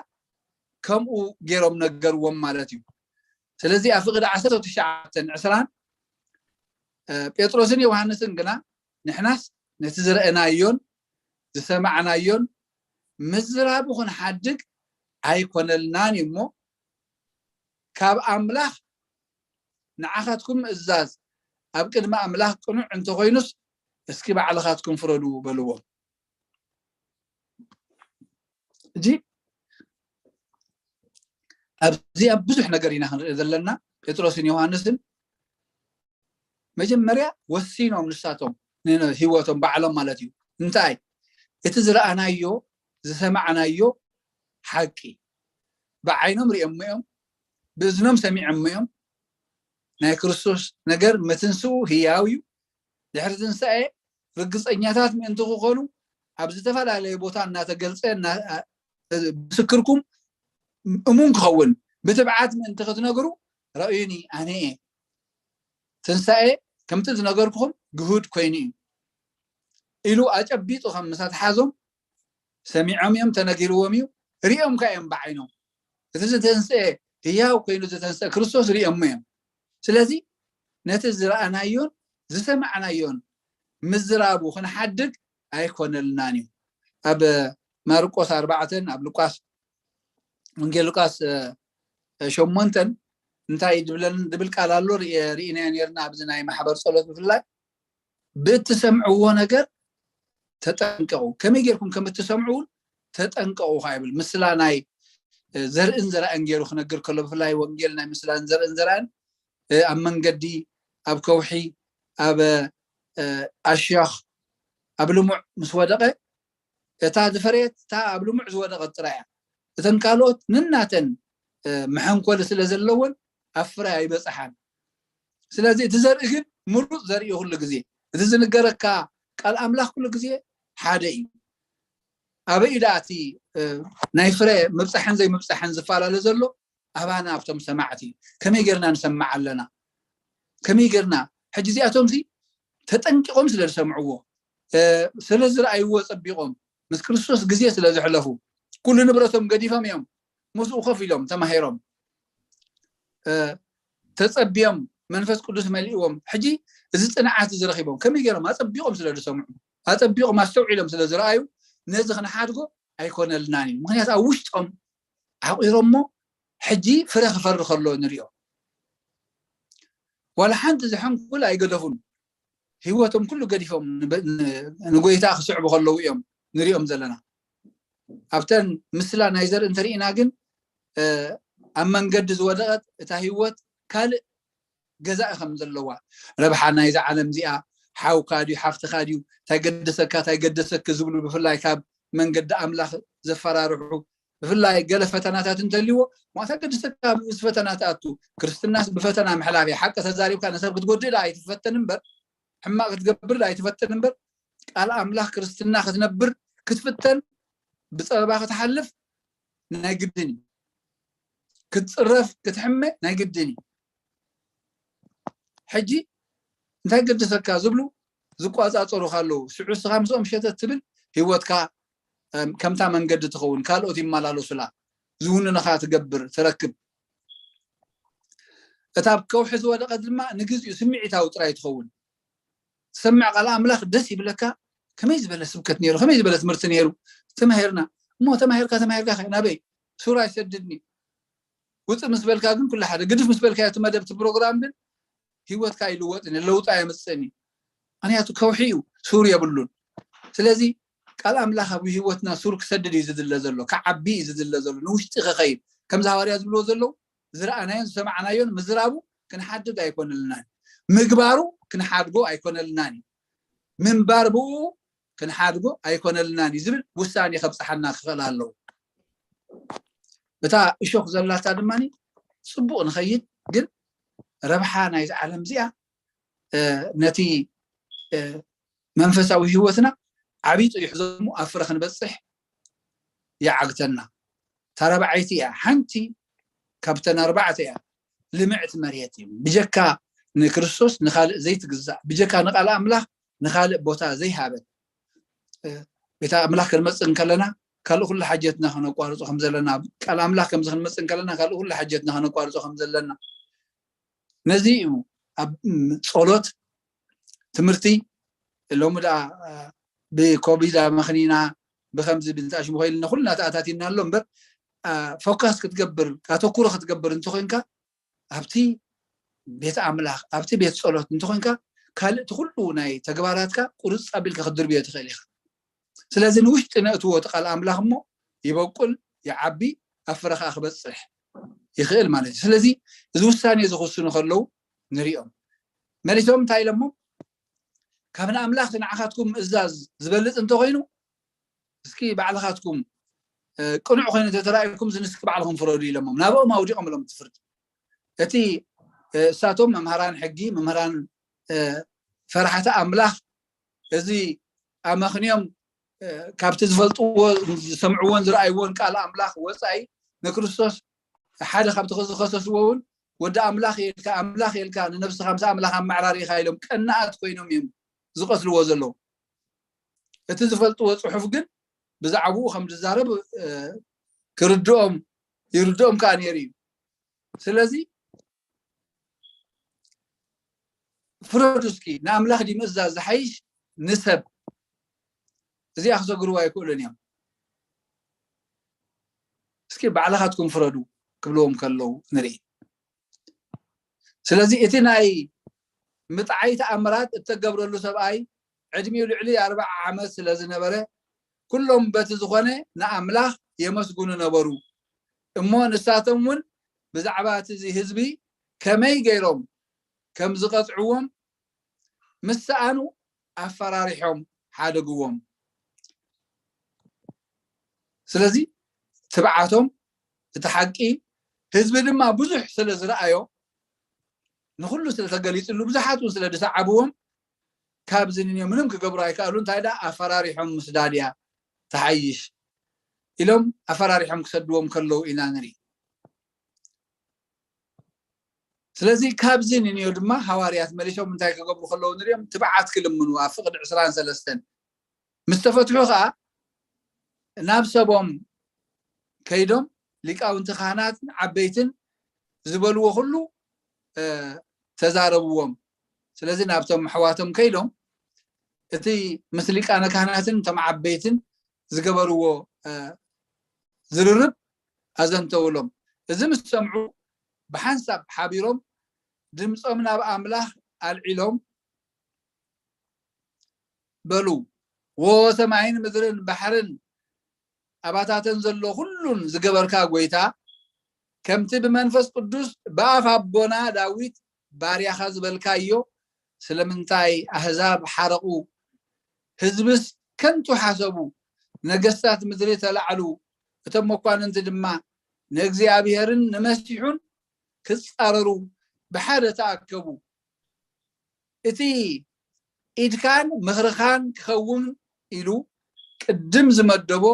ከምኡ ገይሮም ነገርዎም ማለት እዩ። ስለዚ ኣብ ፍቕዲ ዓሰርተ ትሽዓተ ዕስራን ጴጥሮስን ዮሃንስን ግና ንሕናስ ነቲ ዝረአናዮን ዝሰማዕናዮን ምዝራቡ ክንሓድግ ኣይኮነልናን እዩ እሞ ካብ ኣምላኽ ንዓኻትኩም ምእዛዝ ኣብ ቅድሚ ኣምላኽ ቅኑዕ እንተኾይኑስ እስኪ ባዕልኻትኩም ፍረዱ በልዎም። እዚ ኣብዚ ኣብ ብዙሕ ነገር ኢና ክንርኢ ዘለና። ጴጥሮስን ዮሃንስን መጀመርያ ወሲኖም ንሳቶም ንህይወቶም ባዕሎም ማለት እዩ። እንታይ እቲ ዝረኣናዮ ዝሰማዕናዮ ሓቂ ብዓይኖም ሪኦሞ እዮም፣ ብእዝኖም ሰሚዖሞ እዮም። ናይ ክርስቶስ ነገር ምትንስኡ ህያው እዩ። ድሕሪ ትንሳኤ ርግፀኛታት ምእንቲ ክኾኑ ኣብ ዝተፈላለየ ቦታ እናተገልፀ ምስክርኩም እሙን ክኸውን ብትብዓት ምእንቲ ክትነግሩ ረእዩኒ ኣነ እየ። ትንሳኤ ከምቲ ዝነገርኩኹም ግሁድ ኮይኑ እዩ ኢሉ ኣጨቢጡ ከም ምስ ኣትሓዞም ሰሚዖም እዮም፣ ተነጊርዎም እዩ፣ ሪኦም ከ እዮም ብዓይኖም። እቲ ዝተንስአ ህያው ኮይኑ ዝተንስአ ክርስቶስ ሪኦሞ እዮም። ስለዚ ነቲ ዝረኣናዮን ዝሰማዕናዮን ምዝራቡ ክንሓድግ ኣይኮነልናን እዩ። ኣብ ማርቆስ ኣርባዕተን ኣብ ሉቃስ ወንጌል ሉቃስ ሸሞንተን እንታይ ድብለን ድብል ቃል ኣሎ ርኢናዮ ነርና ኣብዚ ናይ ማሕበር ፀሎት ብፍላይ ብእትሰምዕዎ ነገር ተጠንቀቑ፣ ከመይ ጌርኩም ከም እትሰምዑ እውን ተጠንቀቑ ካ ይብል። ምስላ ናይ ዘርእን ዘራእን ገይሩ ክነግር ከሎ ብፍላይ ወንጌል ናይ ምስላን ዘርእን ዘራእን ኣብ መንገዲ ኣብ ከውሒ ኣብ ኣሻኽ ኣብ ልሙዕ ምስ ወደቐ እታ ዝፈረየት እታ ኣብ ልሙዕ ዝወደቐት ጥራይ እያ። እተን ካልኦት ንናተን መሐንኮሊ ስለ ዘለወን ኣብ ፍረ ኣይበፅሓን። ስለዚ እቲ ዘርኢ ግን ምሩፅ ዘርኢ ኩሉ ግዜ እቲ ዝንገረካ ቃል ኣምላኽ ኩሉ ግዜ ሓደ እዩ። ኣበይ ዳ እቲ ናይ ፍረ ምብፃሕን ዘይምብፃሕን ዝፈላለ ዘሎ ኣባና ኣብቶም ሰማዕቲ ከመይ ጌርና ንሰምዕ ኣለና? ከመይ ጌርና ሕጂ እዚኣቶም ሲ ተጠንቂቖም ስለ ዝሰምዕዎ ስለ ዝረኣይዎ ፀቢቖም ምስ ክርስቶስ ግዜ ስለ ዝሕለፉ ኩሉ ንብረቶም ገዲፎም እዮም ምስኡ ኮፍ ኢሎም ተማሂሮም ተፀቢዮም መንፈስ ቅዱስ መሊእዎም ሕጂ እዚ ፅንዓት እዚ ረኪቦም ከመይ ገይሮም ኣፀቢቖም ስለ ዝሰምዑ ኣፀቢቖም ኣስተውዒሎም ስለ ዝረኣዩ ነዚ ክንሓድጎ ኣይኮነልናን እዩ። ምክንያቱ ኣብ ውሽጦም ዓቂሮሞ ሕጂ ፍረ ክፈሪ ከሎ ንሪኦ። ዋላ ሓንቲ ዝሕንኩል ኣይገደፉን። ህይወቶም ኩሉ ገዲፎም ንጎይታ ክስዕቡ ከለዉ እዮም ንሪኦም ዘለና። ኣብተን ምስላ ናይ ዘርኢ እንተርኢና ግን ኣብ መንገዲ ዝወደቐት እታ ህይወት ካልእ ገዛኢ ከም ዘለዋ፣ ረብሓ ናይዛ ዓለም እዚኣ፣ ሓውካ ድዩ ሓፍትካ ድዩ፣ እንታይ ገደሰካ እንታይ ገደሰኪ ዝብሉ፣ ብፍላይ ካብ መንገዲ ኣምላኽ ዘፈራርሑ፣ ብፍላይ ገለ ፈተናታት እንተልዎ፣ ማታ ገደሰካ ምስ ፈተና ትኣቱ። ክርስትናስ ብፈተና ምሕላፍ እያ። ሓቂ ተዛሪብካ ንሰብ ክትጎድእ ደኣ ኣይትፈተን እምበር፣ ሕማቕ ክትገብር ደኣ ኣይትፈተን እምበር፣ ቃል ኣምላኽ ክርስትና ክትነብር ክትፍተን፣ ብፀበባ ክትሓልፍ ናይ ግድን እዩ። ክትፅረፍ ክትሕመ ናይ ግድን እዩ። ሕጂ እንታይ ገደሰካ ዝብሉ ዝቋፃፀሩካ ኣለዉ። ሽዑ እስኻ ምስኦም ሸተት ትብል፣ ህይወትካ ከምታ መንገዲ ትኸውን፣ ካልኦት ይመላለሱላ፣ ዝውንንኻ ትገብር ትረክብ። እታ ኣብ ከውሒ ዝወደቐት ድማ ንግዚኡ ስምዒታዊ ጥራይ ትኸውን። ትሰምዕ ቃል ኣምላኽ ደስ ይብለካ። ከመይ ዝበለ ስብከት ነይሩ፣ ከመይ ዝበለ ትምህርቲ ነይሩ፣ ተማሂርና። እሞ ተማሂርካ ተማሂርካ ናበይ? ሱር ኣይሰድድን እዩ። ውፅእ ምስ በልካ ግን ኩሉ ሓደ፣ ግድፍ ምስ በልካ እቲ መደብ እቲ ፕሮግራም ግን ህይወትካ ኣይልወጥን እዩ፣ ለውጢ ኣየምፅእን እዩ። ምክንያቱ ከውሒ እዩ፣ ሱር የብሉን። ስለዚ ቃል ኣምላኽ ኣብ ህይወትና ሱር ክሰድድ እዩ ዝድለ ዘሎ፣ ክዓቢ እዩ ዝድለ ዘሎ፣ ንውሽጢ ክኸይድ። ከምዚ ሃዋርያ ዝብልዎ ዘለዉ ዝረኣናዮን ዝሰማዕናዮን ምዝራቡ ክንሓድግ ኣይኮነልናን፣ ምግባሩ ክንሓድጎ ኣይኮነልናን እዩ። ምንባር ብኡ ክንሓድጎ ኣይኮነልናን እዩ ዝብል ውሳኔ ከብፅሓና ክኽእል ኣለዎ። እታ እሾኽ ዘላታ ድማ ፅቡቕ ንኸይድ ግን ረብሓ ናይዚ ዓለም እዚኣ ነቲ መንፈሳዊ ህይወትና ዓቢጡ ይሕዞ፣ ኣብ ፍረ ክንበፅሕ ይዓግተና። እታ ራብዓይቲ እያ፣ ሓንቲ ካብተን ኣርባዕተ እያ። ልምዕቲ መሬት እዩ። ብጀካ ንክርስቶስ ንኻልእ ዘይትግዛእ፣ ብጀካ ንቃል ኣምላኽ ንኻልእ ቦታ ዘይሃበት። ቤት ኣምላኽ ክንመፅእ እንከለና ካልእ ኩሉ ሓጀትና ከነቋርፆ ከም ዘለና፣ ቃል ኣምላኽ ከምዚ ክንመፅእ እንከለና ካልእ ኩሉ ሓጀትና ከነቋርፆ ከም ዘለና። ነዚ እዩ ኣብ ም- ጸሎት፣ ትምህርቲ፣ ሎሚ ደኣ ብኮቪድ ኣመኽኒና ብከምዚ ብንጣሽ ምኮይልና ኩልና ተኣታቲና ኣሎ እምበር፣ ፎካስ ክትገብር ኣተኩሮ ክትገብር እንተኮይንካ ኣብቲ ቤት ኣምላኽ ኣብቲ ቤት ጸሎት እንተኮይንካ ካልእ እቲ ኩሉ ናይ ተግባራትካ ቁርጽ ኣቢልካ ክትድርብዮ ትኽእል ኢኻ። ስለዚ ንውሽጢ ነእትዎ እቲ ቃል ኣምላኽ እሞ ይበቁል፣ ይዓቢ፣ ኣብ ፍረ ከዓ ክበፅሕ ይኽእል ማለት እዩ። ስለዚ እዚ ውሳኔ እዚ ክውስኑ ከለዉ ንሪኦም መሊሶም እንታይ ኢሎሞ፣ ካብ ንኣምላኽ ንዓኻትኩም ምእዛዝ ዝበልፅ እንተኮይኑ እስኪ ባዕልኻትኩም ቅኑዕ ኮይኑ እንተተራእይኩም ዝንስኪ ባዕልኹም ፍረዱ ኢሎሞም፣ ናብኦም ኣውዲቖም ኢሎም እቲ ፍርዲ። እቲ እሳቶም መምሃራን ሕጊ፣ መምህራን ፈራሕቲ ኣምላኽ፣ እዚ ኣመኽንዮም ካብቲ ዝፈልጥዎ ዝሰምዕዎን ዝረኣይዎን ቃል ኣምላኽ ወፃኢ ንክርስቶስ ሓደ ካብቲ ዝኸሰስዎ እውን ወዲ ኣምላኽ የልካ ኣምላኽ የልካ ንነብስኻ ምስ ኣምላኽ ኣመዓራሪኻ ኢሎም ቀናኣት ኮይኖም እዮም ዝቐትልዎ ዘለዉ። እቲ ዝፈልጥዎ ፅሑፍ ግን ብዛዕባኡ ከም ዝዛረብ ክርድኦም ይርድኦም ከዓ ነይሩ እዩ። ስለዚ ፍረዱ እስኪ፣ ንኣምላኽ ድምእዛዝ ዝሓይሽ ንሰብ? እዚኣ ክሰግርዋ ኣይክእሉን እዮም። እስኪ ባዕልኻትኩም ፍረዱ ክብልዎም ከለዉ ንርኢ። ስለዚ እቲ ናይ ምጥዓይ ተኣምራት እተገብረሉ ሰብኣይ ዕድሚኡ ልዕሊ ኣርብዓ ዓመት ስለ ዝነበረ ኩሎም በቲ ዝኾነ ንኣምላኽ የመስግኑ ነበሩ። እሞ ንሳቶም እውን ብዛዕባ እቲ ህዝቢ ከመይ ገይሮም ከም ዝቐጽዕዎም ምስ ሰኣኑ ኣፈራሪሖም ሓደግዎም። ስለዚ ትብዓቶም እቲ ሓቂ ህዝቢ ድማ ብዙሕ ስለ ዝረኣዮ ንኩሉ ስለ ተገሊፅሉ ብዙሓት እውን ስለ ዝሰዓብዎም ካብዚ ንንዮ ምንም ክገብሩ ኣይከኣሉ። እንታይ ደኣ ኣፈራሪሖም ምስዳድ እያ ትሓይሽ ኢሎም ኣፈራሪሖም ክሰድዎም ከለዉ ኢና ንርኢ። ስለዚ ካብዚ ንንዮ ድማ ሃዋርያት መሊሶም እንታይ ክገብሩ ከለዉ ንሪኦም ትብዓት ክልምኑ ኣብ ፍቕዲ ዕስራን ሰለስተን ምስ ተፈትሑ ከዓ ናብ ሰቦም ከይዶም ሊቃውንቲ ካህናትን ዓበይትን ዝበልዎ ኩሉ ተዛረብዎም። ስለዚ ናብቶም ኣሕዋቶም ከይዶም እቲ ምስ ሊቃነ ካህናትን እቶም ዓበይትን ዝገበርዎ ዝርርብ ኣዘንተውሎም። እዚ ምስ ሰምዑ ብሓንሳብ ሓቢሮም ድምፆም ናብ ኣምላኽ ኣልዒሎም በሉ፣ ወ ሰማይን ምድርን ባሕርን ኣባታተን ዘሎ ኩሉን ዝገበርካ ጎይታ፣ ከምቲ ብመንፈስ ቅዱስ ብኣፍ ኣቦና ዳዊት ባርያኻ ዝበልካዮ፣ ስለምንታይ ኣህዛብ ሓረቑ፣ ህዝብስ ከንቱ ሓሰቡ፣ ነገስታት ምድሪ ተላዕሉ፣ እቶም መኳንንቲ ድማ ንእግዚኣብሔርን ንመሲሑን ክጻረሩ ብሓደ ተኣከቡ። እቲ ኢድካን ምኽርኻን ክኸውን ኢሉ ቅድም ዝመደቦ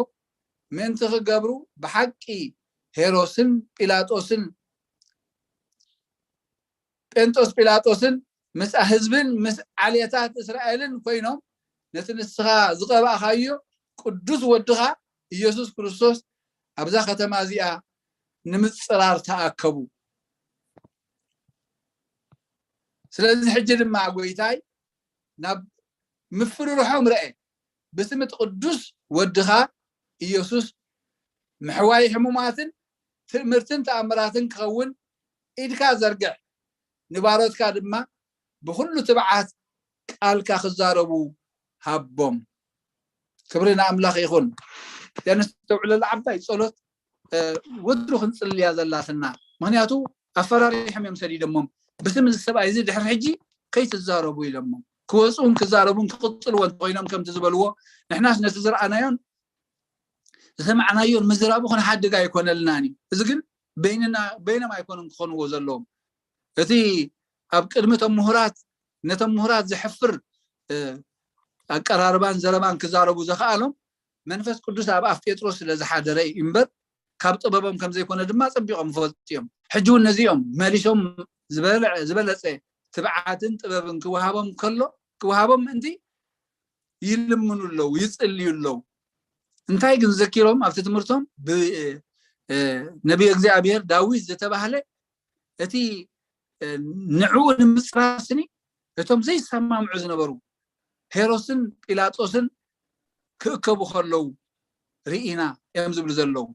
ምእንቲ ክገብሩ ብሓቂ ሄሮስን ጲላጦስን ጴንጦስ ጲላጦስን ምስ ህዝብን ምስ ዓሌታት እስራኤልን ኮይኖም ነቲ ንስኻ ዝቐባእኻዮ ቅዱስ ወድኻ ኢየሱስ ክርስቶስ ኣብዛ ከተማ እዚኣ ንምጽራር ተኣከቡ። ስለዚ ሕጂ ድማ ጎይታይ ናብ ምፍርርሖም ረአ። ብስም እቲ ቅዱስ ወድኻ ኢየሱስ ምሕዋይ ሕሙማትን ትእምርትን ተኣምራትን ክኸውን ኢድካ ዘርግሕ፣ ንባሮትካ ድማ ብኹሉ ትብዓት ቃልካ ክዛረቡ ሃቦም። ክብሪ ንኣምላኽ ይኹን። እዚኣ ነስተውዕለላ ዓባይ ጸሎት ወትሩ ክንጽልያ ዘላትና። ምኽንያቱ ኣፈራሪሖም እዮም ሰዲደሞም። ብስም እዚ ሰብኣይ እዚ ድሕሪ ሕጂ ከይትዛረቡ ኢሎሞም። ክወፁን ክዛረቡን ክቕፅልዎ እንተኮይኖም ከምቲ ዝበልዎ ንሕናስ ነቲ ዝረኣናዮን ዝሰማዕናዮን ምዝራቡ ክንሓድግ ኣይኮነልናን እዩ። እዚ ግን በይንና በይኖም ኣይኮኑን ክኾንዎ ዘለዎም። እቲ ኣብ ቅድሚ እቶም ምሁራት ነቶም ምሁራት ዘሕፍር ኣቀራርባን ዘረባን ክዛረቡ ዘኽኣሎም መንፈስ ቅዱስ ኣብ ኣፍ ጴጥሮስ ስለ ዝሓደረ እዩ እምበር ካብ ጥበቦም ከም ዘይኮነ ድማ ጸቢቖም ይፈልጡ እዮም። ሕጂ እውን ነዚኦም መሊሶም ዝበለጸ ትብዓትን ጥበብን ክወሃቦም ከሎ ክወሃቦም ምእንቲ ይልምኑ ኣለዉ፣ ይጽልዩ ኣለዉ። እንታይ ግን ዘኪሮም ኣብቲ ትምህርቶም ነቢይ እግዚኣብሔር ዳዊት ዝተባህለ እቲ ንዕኡ ንምጽራስኒ እቶም ዘይሰማምዑ ዝነበሩ ሄሮስን ጲላጦስን ክእከቡ ከለዉ ርኢና እዮም ዝብሉ ዘለዉ።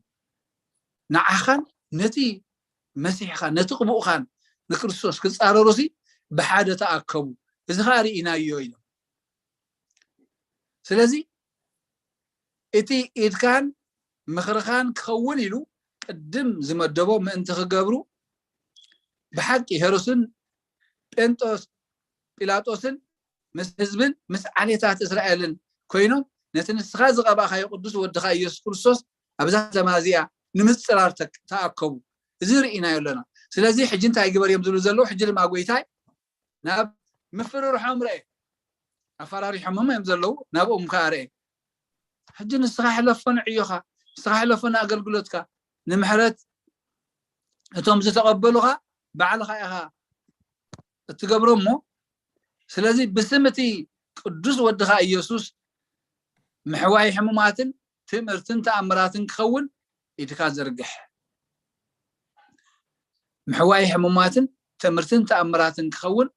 ንዓኻን ነቲ መሲሕኻን ነቲ ቅቡእኻን ንክርስቶስ ክጻረሩሲ ብሓደ ተኣከቡ፣ እዚ ኸዓ ርኢናዮ ኢሎም። ስለዚ እቲ ኢድካን ምኽርኻን ክኸውን ኢሉ ቅድም ዝመደቦ ምእንቲ ክገብሩ ብሓቂ ሄሮስን ጴንጦስ ጲላጦስን ምስ ህዝብን ምስ ዓሌታት እስራኤልን ኮይኖም ነቲ ንስኻ ዝቐባእካዮ ቅዱስ ወድኻ ኢየሱስ ክርስቶስ ኣብዛ ከተማ እዚኣ ንምጽራር ተኣከቡ። እዚ ርኢናዮ ኣለና። ስለዚ ሕጂ እንታይ ግበር እዮም ዝብሉ ዘለዉ? ሕጂ ድማ ጎይታይ ናብ ምፍርርሖም ረአ። ኣፈራሪሖምም እዮም ዘለዉ፣ ናብኦም ከዓ ረአ። ሕጂ ንስኻ ሕለፎ ንዕዮኻ፣ ንስኻ ሕለፎ ንኣገልግሎትካ፣ ንምሕረት እቶም ዝተቐበሉኻ ባዕልኻ ኢኻ እትገብሮ እሞ፣ ስለዚ ብስም እቲ ቅዱስ ወድኻ ኢየሱስ ምሕዋይ ሕሙማትን ትእምርትን ተኣምራትን ክኸውን ኢድካ ዘርግሕ። ምሕዋይ ሕሙማትን ትእምርትን ተኣምራትን ክኸውን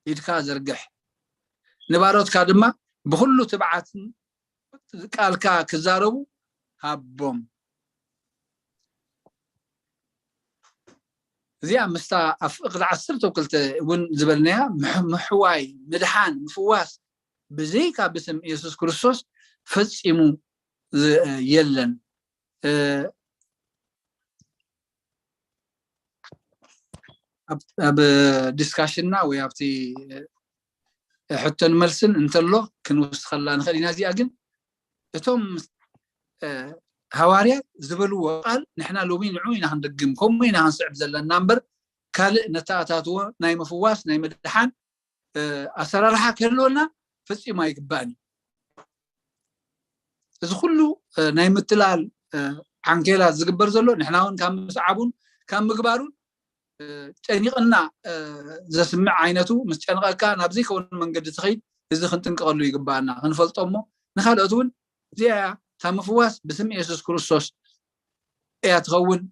ኢድካ ዘርግሕ። ንባሮትካ ድማ ብኹሉ ትብዓትን ቃልካ ክዛረቡ ሃቦም። እዚኣ ምስታ ኣብ ፍቕዲ ዓሰርተ ክልተ እውን ዝበልናያ ምሕ- ምሕዋይ፣ ምድሓን፣ ምፍዋስ ብዘይካ ብስም ኢየሱስ ክርስቶስ ፈጺሙ ዝ- የለን። እ፣ ኣብ- ኣብ ዲስካሽንና ወይ ኣብቲ ሕቶን መልስን እንተሎ ክንውስኸላ ንኽእል ኢና። እዚኣ ግን እቶም እ፣ ሃዋርያት ዝበልዎ ቃል ንሕና ሎሚ ንዑ ኢና ክንድግም፣ ከምኡ ኢና ክንስዕብ ዘለና እምበር ካልእ ነተኣታትዎ ናይ ምፍዋስ ናይ ምድሓን እ፣ ኣሰራርሓ ክህልወና ፈጺሙ ኣይግባእን እዩ። እዚ ኩሉ እ፣ ናይ ምትላል እ፣ ዓንኬላ ዝግበር ዘሎ ንሕና እውን ካብ ምስዓቡን ካብ ምግባሩን እ፣ ጨኒቕና እ፣ ዘስምዕ ዓይነቱ ምስ ጨንቐካ ናብ ዘይከውን መንገዲ ትኸይድ። እዚ ክንጥንቀቐሉ ይግባኣና ክንፈልጦ እሞ ንኻልኦት እውን እዚኣ እያ እታ ምፍዋስ ብስም የሱስ ክርስቶስ እያ ትኸውን፣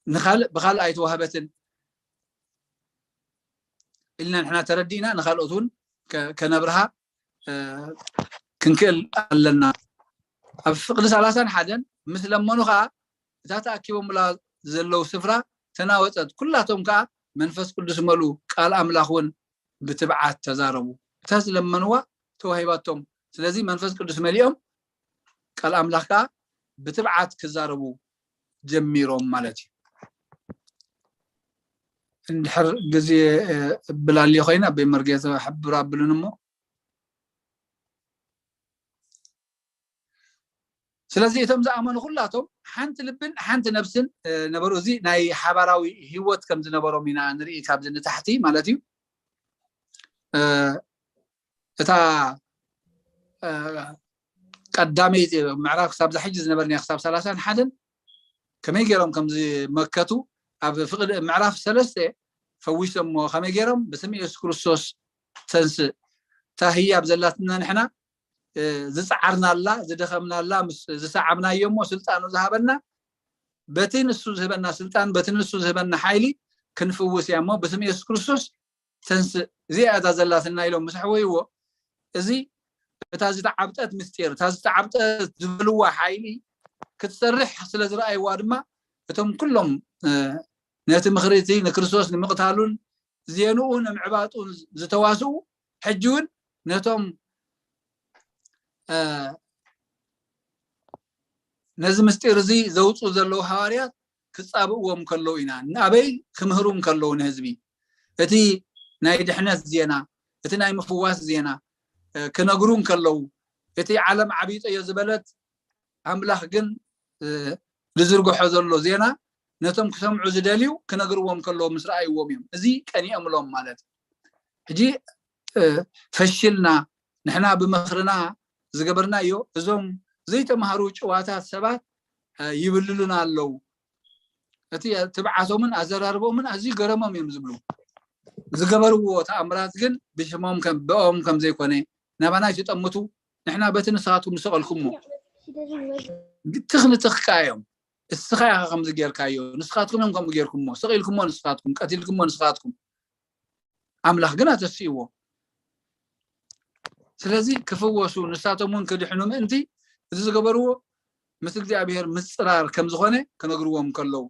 ንኻልእ ብኻልእ ኣይተዋህበትን ኢልና ንሕና ተረዲእና ንኻልኦት እውን ከ- ከነብርሃ እ፣ ክንክእል ኣለና። ኣብ ፍቕዲ ሰላሳን ሓደን ምስ ለመኑ ከዓ እታ ተኣኪቦምላ ዘለዉ ስፍራ ተናወፀት፣ ኩላቶም ከዓ መንፈስ ቅዱስ መልኡ፣ ቃል ኣምላኽ እውን ብትብዓት ተዛረቡ። እታ ዝለመንዋ ተዋሂባቶም። ስለዚ መንፈስ ቅዱስ መሊኦም ቃል ኣምላኽ ከዓ ብትብዓት ክዛረቡ ጀሚሮም ማለት እዩ። እንድሕር ግዜ ብላልዮ ኮይና ኣበይ መርጌ ተሓብር ኣብሉን እሞ። ስለዚ እቶም ዝኣመኑ ኩላቶም ሓንቲ ልብን ሓንቲ ነብስን ነበሩ። እዚ ናይ ሓባራዊ ህይወት ከም ዝነበሮም ኢና ንርኢ ካብዚ ንታሕቲ ማለት እዩ። እታ ቀዳመይቲ ምዕራፍ ክሳብ ዛሕጂ ዝነበርና ክሳብ ሰላሳን ሓደን ከመይ ገይሮም ከም ዝመከቱ ኣብ ፍቕዲ ምዕራፍ ሰለስተ ፈዊሶሞ። ከመይ ገይሮም? ብስም የሱስ ክርስቶስ ተንስእ። እታ ህያብ ዘላትና ንሕና ዝፀዓርናላ፣ ዝደኸምናላ፣ ምስ ዝሰዓብናዮ እሞ ስልጣኑ ዝሃበና፣ በቲ ንሱ ዝህበና ስልጣን፣ በቲ ንሱ ዝህበና ሓይሊ ክንፍውስ እያ እሞ ብስም የሱስ ክርስቶስ ተንስእ። እዚኣ እታ ዘላትና ኢሎም ምስ ኣሕወይዎ፣ እዚ እታ ዝተዓብጠት ምስጢር፣ እታ ዝተዓብጠት ዝበልዋ ሓይሊ ክትሰርሕ ስለ ዝረኣይዋ ድማ እቶም ኩሎም ነቲ ምኽሪ እቲ ንክርስቶስ ንምቕታሉን ዜንኡ ንምዕባጡን ዝተዋስኡ ሕጂ እውን ነቶም ነዚ ምስጢር እዚ ዘውፅኡ ዘለዉ ሃዋርያት ክፃብእዎም ከለዉ ኢና፣ ንኣበይ ክምህሩ ከለዉ ንህዝቢ እቲ ናይ ድሕነት ዜና፣ እቲ ናይ ምፍዋስ ዜና ክነግሩ ከለዉ፣ እቲ ዓለም ዓቢጠዮ ዝበለት ኣምላኽ ግን ዝዝርግሖ ዘሎ ዜና ነቶም ክሰምዑ ዝደልዩ ክነግርዎም ከለዉ ምስ ረኣይዎም እዮም እዚ ቀኒኦምሎም ማለት እዩ። ሕጂ ፈሽልና ንሕና ብምኽርና ዝገበርናዮ እዞም ዘይተምሃሩ ጭዋታት ሰባት ይብልሉና ኣለዉ። እቲ ትብዓቶምን ኣዘራርቦምን ኣዝዩ ገረሞም እዮም ዝብሉ። ዝገበርዎ ተኣምራት ግን ብሽሞም ብኦም ከም ዘይኮነ ናባና ይትጠምቱ። ንሕና በቲ ንስኻትኩም ዝሰቐልኩሞ ትኽ ንትኽ ከኣ እዮም። እስኻ ኢኻ ከምዚ ጌርካዮ፣ ንስኻትኩም እዮም ከምኡ ጌርኩሞ፣ ሰቒልኩሞ ንስኻትኩም፣ ቀቲልኩሞ ንስኻትኩም። ኣምላኽ ግን ኣተስእዎ። ስለዚ ክፍወሱ ንሳቶም እውን ክድሕኑ ምእንቲ እዚ ዝገበርዎ ምስ እግዚኣብሔር ምፅራር ከም ዝኾነ ክነግርዎም ከለዉ፣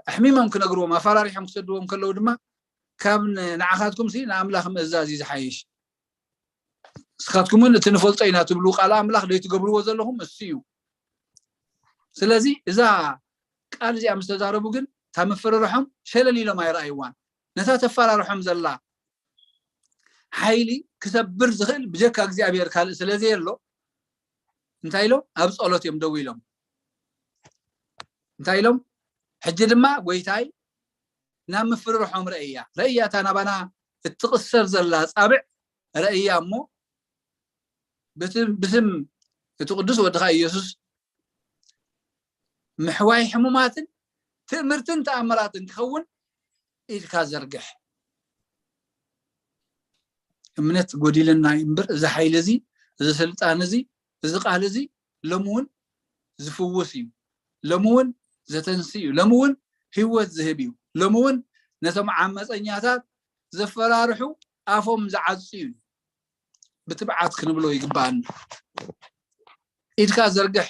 ኣሕሚሞም ክነግርዎም፣ ኣፈራሪሖም ክሰድዎም ከለዉ ድማ ካብ ንዓኻትኩም ሲ ንኣምላኽ ምእዛዝ እዩ ዝሓይሽ። ንስኻትኩም እውን እቲ ንፈልጦ ኢና ትብሉ ቃል ኣምላኽ ዘይትገብርዎ ዘለኹም እሱ እዩ። ስለዚ እዛ ቃል እዚኣ ምስ ተዛረቡ ግን እታ ምፍርርሖም ሸለል ኢሎም ኣይረኣይዋን። ነታ ተፈራርሖም ዘላ ሓይሊ ክሰብር ዝኽእል ብጀካ እግዚኣብሔር ካልእ ስለ ዘየሎ እንታይ ኢሎም? ኣብ ጸሎት እዮም ደው ኢሎም። እንታይ ኢሎም? ሕጂ ድማ ጎይታይ ናብ ምፍርርሖም ረእያ ረእያ እታ ናባና እትቕሰር ዘላ ጻብዕ ረእያ እሞ ብስም እቲ ቅዱስ ወድኻ ኢየሱስ ምሕዋይ ሕሙማትን ትእምርትን ተኣምራትን ክኸውን ኢድካ ዘርግሕ። እምነት ጎዲለና እምበር እዚ ሓይሊ እዚ፣ እዚ ስልጣን እዚ፣ እዚ ቃል እዚ ሎሚ እውን ዝፍውስ እዩ። ሎሚ እውን ዘተንስእ እዩ። ሎሚ እውን ህይወት ዝህብ እዩ። ሎሚ እውን ነቶም ዓመፀኛታት ዘፈራርሑ ኣፎም ዝዓፅዩ እዩ። ብትብዓት ክንብሎ ይግባኣና። ኢድካ ዘርግሕ፣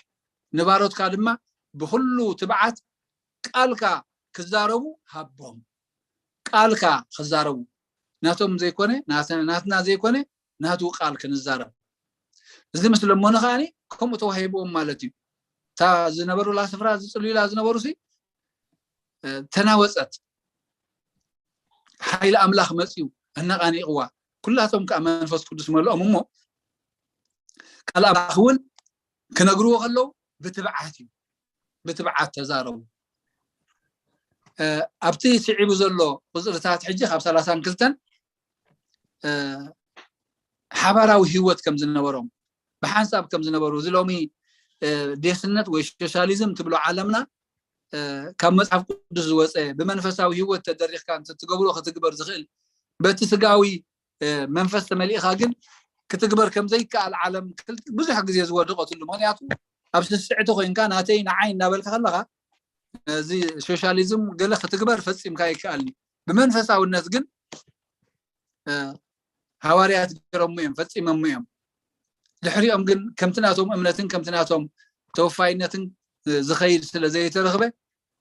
ንባሮትካ ድማ ብኹሉ ትብዓት ቃልካ ክዛረቡ ሃቦም። ቃልካ ክዛረቡ፣ ናቶም ዘይኮነ፣ ናትና ዘይኮነ፣ ናቱ ቃል ክንዛረብ። እዚ ምስ ለመኑ ከዓኒ ከምኡ ተዋሂብዎም ማለት እዩ። እታ ዝነበሩላ ስፍራ ዝፅልዩላ ዝነበሩ ሲ ተናወፀት። ሓይሊ ኣምላኽ መፅዩ ኣነቓኒቕዋ። ኩላቶም ከዓ መንፈስ ቅዱስ መልኦም እሞ ቃል ኣምላኽ እውን ክነግርዎ ከለዉ ብትብዓት እዩ። ብትብዓት ተዛረቡ። ኣብቲ ስዒቡ ዘሎ ቁፅርታት ሕጂ ካብ ሰላሳን ክልተን ሓባራዊ ህይወት ከም ዝነበሮም ብሓንሳብ ከም ዝነበሩ እዚ ሎሚ ዴስነት ወይ ሶሻሊዝም ትብሎ ዓለምና ካብ መፅሓፍ ቅዱስ ዝወፀ ብመንፈሳዊ ህይወት ተደሪኽካ እንትትገብሮ ክትግበር ዝኽእል በቲ ስጋዊ መንፈስ ተመሊእኻ ግን ክትግበር ከም ዘይከኣል ዓለም ብዙሕ ግዜ ዝወደቐትሉ። ምክንያቱ ኣብ ስስዕቲ ኮይንካ ናተይ ንዓይ እናበልካ ከለኻ እዚ ሶሻሊዝም ገለ ክትግበር ፈፂምካ ይከኣልኒ። ብመንፈሳውነት ግን ሃዋርያት ገይሮሙ እዮም፣ ፈፂመሙ እዮም። ድሕሪኦም ግን ከምቲ ናቶም እምነትን ከምቲ ናቶም ተወፋይነትን ዝኸይድ ስለ ዘይተረኽበ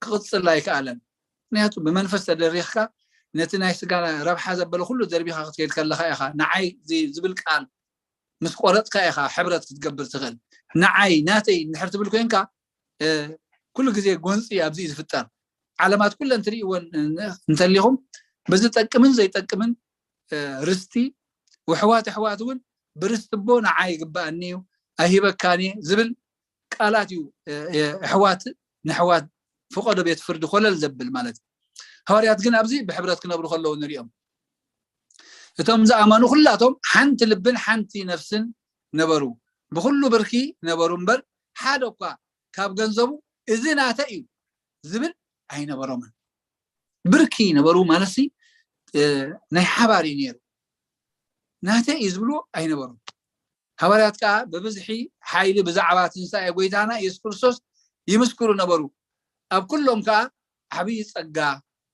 ክቕፅል ኣይከኣለን። ምክንያቱ ብመንፈስ ተደሪኽካ ነቲ ናይ ስጋ ረብሓ ዘበለ ኩሉ ደርቢኻ ክትከይድ ከለኻ ኢኻ ንዓይ ዝብል ቃል ምስ ቆረጥካ ኢኻ ሕብረት ክትገብር ትኽእል። ንዓይ ናተይ እንድሕር ትብል ኮይንካ ኩሉ ግዜ ጎንፂ ኣብዚ እዩ ዝፍጠር። ዓለማት ኩለን ትርእይወን እንተሊኹም ብዝጠቅምን ዘይጠቅምን ርስቲ ውሕዋት ኣሕዋት እውን ብርስቲ ኣቦ ንዓይ ይግበኣኒ እዩ ኣይሂበካን እየ ዝብል ቃላት እዩ። ኣሕዋት ንኣሕዋት ፍቐዶ ቤት ፍርዲ ኮለል ዘብል ማለት እዩ። ሃዋርያት ግን ኣብዚ ብሕብረት ክነብሩ ከለዉ ንሪኦም። እቶም ዝኣመኑ ኩላቶም ሓንቲ ልብን ሓንቲ ነፍስን ነበሩ፣ ብኩሉ ብርኪ ነበሩ እምበር ሓደ እኳ ካብ ገንዘቡ እዚ ናተ እዩ ዝብል ኣይነበሮምን። ብርኪ ነበሩ ማለት ናይ ሓባር እዩ ነይሩ። ናተ እዩ ዝብሉ ኣይነበሩን። ሃዋርያት ከዓ ብብዝሒ ሓይሊ ብዛዕባ ትንሳኤ ጎይታና የሱስ ክርስቶስ ይምስክሩ ነበሩ። ኣብ ኩሎም ከዓ ዓብዪ ጸጋ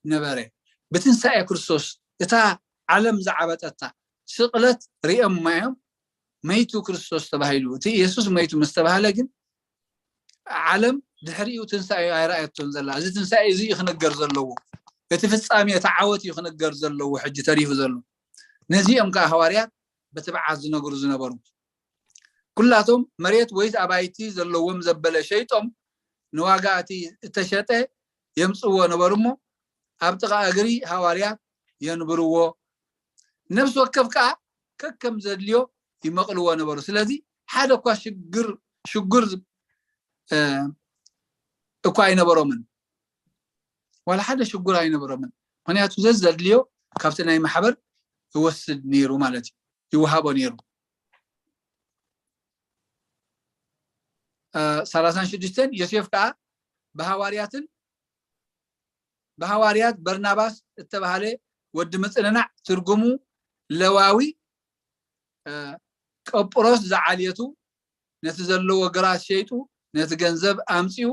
ነበረ። ብትንሳኤ ክርስቶስ እታ ዓለም ዝዓበጠታ ስቕለት ሪኦም ማዮም መይቱ ክርስቶስ ተባሂሉ። እቲ የሱስ መይቱ ምስ ተባህለ ግን ዓለም ድሕሪኡ ትንሳኤ ኣይረኣየቶን ዘላ። እዚ ትንሳኤ እዚ እዩ ክንገር ዘለዎ። እቲ ፍጻሜ፣ እቲ ዓወት እዩ ክንገር ዘለዎ ሕጂ ተሪፉ ዘሎ። ነዚኦም ከዓ ሃዋርያት ብትብዓት ዝነግሩ ዝነበሩ። ኩላቶም መሬት ወይስ ኣባይቲ ዘለዎም ዘበለ ሸይጦም ንዋጋ እቲ እተሸጠ የምጽዎ ነበሩ እሞ ኣብ ጥቓ እግሪ ሃዋርያት የንብርዎ። ነፍሲ ወከፍ ከዓ ከከም ዘድልዮ ይመቕልዎ ነበሩ። ስለዚ ሓደ እኳ ሽግር ሽጉር እኳ ኣይነበሮምን፣ ዋላ ሓደ ሽጉር ኣይነበሮምን። ምክንያቱ ዘዘድልዮ ካብቲ ናይ ማሕበር ይወስድ ነይሩ ማለት እዩ፣ ይወሃቦ ነይሩ። ሰላሳን ሽዱሽተን ዮሴፍ ከዓ ብሃዋርያትን ብሃዋርያት በርናባስ እተባህለ ወዲ ምጽንናዕ ትርጉሙ ለዋዊ ቀጵሮስ ዝዓልየቱ ነቲ ዘለዎ ግራት ሸይጡ ነቲ ገንዘብ ኣምጺኡ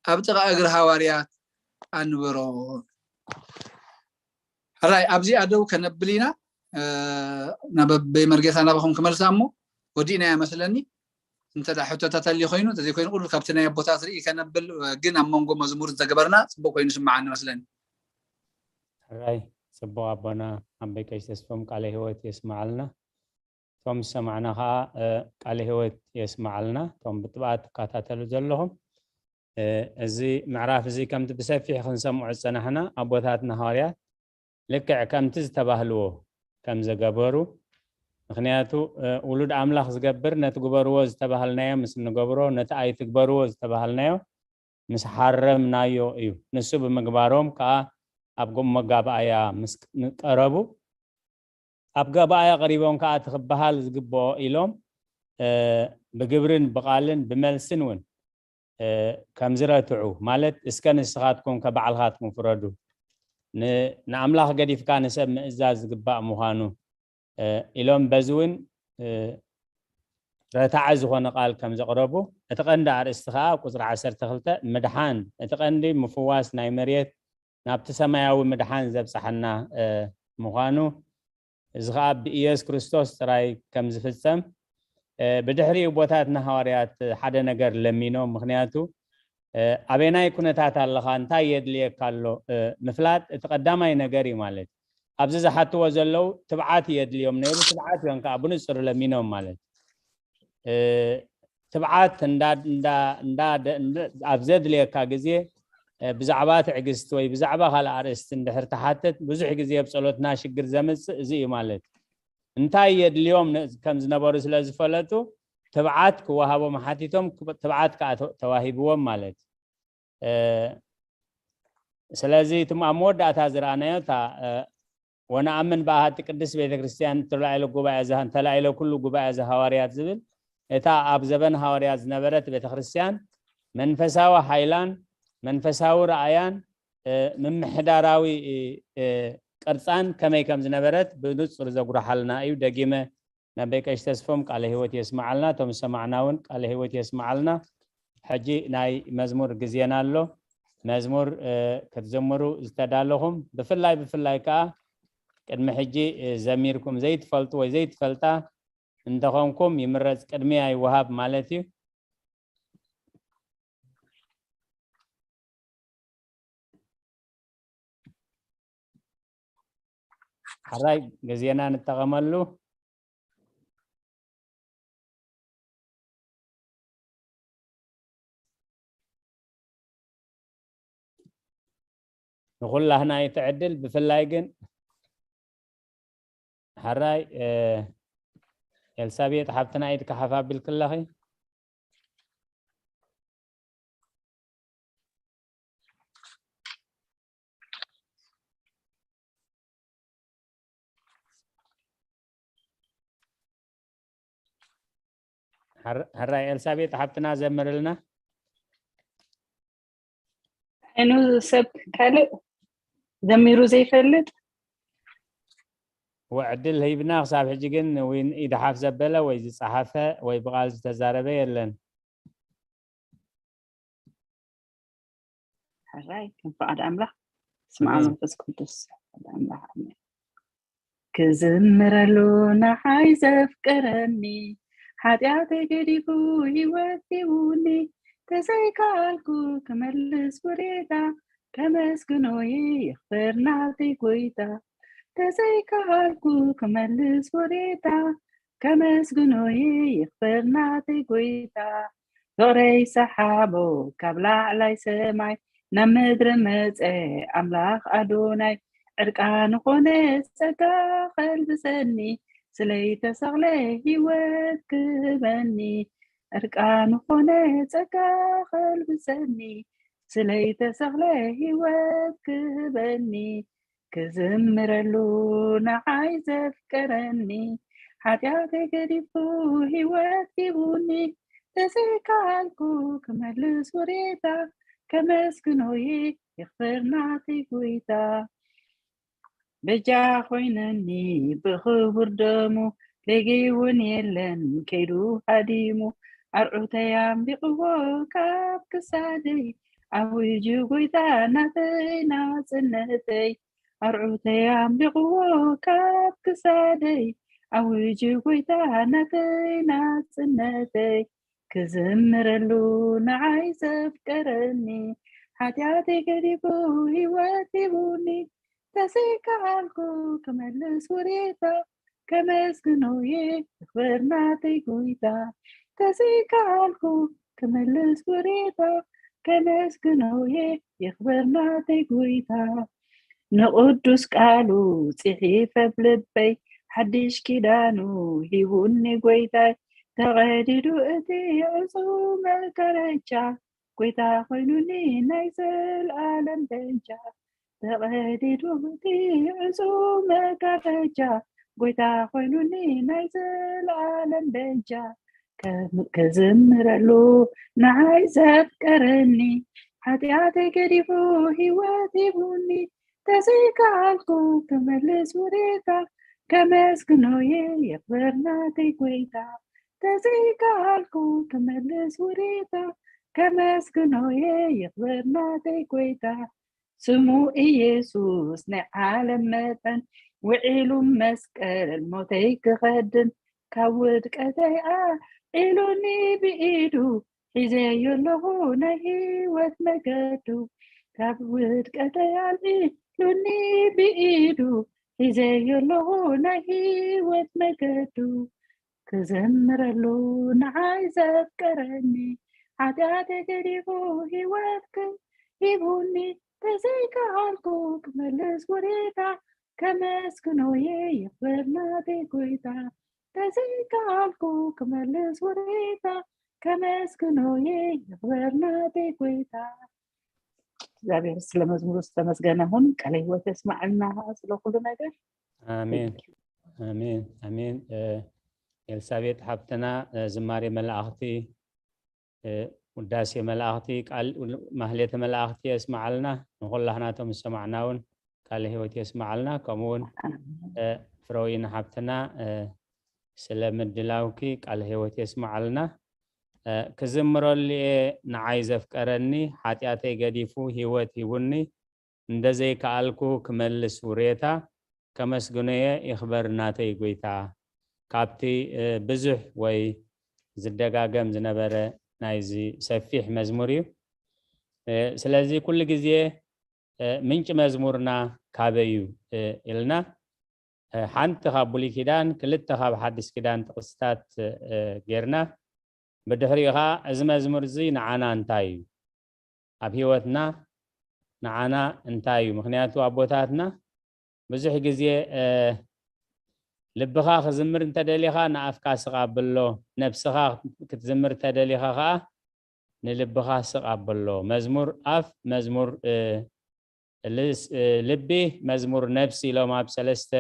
ኣብ ጥቓ እግሪ ሃዋርያት ኣንበሮ። ሕራይ ኣብዚኣ ደው ከነብል ኢና። ናብ በይ መርጌታ ናባኹም ክመልሳ እሞ ወዲእናያ መስለኒ። እንተ ደኣ ሕቶታት ኣልዩ ኮይኑ እንተዘይኮይኑ ቁሩብ ካብቲ ናይ ኣቦታት ርኢ ከነብል ግን ኣብ መንጎ መዝሙር እንተገበርና ጽቡቕ ኮይኑ ስምዓኒ መስለኒ። ሕራይ ጽቡቕ ኣቦና ኣቦይ ቀሺ ተስፎም ቃለ ህይወት የስምዓልና። እቶም ዝሰማዕና ከዓ ቃለ ህይወት የስምዓልና። እቶም ብጥብዓት ትከታተሉ ዘለኹም እዚ ምዕራፍ እዚ ከምቲ ብሰፊሕ ክንሰምዖ ዝጸናሕና ኣቦታትና ሃዋርያት ልክዕ ከምቲ ዝተባህልዎ ከም ዘገበሩ ምክንያቱ ውሉድ ኣምላኽ ዝገብር ነቲ ግበርዎ ዝተባህልናዮ ምስ እንገብሮ ነቲ ኣይትግበርዎ ዝተባህልናዮ ምስ ሓረምናዮ እዩ። ንሱ ብምግባሮም ከዓ ኣብ መጋባእያ ምስ ቀረቡ ኣብ ገባእያ ቀሪቦም ከዓ እቲ ክበሃል ዝግብኦ ኢሎም ብግብርን ብቓልን ብመልስን እውን ከም ዝረትዑ ማለት እስከ ንስኻትኩም ከባዕልኻትኩም ፍረዱ ንኣምላኽ ገዲፍካ ንሰብ ምእዛዝ ዝግባእ ምዃኑ ኢሎም በዚ እውን ረታዐ ዝኾነ ቃል ከም ዘቕረቡ እቲ ቀንዲ ኣርእስቲ ከዓ ቁፅሪ ዓሰርተ ክልተ ምድሓን እቲ ቀንዲ ምፍዋስ ናይ መሬት ናብቲ ሰማያዊ ምድሓን ዘብፅሓና ምዃኑ እዚ ከዓ ብኢየሱስ ክርስቶስ ጥራይ ከም ዝፍፀም ብድሕሪኡ ቦታት ንሃዋርያት ሓደ ነገር ለሚኖም ምክንያቱ ኣበናይ ኩነታት ኣለካ እንታይ የድልየካ ኣሎ ምፍላጥ እቲ ቀዳማይ ነገር እዩ ማለት ኣብዚ ዝሓትዎ ዘለዉ ትብዓት የድልዮም ነይሩ ትብዓት እዮም ከዓ ብንፅር ለሚኖም ማለት ትብዓት ኣብ ዘድልየካ ግዜ ብዛዕባ ትዕግስቲ ወይ ብዛዕባ ካልእ ኣርእስቲ እንድሕር ትሓትት ብዙሕ ግዜ ኣብ ጸሎትና ሽግር ዘምጽእ እዚ እዩ ማለት እንታይ የድልዮም ከም ዝነበሩ ስለ ዝፈለጡ ትብዓት ክወሃቦም ሓቲቶም ትብዓት ከዓ ተዋሂብዎም ማለት ስለዚ እቲ ኣብ መወዳእታ ዝረኣናዮ እታ ወነኣምን ብኣሃቲ ቅድስት ቤተ ክርስቲያን ተላዒለ ጉባኤ ተላዒለ ኩሉ ጉባኤ ዘሃዋርያት ዝብል እታ ኣብ ዘበን ሃዋርያት ዝነበረት ቤተ ክርስቲያን መንፈሳዊ ሓይላን መንፈሳዊ ረኣያን ምምሕዳራዊ ቅርፃን ከመይ ከም ዝነበረት ብንፁር ዘጉርሓልና እዩ። ደጊመ ነቦይ ቀሺ ተስፎም ቃለ ህይወት የስምዓልና፣ እቶም ዝሰማዕና እውን ቃለ ህይወት የስምዓልና። ሕጂ ናይ መዝሙር ግዜና ኣሎ። መዝሙር ክትዝምሩ ዝተዳለኹም ብፍላይ ብፍላይ ከዓ ቅድሚ ሕጂ ዘሚርኩም ዘይትፈልጡ ወይ ዘይትፈልጣ እንተኾንኩም ይምረጽ፣ ቅድሚያ ይወሃብ ማለት እዩ። ሕራይ ግዜና ንጠቐመሉ። ንኹላህና እዩ እቲ ዕድል፣ ብፍላይ ግን ሕራይ፣ እ፣ ኤልሳቤጥ ሓብትና ኢድካ ሓፍ ኣቢልኪ ኣለኺ። ሕራይ ኤልሳቤጥ ሓብትና ዘምርልና። ዓይኑ ሰብ ካልእ ዘሚሩ ዘይፈልጥ። ወዕድል ሂብና ክሳብ ሕጂ ግን ዊን ኢድሓፍ ዘበለ ወይ ዝጸሓፈ ወይ ብቓል ዝተዛረበ የለን። ሕራይ ከም ፍቓድ ኣምላኽ ስምዓ ኣሜን። መንፈስ ቅዱስ ፍቓድ ኣምላኽ ኣሜን። ክዝምረሉ ንዓይ ዘፍቀረኒ ሓጢኣተይ ገዲፉ ህይወት ሂቡኒ ተዘይከኣልኩ ክመልስ ውሬታ ከመስግኖ ይኽበር ናተይ ጎይታ ተዘይከኣልኩ ክመልስ ውሬታ ከመስግኖ ይኽበር ናተይ ጎይታ ፍቕረይ ሰሓቦ ካብ ላዕላይ ሰማይ ናብ ምድሪ መጸ ኣምላኽ ኣዶናይ ዕርቃኑ ኾነ ጸጋ ከልብሰኒ ስለይ ተሰቕለ ህይወት ክህበኒ ዕርቃኑ ኾነ ጸጋ ከልብሰኒ ስለይ ተሰቕለ ህይወት ክህበኒ ክዝምረሉ ንዓይ ዘፍቀረኒ ሓጢኣተይ ገዲፉ ህይወት ሂቡኒ ተዘይከኣልኩ ክመልስ ውሬታ ከመስግኖ ይኽበር ናተይ ጎይታ በጃ ኮይነኒ ብኽቡር ደሙ ለጊ እውን የለን ከይዱ ሃዲሙ ኣርዑተይ ኣምሊቕዎ ካብ ክሳደይ ኣዊጁ ጎይታ ናተይ ናጽነተይ ኣርዑተይ ኣምሊቕዎ ካብ ክሳደይ ኣዊጁ ጎይታ ናተይ ናጽነተይ ክዝምረሉ ንዓይ ዘፍቀረኒ ሓጢኣተይ ገዲፉ ህይወት ሂቡኒ ተዘይከኣልኩ ክመልስ ውሬታ ከመስግኖ ይኽበር ናተይ ጎይታ ተዘይከኣልኩ ክመልስ ውሬታ ከመስግኖ ይኽበር ናተይ ጎይታ ንቅዱስ ቃሉ ጽሒፈ ብልበይ ሓድሽ ኪዳኑ ሂቡኒ ጎይታይ ተቐዲዱ እቲ ዕጹ መጋረጃ ጎይታ ኮይኑኒ ናይ ዘልኣለም በጃ ተቐዲዱ እቲ ዕጹ መጋረጃ ጎይታ ኮይኑኒ ናይ ዘልኣለም በጃ ክዝምረሉ ንዓይ ዘፍቀረኒ ሓጢኣተይ ገዲፉ ህይወት ሂቡኒ ተዘይከኣልኩ ክመልስ ውሬታ ከመስግኖ ይኽበር ናተይ ጎይታ ተዘይከኣልኩ ክመልስ ውሬታ ከመስግኖ ይኽበር ናተይ ጎይታ ስሙ ኢየሱስ ናይ ዓለም መጠን ውዒሉ መስቀል ሞተይ ክኸድን ካብ ውድቀተይ ኣዒሉኒ ብኢዱ ሒዘዮ ኣለኹ ናይ ህይወት መገዱ ካብ ውድቀተይ ኣልዒሉኒ ብኢዱ ሒዘዮ ኣለኹ ናይ ህይወት መገዱ ክዘምረሉ ንዓይ ዘፍቀረኒ ሓጢኣተይ ገዲፉ ህይወት ሂቡኒ ተዘይከኣልኩ ክመልስ ውሬታ ከመስግኖ ይኽበር ናተይ ጎይታ ተዘይከኣልኩ ክመልስ ውሬታ ከመስግኖ ይኽበር ናተይ ጎይታ እግዚኣብሔር ስለ መዝሙሩ ዝተመስገነ ሁን ቃለ ህይወት የስማዕልና ስለ ኩሉ ነገር ኣሜን ኣሜን ኣሜን ኤልሳቤጥ ሓብትና ዝማሬ መላእኽቲ ውዳሴ መላእኽቲ ቃል ማህሌተ መላእኽቲ የስማዓልና ንኹላህናቶም ዝሰማዕና እውን ቃለ ህይወት የስማዓልና ከምኡ እውን ፍረዊን ሓብትና ስለ ምድላውኪ ቃለ ህይወት የስማዓልና ክዝምረሉ እየ ንዓይ ዘፍቀረኒ ሓጢኣተይ ገዲፉ ህይወት ሂቡኒ እንደዘይከኣልኩ ክመልስ ውሬታ ከመስግኖየ ይኽበር ናተይ ጎይታ ካብቲ ብዙሕ ወይ ዝደጋገም ዝነበረ ናይዚ ሰፊሕ መዝሙር እዩ። ስለዚ ኩሉ ግዜ ምንጭ መዝሙርና ካበይ እዩ ኢልና ሓንቲ ካብ ብሉይ ኪዳን ክልተ ካብ ሓድሽ ኪዳን ጥቕስታት ጌርና፣ ብድሕሪኡ ኸዓ እዚ መዝሙር እዚ ንዓና እንታይ እዩ? ኣብ ህይወትና ንዓና እንታይ እዩ? ምክንያቱ ኣቦታትና ብዙሕ ግዜ ልብኻ ክዝምር እንተደሊኻ ንኣፍካ ስቕ ኣብሎ፣ ነብስኻ ክትዝምር እንተደሊኻ ኸዓ ንልብኻ ስቕ ኣብሎ። መዝሙር ኣፍ፣ መዝሙር ልቢ፣ መዝሙር ነብሲ ኢሎም ኣብ ሰለስተ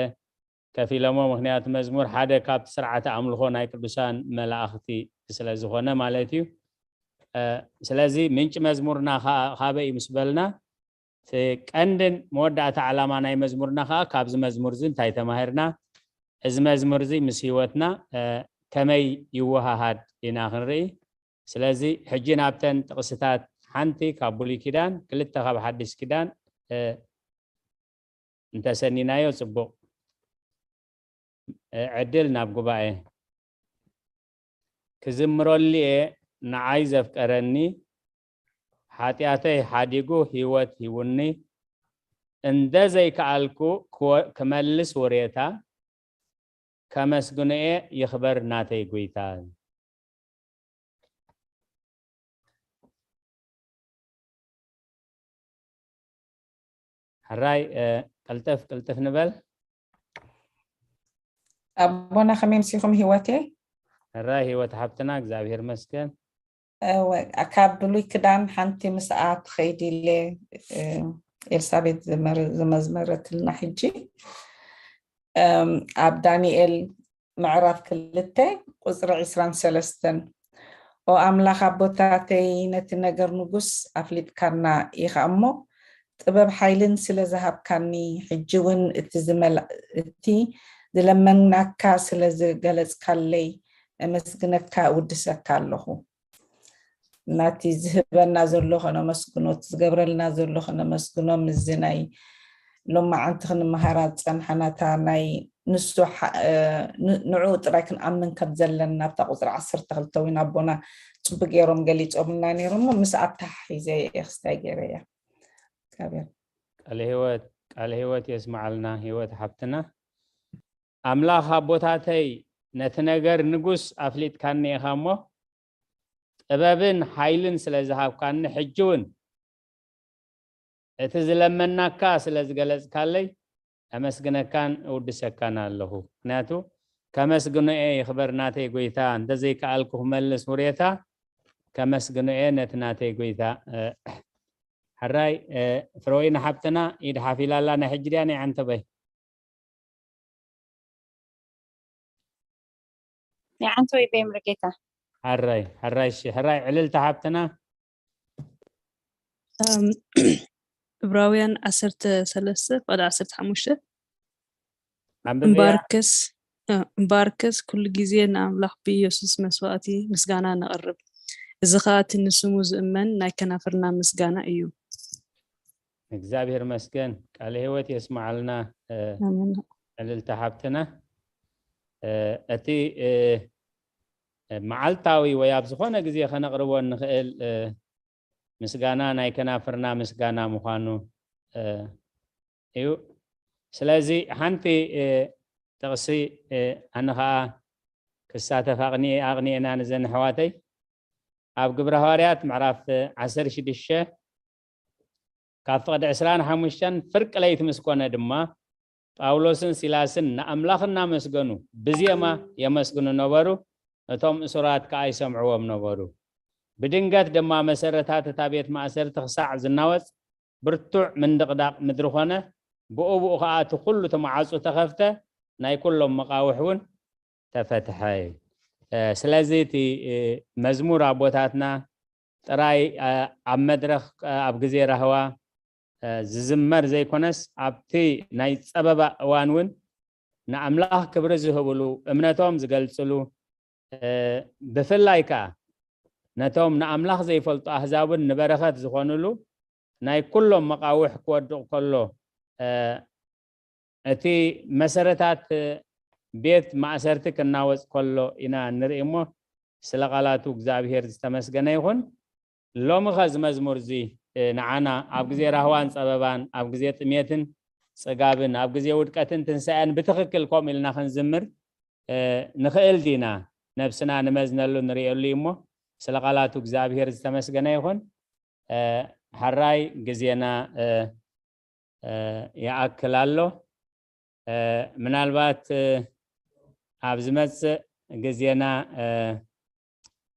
ከፊሎሞ። ምክንያቱ መዝሙር ሓደ ካብቲ ስርዓተ ኣምልኾ ናይ ቅዱሳን መላእኽቲ ስለ ዝኾነ ማለት እዩ። ስለዚ ምንጭ መዝሙርና ካበይ እዩ ምስ በልና፣ እቲ ቀንድን መወዳእታ ዓላማ ናይ መዝሙርና ከዓ ካብዚ መዝሙር እዚ እንታይ ተማሂርና፣ እዚ መዝሙር እዚ ምስ ህይወትና ከመይ ይወሃሃድ ኢና ክንርኢ። ስለዚ ሕጂ ናብተን ጥቕስታት ሓንቲ ካብ ብሉይ ኪዳን፣ ክልተ ካብ ሓድሽ ኪዳን እንተሰኒናዮ ጽቡቕ። ዕድል ናብ ጉባኤ። ክዝምረሉ እየ ንዓይ ዘፍቀረኒ፣ ሓጢኣተይ ሓዲጉ ህይወት ሂቡኒ፣ እንደ ዘይከኣልኩ ክመልስ ውሬታ፣ ከመስግኖ እየ ይኽበር ናተይ ጎይታ። ሕራይ ቅልጥፍ ቅልጥፍ ንበል። ኣቦና ከመይ ምሲኹም ህይወቴ? ሕራይ ህይወት ሓብትና እግዚኣብሔር መስገን። ካብ ብሉይ ክዳን ሓንቲ ምስኣ ትኸይድ ኢለ ኤልሳቤት ዝመዝመረትልና ሕጂ ኣብ ዳንኤል ምዕራፍ ክልተ ቁፅሪ ዕስራን ሰለስተን፣ ኦ ኣምላኽ ኣቦታተይ፣ ነቲ ነገር ንጉስ ኣፍሊጥካና ኢኻ እሞ፣ ጥበብ ሓይልን ስለ ዝሃብካኒ፣ ሕጂ እውን እቲ ዝመላ- እቲ ዝለመንናካ ስለ ዝገለጽካለይ፣ እመስግነካ፣ እውድሰካ ኣለኹ። ናቲ ዝህበና ዘሎ ከነመስግኖ፣ እቲ ዝገብረልና ዘሎ ከነመስግኖ፣ ምስዚ ናይ ሎማዓንቲ ክንመሃራ ዝጸንሓና እታ ናይ ንሱ ሓ- እ፣ ን- ንዕኡ ጥራይ ክንኣምን ከም ዘለና ኣብታ ቁጽሪ ዓሰርተ ክልተ እውን ኣቦና ጽቡቅ ገይሮም ገሊጾምልና ነይሮም። እሞ ምስ ኣተሓሒዘ እየ ክስታይ ገይረ እያ። እግዚኣብሔር ቃለ ህይወት ቃለ ህይወት የስምዓልና። ህይወት ሓብትና ኣምላኽ ኣቦታተይ ነቲ ነገር ንጉስ ኣፍሊጥካኒ ኢኻ እሞ ጥበብን ሓይልን ስለ ዝሃብካኒ ሕጂ እውን እቲ ዝለመናካ ስለ ዝገለጽካለይ ኣመስግነካን እውድሰካን ኣለኹ። ምክንያቱ ከመስግኖ እየ ይኽበር ናተይ ጎይታ፣ እንተዘይከኣልኩ ክመልስ ውሬታ ከመስግኖ እየ ነቲ ናተይ ጎይታ። ሕራይ ፍረወይኒ ሓብትና ኢድ ሓፊላ ኣላ። ናይ ሕጂ ድያ ናይ ዓንተበይ? ናይ ዓንተበይ በይ ምርጌታ። ሕራይ ሕራይ እሺ ሕራይ ዕልልታ ሓብትና። እብራውያን ዓሰርተ ሰለስተ ፍቕዲ ዓሰርተ ሓሙሽተ። እምባርከስ እምባርከስ ኩሉ ግዜ ንኣምላኽ ብኢየሱስ መስዋእቲ ምስጋና ነቕርብ፣ እዚ ኸኣ እቲ ንስሙ ዝእመን ናይ ከናፍርና ምስጋና እዩ። እግዚኣብሔር መስገን ቃለ ህይወት የስምዓልና። ዕልልቲ ሓብትና እቲ መዓልታዊ ወይ ኣብ ዝኾነ ግዜ ከነቕርቦ እንኽእል ምስጋና ናይ ከናፍርና ምስጋና ምዃኑ እዩ። ስለዚ ሓንቲ ጥቕሲ ኣነ ኸዓ ክሳተፍ ኣቕኒኤና ንዘን ኣሕዋተይ ኣብ ግብረ ሃዋርያት ምዕራፍ ዓሰርተ ሽዱሽተ ካብ ፍቕዲ ዕስራን ሓሙሽተን ፍርቂ ለይቲ ምስ ኮነ ድማ ጳውሎስን ሲላስን ንኣምላኽ እናመስገኑ ብዜማ የመስግኑ ነበሩ። እቶም እሱራት ከኣ ይሰምዕዎም ነበሩ። ብድንገት ድማ መሰረታት እታ ቤት ማእሰርቲ ክሳዕ ዝናወጽ ብርቱዕ ምንድቕዳቕ ምድሪ ኾነ። ብኡ ብኡ ኸኣ እቲ ኩሉ እቲ መዓጹ ተኸፍተ፣ ናይ ኩሎም መቓውሕ እውን ተፈትሐ። ስለዚ እቲ መዝሙር ኣቦታትና ጥራይ ኣብ መድረኽ ኣብ ግዜ ራህዋ ዝዝመር ዘይኮነስ ኣብቲ ናይ ጸበባ እዋን እውን ንኣምላኽ ክብሪ ዝህብሉ እምነቶም ዝገልጽሉ ብፍላይ ከኣ ነቶም ንኣምላኽ ዘይፈልጡ ኣህዛብን ንበረኸት ዝኾኑሉ ናይ ኩሎም መቓውሕ ክወድቕ ከሎ እቲ መሰረታት ቤት ማእሰርቲ ክናወጽ ከሎ ኢና ንርኢ እሞ፣ ስለ ቃላቱ እግዚኣብሔር ዝተመስገነ ይኹን። ሎሚ ኸ እዚ መዝሙር እዚ፣ እ፣ ንዓና ኣብ ግዜ ራህዋን ጸበባን፣ ኣብ ግዜ ጥሜትን ጽጋብን፣ ኣብ ግዜ ውድቀትን ትንሳኤን ብትኽክል ከምኡ ኢልና ክንዝምር፣ እ፣ ንኽእል ዲና? ነብስና ንመዝነሉ ንርእየሉ እዩ እሞ፣ ስለ ቃላቱ እግዚኣብሔር ዝተመስገነ ይኹን። እ፣ ሕራይ ግዜና፣ እ፣ እ፣ ይኣክል ኣሎ። እ፣ ምናልባት፣ እ፣ ኣብ ዝመጽእ ግዜና፣ እ፣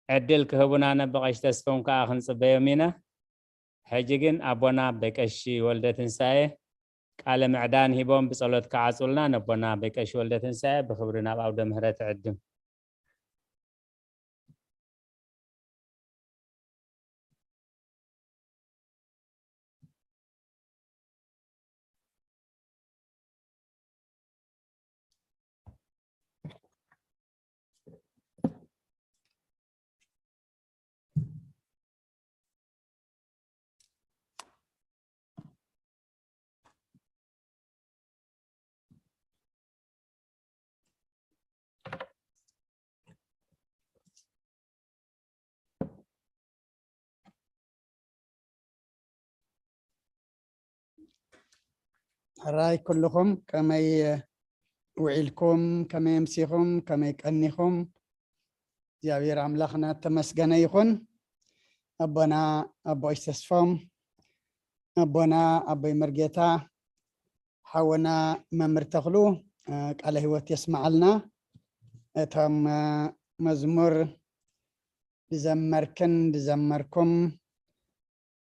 ዕድል ክህቡና ነቦ ቀሺ ተስፎም ከኣ ክንጽበዮም ኢና። ሕጂ ግን ኣቦና ኣቦይ ቀሺ ወልደ ትንሳኤ ቃለ ምዕዳን ሂቦም ብጸሎት ክዓጹልና ነቦና ኣቦይ ቀሺ ወልደ ትንሳኤ ብኽብሪ ናብ ኣውደ ምህረት እዕድም። ሕራይ ኩልኹም ከመይ ውዒልኩም፣ ከመይ ኣምሲኹም፣ ከመይ ቀኒኹም? እግዚኣብሔር ኣምላኽና ተመስገነ ይኹን። ኣቦና ኣቦይ ተስፎም፣ ኣቦና ኣቦይ መርጌታ፣ ሓወና መምህር ተኽሉ፣ እ፣ ቃለ ህይወት የስምዓልና። እቶም፣ እ፣ መዝሙር ዝዘመርክን ዝዘመርኩም፣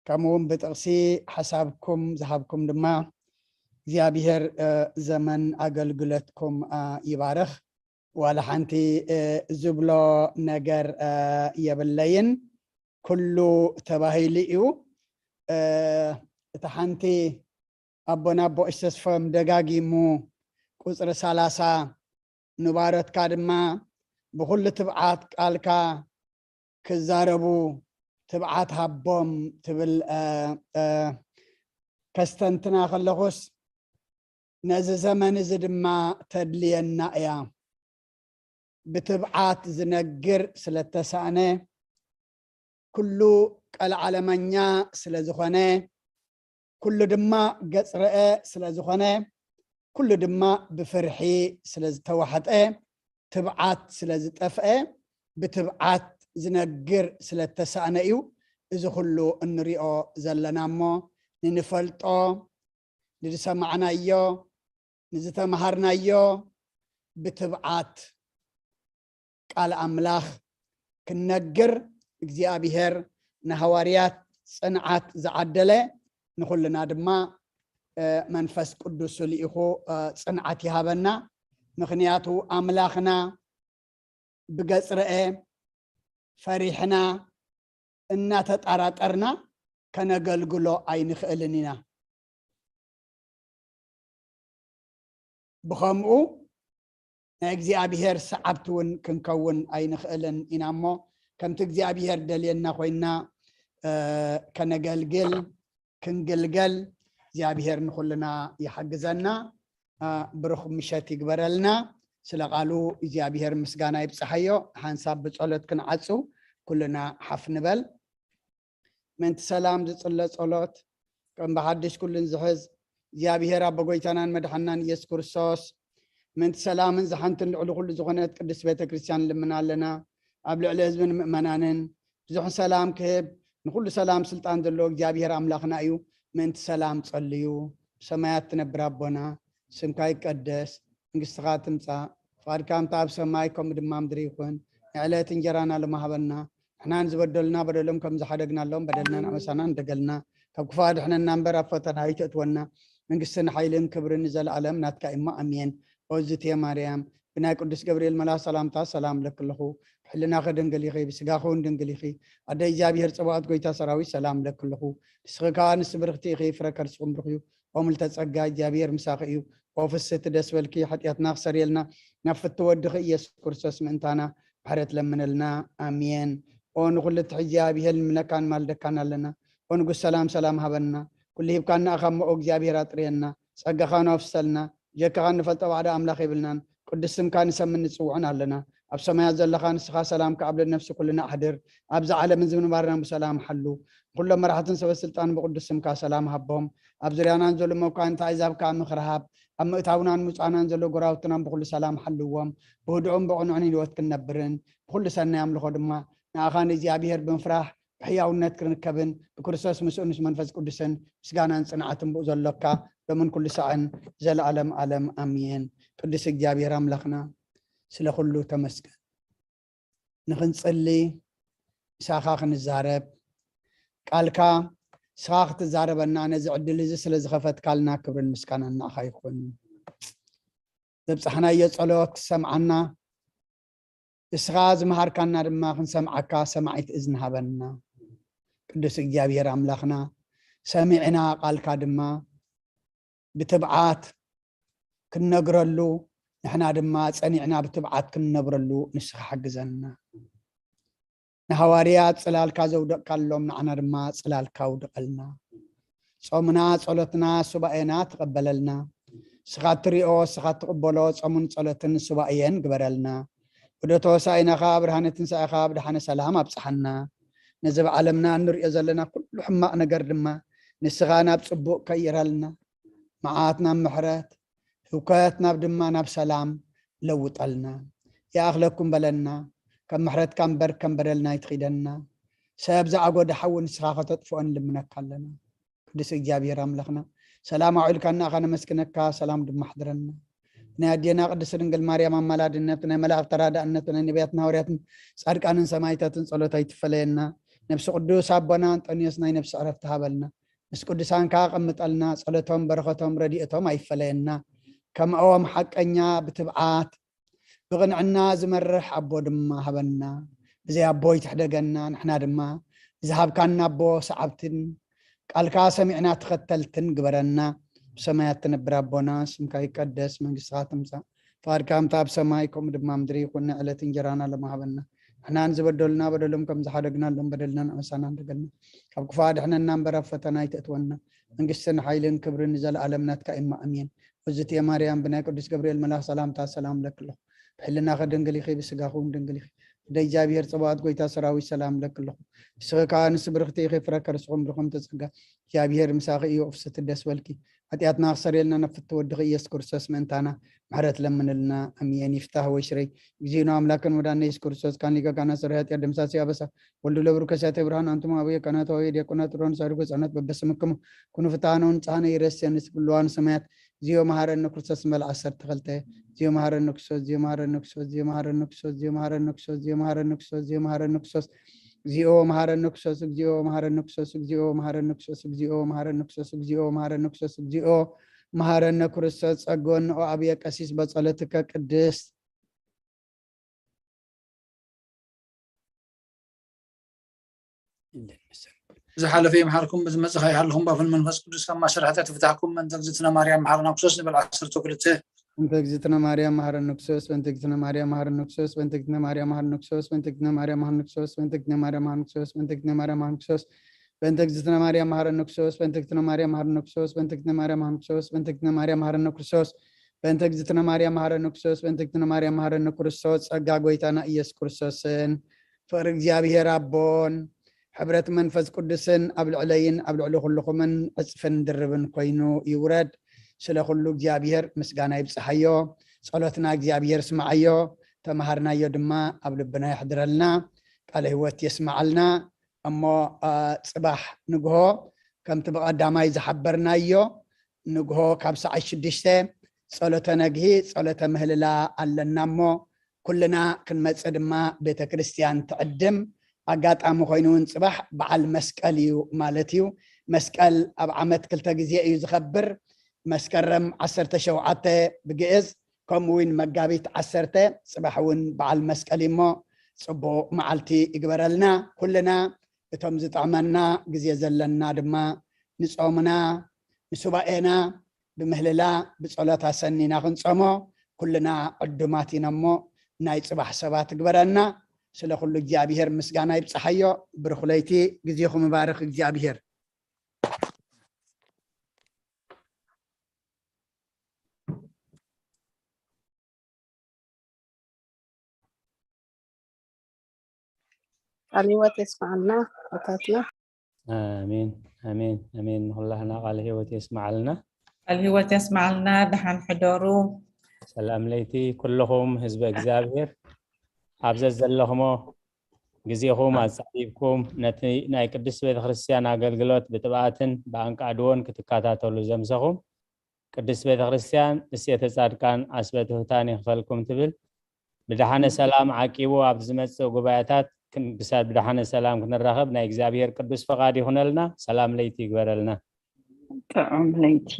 ከምኡ እውን ብጥቕሲ ሓሳብኩም ዝሃብኩም ድማ እግዚኣብሔር፣ እ፣ ዘመን ኣገልግሎትኩም፣ እ፣ ይባርኽ። ዋላ ሓንቲ፣ እ፣ ዝብሎ ነገር፣ እ፣ የብለይን። ኩሉ ተባሂሉ እዩ። እ፣ እታ ሓንቲ ኣቦና ኣቦ እሽ ተስፎም ደጋጊሙ ቁጽሪ ሰላሳ ንባሮትካ ድማ ብኹሉ ትብዓት ቃልካ ክዛረቡ ትብዓት ሃቦም ትብል፣ እ፣ እ፣ ከስተንትና ከለኹስ ነዚ ዘመን እዚ ድማ ተድልየና እያ። ብትብዓት ዝነግር ስለ እተሳእነ፣ ኩሉ ቀልዓለመኛ ስለ ዝኾነ፣ ኩሉ ድማ ገጽ ረአ ስለ ዝኾነ፣ ኩሉ ድማ ብፍርሒ ስለ ዝተዋሕጠ፣ ትብዓት ስለ ዝጠፍአ፣ ብትብዓት ዝነግር ስለ እተሳእነ እዩ እዚ ኩሉ እንሪኦ ዘለና እሞ፣ ንንፈልጦ፣ ንዝሰማዕናዮ፣ ንዝተምሃርናዮ ብትብዓት ቃል ኣምላኽ ክንነግር እግዚኣብሔር ንሃዋርያት ጽንዓት ዝዓደለ ንኹልና ድማ፣ እ፣ መንፈስ ቅዱሱ ልኢኹ፣ እ፣ ጽንዓት ይሃበና። ምኽንያቱ ኣምላኽና ብገጽ ረአ ፈሪሕና እናተጠራጠርና ከነገልግሎ ኣይንኽእልን ኢና። ብኸምኡ ናይ እግዚኣብሔር ሰዓብቲ እውን ክንከውን ኣይንኽእልን ኢና እሞ፣ ከምቲ እግዚኣብሔር ደልየና ኮይንና፣ እ፣ ከነገልግል፣ ክንግልገል እግዚኣብሔር ንኹልና ይሓግዘና። እ፣ ብሩኽ ምሸት ይግበረልና። ስለ ቃሉ እግዚኣብሔር ምስጋና ይብጽሓዮ። ሓንሳብ ብጸሎት ክንዓጹ ኩልና ሓፍ ንበል። ምእንቲ ሰላም ዝጽለ ጸሎት፣ ከም ብሓድሽ ኩሉን ዝሕዝ እግዚኣብሔር ኣቦ ጎይታናን መድሓናን ኢየሱስ ክርስቶስ፣ ምእንቲ ሰላምን ዝሓንትን ልዕሊ ኩሉ ዝኾነት ቅድስት ቤተ ክርስቲያን ንልምና ኣለና። ኣብ ልዕሊ ህዝብን ምእመናንን ብዙሕ ሰላም ክህብ፣ ንኹሉ ሰላም ስልጣን ዘለዎ እግዚኣብሔር ኣምላኽና እዩ። ምእንቲ ሰላም ጸልዩ። ብሰማያት ትነብር ኣቦና፣ ስምካ ይቀደስ፣ መንግስትኻ ትምጻእ፣ ፍቓድካ ከምታ ኣብ ሰማይ ከምኡ ድማ ምድሪ ይኹን። ንዕለት እንጀራና ሎሚ ሃበና፣ ንሕና ንዝበደሉና በደሎም ከም ዝሓደግናሎም በደልና ንኣመሳና እንደገልና፣ ካብ ክፉእ ኣድሕነና እምበር ኣብ ፈተና ኣይተእትወና። መንግስትን ሓይልን ክብርን ንዘለኣለም ናትካ እሞ ኣሜን። ኦ ዝቴ ማርያም፣ ብናይ ቅዱስ ገብርኤል መልኣኽ ሰላምታ ሰላም እለኪ ኣለኹ። ብሕልናኺ ድንግል ኢኺ፣ ብስጋኺ እውን ድንግል ኢኺ። ኣደ እግዚኣብሔር ጸባኦት ጎይታ ሰራዊት ሰላም እለኪ ኣለኹ። ንስኺ ከኣ ንስቲ ብርኽቲ ኢኺ፣ ፍረ ከርስኹም ብሩኽ እዩ። ኦ ምልተ ጸጋ እግዚኣብሔር ምሳኺ እዩ። ኦ ፍስህቲ ደስ በልኪ፣ ሓጢኣትና ክሰርየልና ናብ ፍቲ ወድኺ ኢየሱስ ክርስቶስ ምእንታና ምሕረት ለምነልና። ኣሜን። ኦ ንኹሉ እትሕዚ እግዚኣብሔር ንልምነካን ንማልደካን ኣለና። ኦ ንጉስ ሰላም ሰላም ሃበና። ኩሉ ሂብካና ኢኻ እሞ ኦ እግዚኣብሔር ኣጥርየና። ጸጋኻ ነፍሰልና። ጀካኻ ንፈልጦ ባዕዳ ኣምላኽ የብልናን። ቅዱስ ስምካ ንሰምን ንጽውዕን ኣለና። ኣብ ሰማያት ዘለኻ ንስኻ ሰላምካ ኣብ ልዕሊ ነፍሲ ኩልና ኣሕድር። ኣብዚ ዓለምን ዝምንባርና ብሰላም ሓሉ። ንኹሎም መራሕትን ሰበ ስልጣን ብቅዱስ ስምካ ሰላም ሃቦም። ኣብ ዙርያናን ዘሎ መኳንንቲ ኣሕዛብ ከኣ ምኽሪ ሃብ። ኣብ ምእታውናን ምውጻእናን ዘሎ ጎራውትናን ብኹሉ ሰላም ሓልዎም። ብህዱእን ብቕኑዕን ህይወት ክንነብርን ብኹሉ ሰናይ ኣምልኾ ድማ ንኣኻ ንእግዚኣብሔር ብምፍራሕ ብሕያውነት ክንርከብን ብክርስቶስ ምስኡ ምስ መንፈስ ቅዱስን ምስጋናን ጽንዓትን ብኡ ዘሎካ ሎምን ኩሉ ሳዕን ዘለዓለም ዓለም ኣሜን። ቅዱስ እግዚኣብሔር ኣምላኽና ስለ ኩሉ ተመስገን። ንኽንጽሊ ምሳኻ ክንዛረብ ቃልካ ንስኻ ክትዛረበና ነዚ ዕድል እዚ ስለ ዝኸፈትካልና ክብርን ምስጋናን ንኣኻ ይኹን። ዘብጻሕናዮ ጸሎት ክሰምዓና ንስኻ ዝመሃርካና ድማ ክንሰምዓካ ሰማዒት እዝኒ ሃበና። ቅዱስ እግዚኣብሔር ኣምላኽና ሰሚዕና ቃልካ ድማ ብትብዓት ክንነግረሉ ንሕና ድማ ጸኒዕና ብትብዓት ክንነብረሉ ንስኻ ሓግዘና። ንሃዋርያት ጽላልካ ዘውደቕካሎም ንዓና ድማ ጽላልካ ኣውድቐልና። ጾምና ጸሎትና ሱባኤና ተቐበለልና። ንስኻ እትሪኦ ንስኻ እትቕበሎ ጾምን ጸሎትን ሱባኤን ግበረልና። ወደ ተወሳኢናኻ ብርሃነ ትንሳኤኻ ብደሓነ ሰላም ኣብጽሓና። ነዚ ኣብ ዓለምና እንሪኦ ዘለና ኩሉ ሕማቕ ነገር ድማ ንስኻ ናብ ጽቡቕ ቀይረልና። መዓት ናብ ምሕረት፣ ህውከት ናብ ድማ ናብ ሰላም ለውጠልና። ይኣኽለኩም በለና፣ ከም ምሕረትካ እምበር ከም በደልና ኣይትኺደና። ሰብ ዝኣጎደ ሓዊ ንስኻ ከተጥፍኦ ንልምነካ ኣለና። ቅዱስ እግዚኣብሔር ኣምላኽና፣ ሰላም ኣውዒልካና ኢኻ ነመስግነካ፣ ሰላም ድማ ኣሕድረና። ናይ ኣዴና ቅድስት ድንግል ማርያም ኣማላድነት፣ ናይ መላእኽቲ ተራዳእነት፣ ናይ ነቢያትን ሃዋርያትን ጻድቃንን ሰማዕታትን ጸሎት ኣይትፈለየና። ነብሲ ቅዱስ ኣቦና ኣንጠንዮስ ናይ ነብሲ ዕረፍቲ ሃበልና። ምስ ቅዱሳን ከኣ ኣቐምጠልና። ጸሎቶም፣ በረኸቶም፣ ረድኤቶም ኣይፈለየና። ከምኦም ሓቀኛ፣ ብትብዓት፣ ብቕንዕና ዝመርሕ ኣቦ ድማ ሃበና። ብዘይ ኣቦ ኣይትሕደገና። ንሕና ድማ ዝሃብካና ኣቦ ሰዓብትን ቃልካ ሰሚዕና ተኸተልትን ግበረና። ብሰማያት ትነብር ኣቦና፣ ስምካ ይቀደስ፣ መንግስትኻ ትምጻእ፣ ፍቓድካ ከምቲ ኣብ ሰማይ ከምኡ ድማ ኣብ ምድሪ ይኹን። ናይ ዕለት እንጀራና ሎሚ ሃበና። ንሕና ንዝበደሉና በደሎም ከም ዝሓደግናሎም በደልና ንኣበሳና ንደገልና። ካብ ክፉእ ኣድሕነና እምበር ኣብ ፈተና ኣይተእትወና። መንግስትን ሓይልን ክብርን ንዘለኣለም ናትካ እማ ኣሜን። እግዝእትየ ማርያም ብናይ ቅዱስ ገብርኤል መልኣኽ ሰላምታ ሰላም እብለኪ ኣለኹ። ብሕልናኺ ድንግል ኢኺ፣ ብስጋኺ እውን ድንግል ኢኺ። ወደ እግዚኣብሔር ጸባኦት ጎይታ ሰራዊት ሰላም እብለኪ ኣለኹ። ንስኺ ከኣ ኣንስቲ ብርኽቲ ኢኺ፣ ፍረ ከርስኹም ብሩኽ እንቲ ጸጋ እግዚኣብሔር ምሳኺ እዩ። ኦፍ ስቲ ደስ በልኪ። ሓጢኣትና ክሰርየልና ናብ ፍትወድኺ ኢየሱስ ክርስቶስ ምእንታና ምሕረት ለምንልና። ኣሜን። ይፍታህ ወይ ሽረይ እግዚእነ ኣምላክን መድኃኒነ ኢየሱስ ክርስቶስ ካን ሊቀ ካህናት ሠራዊ ኃጢአት ደምሳሲ ኣበሳ ወልዱ ለብሩ ከሲያተ ብርሃን ኣንቱም ኣበየ ካህናት ወይ ዲያቆናት ሮን ሳድጎ ጸነት በበስምክሙ ኩኑ ፍትሐነ ወንጽሐነ ይረስየን ንስብልዋን ሰማያት እግዚኦ መሐረነ ክርስቶስ ንበል ዓሰርተ ክልተ። እግዚኦ መሐረነ ክርስቶስ፣ እግዚኦ መሐረነ ክርስቶስ፣ እግዚኦ መሐረነ ክርስቶስ፣ እግዚኦ መሐረነ ክርስቶስ፣ እግዚኦ መሐረነ ክርስቶስ፣ እግዚኦ መሐረነ ክርስቶስ፣ እግዚኦ መሐረነ ክርስቶስ፣ እግዚኦ መሐረነ ክርስቶስ፣ እግዚኦ መሐረነ ክርስቶስ፣ እግዚኦ መሐረነ ክርስቶስ፣ እግዚኦ መሐረነ ክርስቶስ። ጸግወን ኦ ኣብየ ቀሲስ በጸሎትከ ቅድስት። ዝሓለፈ ይምሓርኩም፣ ዝመጽእ ከይሃልኹም፣ ባፍን መንፈስ ቅዱስ ካብ ማእሰርቲ ኃጢኣት ይፍታሕኩም። በእንተ እግዝእትነ ማርያም መሓረና ክርስቶስ ንበል ዓሰርተ ክልተ። በእንተ እግዝእትነ ማርያም መሓረነ ክርስቶስ፣ በእንተ እግዝእትነ ማርያም መሓረነ ክርስቶስ፣ በእንተ እግዝእትነ ማርያም መሓረነ ክርስቶስ፣ በእንተ እግዝእትነ ማርያም መሓረነ ክርስቶስ፣ በእንተ እግዝእትነ ማርያም መሓረነ ክርስቶስ፣ በእንተ እግዝእትነ ማርያም መሓረነ ክርስቶስ፣ በእንተ እግዝእትነ ማርያም መሓረነ ክርስቶስ፣ በእንተ እግዝእትነ ማርያም መሓረነ ክርስቶስ፣ በእንተ እግዝእትነ ማርያም መሓረነ ክርስቶስ፣ በእንተ እግዝእትነ ማርያም መሓረነ ክርስቶስ፣ ጸጋ ጐይታና ኢየሱስ ክርስቶስን ፍቕሪ እግዚኣብሔር ኣቦን ሕብረት መንፈስ ቅዱስን ኣብ ልዕለይን ኣብ ልዕሊ ኩልኹምን ዕጽፍን ድርብን ኮይኑ ይውረድ። ስለ ኩሉ እግዚኣብሔር ምስጋና ይብጽሓዮ። ጸሎትና እግዚኣብሔር ስምዓዮ። ተመሃርናዮ ድማ ኣብ ልብና የሕድረልና። ቃለ ህይወት የስምዓልና። እሞ፣ አ፣ ጽባሕ ንግሆ ከምቲ ብቐዳማይ ዝሓበርናዮ ንግሆ ካብ ሰዓት ሽዱሽተ ጸሎተ ነግሂ፣ ጸሎተ ምህልላ ኣለና እሞ ኩልና ክንመጽእ ድማ ቤተ ክርስቲያን ትዕድም። ኣጋጣሚ ኮይኑ እውን ጽባሕ በዓል መስቀል እዩ ማለት እዩ። መስቀል ኣብ ዓመት ክልተ ግዜ እዩ ዝኸብር። መስከረም ዓሰርተ ሸውዓተ ብግእዝ ከምኡ እውን መጋቢት ዓሰርተ ጽባሕ እውን በዓል መስቀል እዩ እሞ ጽቡቕ መዓልቲ ይግበረልና። ኩልና እቶም ዝጥዕመና ግዜ ዘለና ድማ ንጾምና ንሱባኤና ብምህልላ ብጸሎት ኣሰኒና ክንጾሞ ኩልና ዕዱማት ኢና እሞ ናይ ጽባሕ ሰባት ይግበረና። ስለ ኩሉ እግዚኣብሔር ምስጋና ይብጽሓዮ። ብሩኽ ለይቲ፣ ግዜኹም ይባርኽ እግዚኣብሔር። ቃል ህይወት የስማዓልና ኣታትና። ኣሜን ኣሜን ኣሜን። ንኩላህና ቃል ህይወት የስማዓልና። ቃል ህይወት የስማዓልና። ደሓን ሕደሩ። ሰላም ለይቲ ኩልኹም ህዝበ እግዚኣብሔር፣ ኣብ ዘዘለኹሞ ግዜኹም ኣጻቢብኩም ነቲ ናይ ቅድስት ቤተክርስትያን ኣገልግሎት ብጥብኣትን ብኣንቃድዎን ክትከታተሉ ዘምሰኹም ቅድስት ቤተክርስትያን እሴተ ጻድቃን ዓስበ ትሑታን ይኽፈልኩም ትብል። ብደሓነ ሰላም ዓቂቡ ኣብ ዝመጽእ ጉባኤታት ክሳብ ብደሓነ ሰላም ክንራኸብ ናይ እግዚኣብሔር ቅዱስ ፈቓድ ይኹነልና። ሰላም ለይቲ ይግበረልና። ጥዑም ለይቲ።